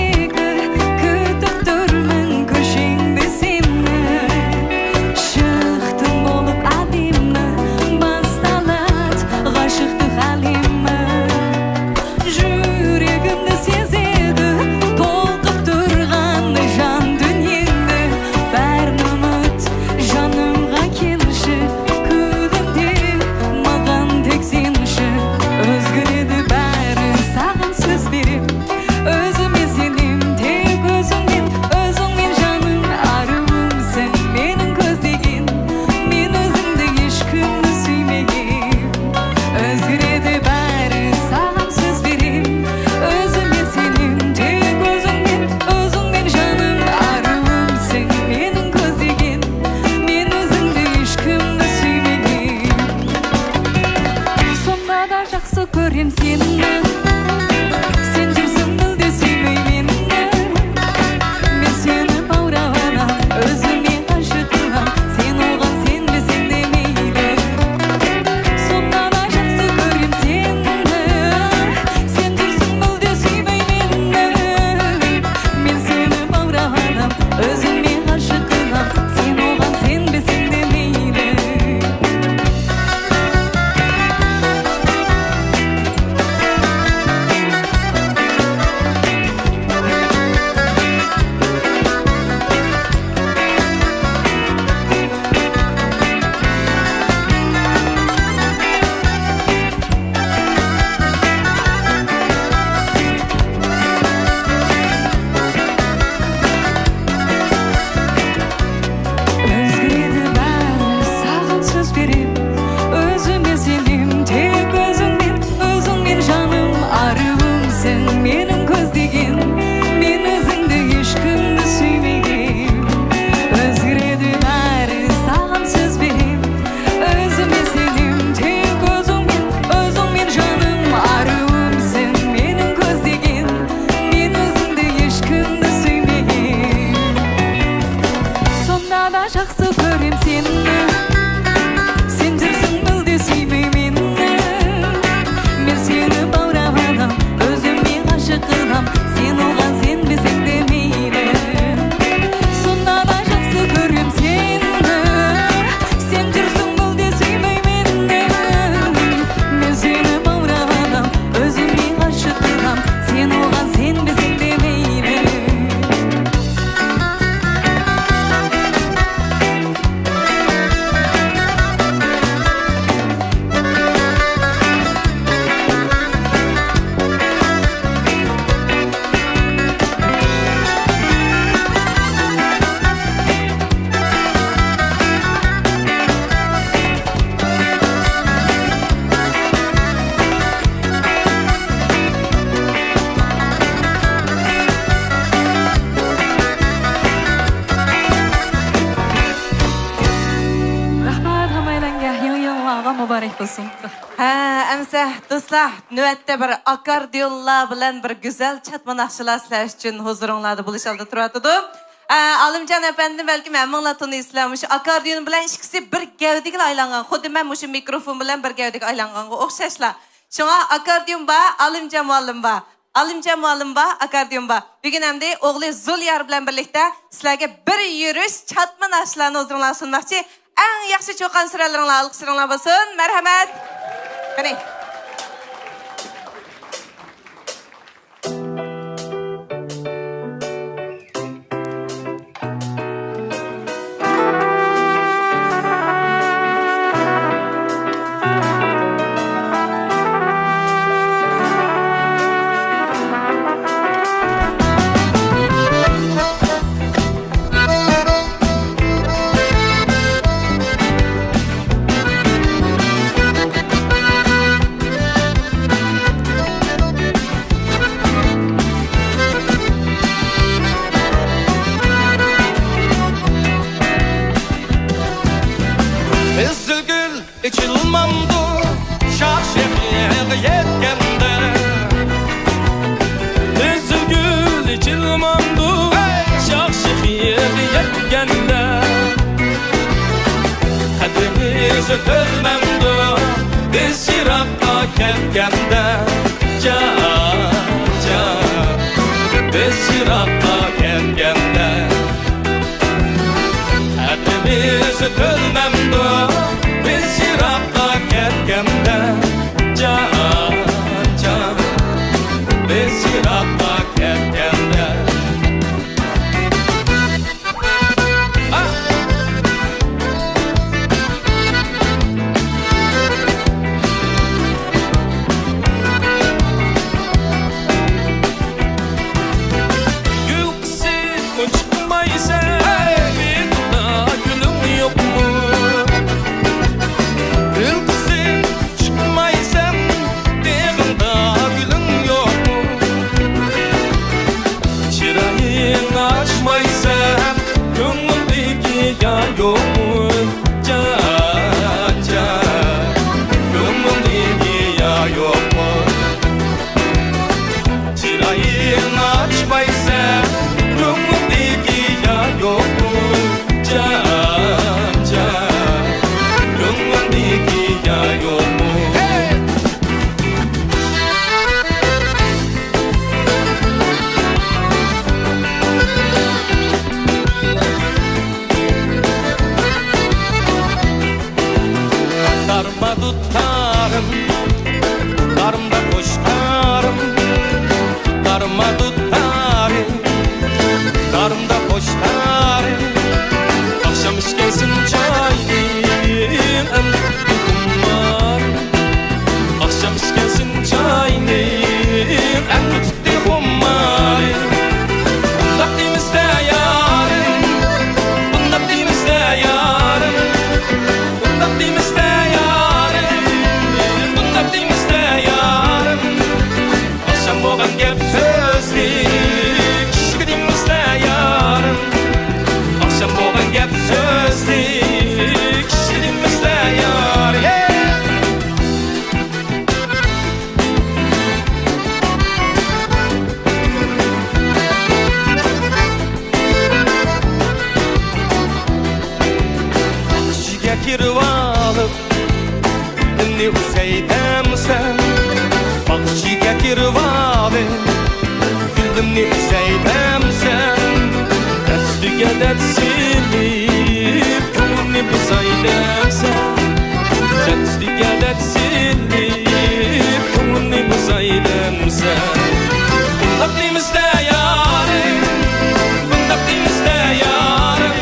ھە، ئەمسە دوستلار، نۆۋەتتە بىر ئاكاردىيونلار بىلەن بىر گۈزەل چاتما ناخشىلار سىلەر ئۈچۈن ھۇزۇرۇڭلاردا بولۇش ئالدىدا تۇرۇۋاتىدۇ. ھە، ئالىمجان ئەپەندىنى بەلكىم ھەممىڭلار تونۇيسىلەر. مۇشۇ ئاكاردىيون بىلەن ئىككىسى بىر گەۋدىگىلا ئايلانغان. خۇددى مەن مۇشۇ مىكروفون بىلەن بىر گەۋدىگە ئايلانغانغا ئوخشاشلا. شۇڭا ئاكاردىيون بار، ئالىمجان مۇئەللىم بار. ئالىمجان مۇئەللىم بار، ئاكاردىيون بار. بۈگۈن ئەمدى ئوغلى زۇليار بىلەن بىرلىكتە سىلەرگە بىر يۈرۈش چاتما ناخشىلارنى ھۇزۇرۇڭلارغا سۇنماقچى. ئەڭ ياخشى چۇقان سۈرەنلىرىڭلار ئالقىشلىرىڭلار بولسۇن. مەرھەمەت. قېنى. قىزىل گۈل ئېچىلمامدۇ، شاخ شېخىغا يەتكەندە؟ قىزىل گۈل ئېچىلمامدۇ، شاخ شېخىغا يەتكەندە؟ قەدرىمىز ئۆتەلمەمدۇ، بىز يىراققا كەتكەندە؟ جان، جان، بىز يىراققا كەتكەندە. قەدرىمىز ئۆتەلمەمدۇ، بىز يىراققا كەتكەندە؟ جان، جان، بىز يىراققا كەتكەندە. گۈل قىسىپ ئۇچمايسەن، بېغىڭدا گۈلۈڭ يوقمۇ؟ گۈل قىسىپ چىقمايسەن، بېغىڭدا گۈلۈڭ يوقمۇ؟ چىرايىڭ ئاچمايسەن، كۆڭلۈڭدىكى يار يوقمۇ؟ جان، جان، كۆڭلۈڭدىكى يار يوقمۇ؟ چىرايىڭ ئاچمايسەن، كۆڭلۈڭدىكى يار يوقمۇ؟ جان، جان، كۆڭلۈڭدىكى يار يوقمۇ؟ دارما دۇتارىم، دارما قوشتارىم، دارما دۇتارىم، دارما قوشتارىم. ئاخشام ئىچكەنسەن چاينى، ئەمدى تۇتتى خۇمار. ئاخشام ئىچكەنسەن چاينى، ئەمدى تۇتتى خۇمار. بۇنداق دېمىسە يارىم، بۇنداق دېمىسە يارىم، بۇنداق دېمىسە يارىم، بۇنداق دېمىسە يارىم. ئاخشام بولغان گەپ سۆزنى كىشىگە دېمىسە يارىم. ئاخشام بولغان گەپ سۆزنى كىشىگە دېمىسە يارىم. ئىچىگە كىرىۋالىپ، گۈلۈمنى ئۈزەي دەمسەن، باغچىگە كىرىۋالىپ، گۈلۈمنى ئۈزەي دەمسەن، دەرد ئۈستىگە دەرد سېلىپ، كۆڭلۈمنى بۇزاي دەمسەن، دەرد ئۈستىگە دەرد سېلىپ، كۆڭلۈمنى بۇزاي دەمسەن. بۇنداق دېمىسە يارىم، بۇنداق دېمىسە يارىم،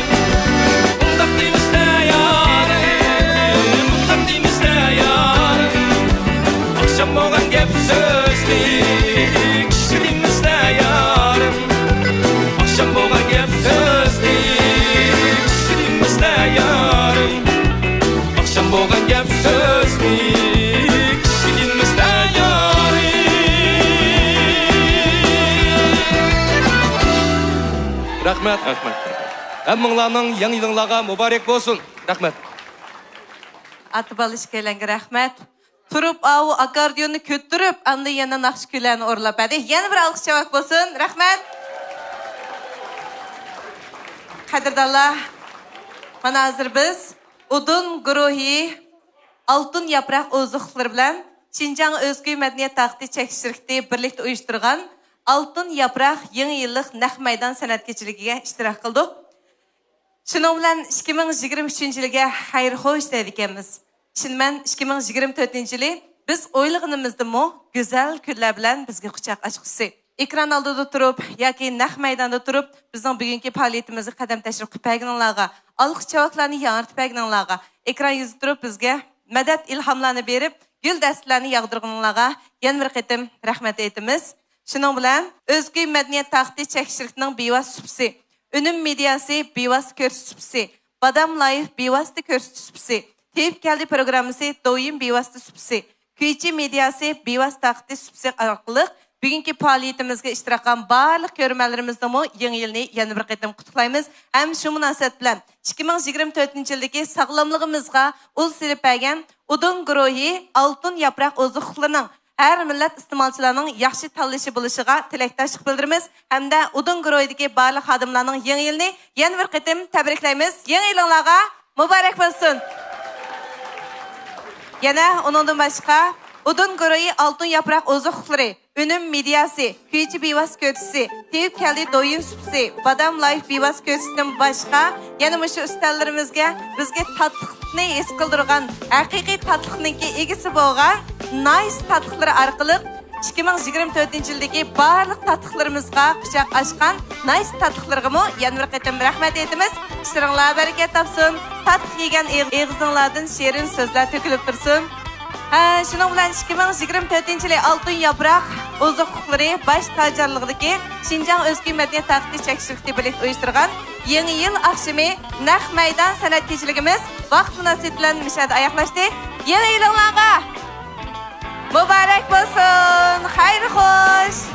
بۇنداق دېمىسە يارىم، بۇنداق دېمىسە يارىم. ئاخشام بولغان گەپ سۆزنى كىشىگە دېمىسە يارىم. ئاخشام بولغان گەپ سۆزنى كىشىگە دېمىسە يارىم. ئاخشام بولغان گەپ سۆزنى كىشىگە دېمىسە يارىم. رەھمەت، رەھمەت. ھەممىڭلارنىڭ يېڭى يىلىڭلارغا مۇبارەك بولسۇن. رەھمەت. ئاتا بالا ئىككىيلەنگە رەھمەت. تۇرۇپ ئاۋۇ ئاكاردىيوننى كۆتۈرۈپ، ئاندىن يەنە ناخشا كۈيلەرنى ئورلاپ بەردى. يەنە بىر ئالقىش چاۋاك بولسۇن. رەھمەت. قەدىردانلار، مانا ھازىر بىز ئۇدۇن گۇرۇھى ئالتۇن ياپراق ئوزۇقلۇقلىرى بىلەن شىنجاڭ ئۆزكۈي مەدەنىيەت تارقىتىش چەكلىك شىركىتى بىرلىكتە ئۇيۇشتۇرغان ئالتۇن ياپراق يېڭى يىللىق نەق مەيدان سەنئەت كېچىلىكىگە ئىشتىراك قىلدۇق. شۇنىڭ بىلەن ئىككى مىڭ يىگىرمە ئۈچىنچى يىلىگە خەير خوش دەيدىكەنمىز. ئىشىنىمەن، ئىككى مىڭ يىگىرمە تۆتىنچى يىلى بىز ئويلىغىنىمىزدىنمۇ گۈزەل كۈنلەر بىلەن بىزگە قۇچاق ئاچقۇسى. ئېكران ئالدىدا تۇرۇپ ياكى نەق مەيداندا تۇرۇپ بىزنىڭ بۈگۈنكى پائالىيىتىمىزگە قەدەم تەشرىپ قىلىپ بەرگىنىڭلارغا، ئالقىش چاۋاكلارنى ياڭرىتىپ بەرگىنىڭلارغا، ئېكران يۈزىدە تۇرۇپ بىزگە مەدەت، ئىلھاملارنى بېرىپ، گۈل دەستىلەرنى ياغدۇرغىنىڭلارغا يەنە بىر قېتىم رەھمەت ئېيتىمىز. شۇنىڭ بىلەن ئۆزكۈي مەدەنىيەت تارقىتىش چەكلىك شىركىتىنىڭ بىۋاسىتە سۇپىسى، ئۈنۈم مېدىياسى بىۋاسىتە كۆرسىتىش سۇپىسى، بادام لايف بىۋاسىتە كۆرسىتىش سۇپىسى، تېۋىپ كەلدى پروگراممىسى دويىم بىۋاسىتە سۇپىسى، كۈيچى مېدىياسى بىۋاسىتە تارقىتىش سۇپىسى ئارقىلىق بۈگۈنكى پائالىيىتىمىزگە ئىشتىراك قىلغان بارلىق كۆرۈرمەنلىرىمىزنىمۇ يېڭى يىلنى يەنە بىر قېتىم قۇتلۇقلايمىز ھەم شۇ مۇناسىۋەت بىلەن ئىككى مىڭ يىگىرمە تۆتىنچى يىلدىكى ساغلاملىقىمىزغا ئۇل سېلىپ بەرگەن ئۇدۇن گۇرۇھى ئالتۇن ياپراق ئوزۇقلۇقلىرىنىڭ ھەر مىللەت ئىستېمالچىلارنىڭ ياخشى تاللىشى بولۇشىغا تىلەكداشلىق بىلدۈرىمىز ھەمدە ئۇدۇن گۇرۇھىدىكى بارلىق خادىملارنىڭ يېڭى يىلىنى يەنە بىر قېتىم تەبرىكلەيمىز. يېڭى يىلىڭلارغا مۇبارەك بولسۇن! يەنە ئۇنىڭدىن باشقا، ئۇدۇن گۇرۇھى ئالتۇن ياپراق ئوزۇقلۇقلىرى، ئۈنۈم مېدىياسى، كۈيچى بىۋاسىتە كۆرسىتىشى، تېۋىپ كەلدى دويىن سۇپىسى، بادام لايف بىۋاسىتە كۆرسىتىشىدىن باشقا، يەنە مۇشۇ ئۈستەللىرىمىزگە بىزگە تاتلىقنى ھېس قىلدۇرغان ھەقىقىي تاتلىقنىڭكى ئىگىسى بولغان نايس تاتلىقلىرى ئارقىلىق ئىككى مىڭ يىگىرمە تۆتىنچى يىلدىكى بارلىق تاتلىقلىرىمىزغا قۇچاق ئاچقان نايس تاتلىقلىرىغىمۇ يەنە بىر قېتىم رەھمەت ئېيتىمىز. ئىشلىرىڭلار بەرىكەت تاپسۇن. تاتلىق يېگەن ئېغ-، ئېغىزىڭلاردىن شېرىن سۆزلەر تۆكۈلۈپ تۇرسۇن. ھە، شۇنىڭ بىلەن ئىككى مىڭ يىگىرمە تۆتىنچى يىلى ئالتۇن ياپراق ئوزۇقلۇقلىرى باش تاجارلىقىدىكى شىنجاڭ ئۆزكۈي مەدەنىيەت تارقىتىش چەكلىك شىركىتى بىرلىكتە ئۇيۇشتۇرغان يېڭى يىل ئاخشىمى نەق مەيدان سەنئەت كېچىلىكىمىز ۋاقىت مۇناسىۋىتى بىلەن مۇشۇ يەردە ئاياغلاشتى. يېڭى يىلىڭلارغا مۇبارەك بولسۇن! خەير خوش!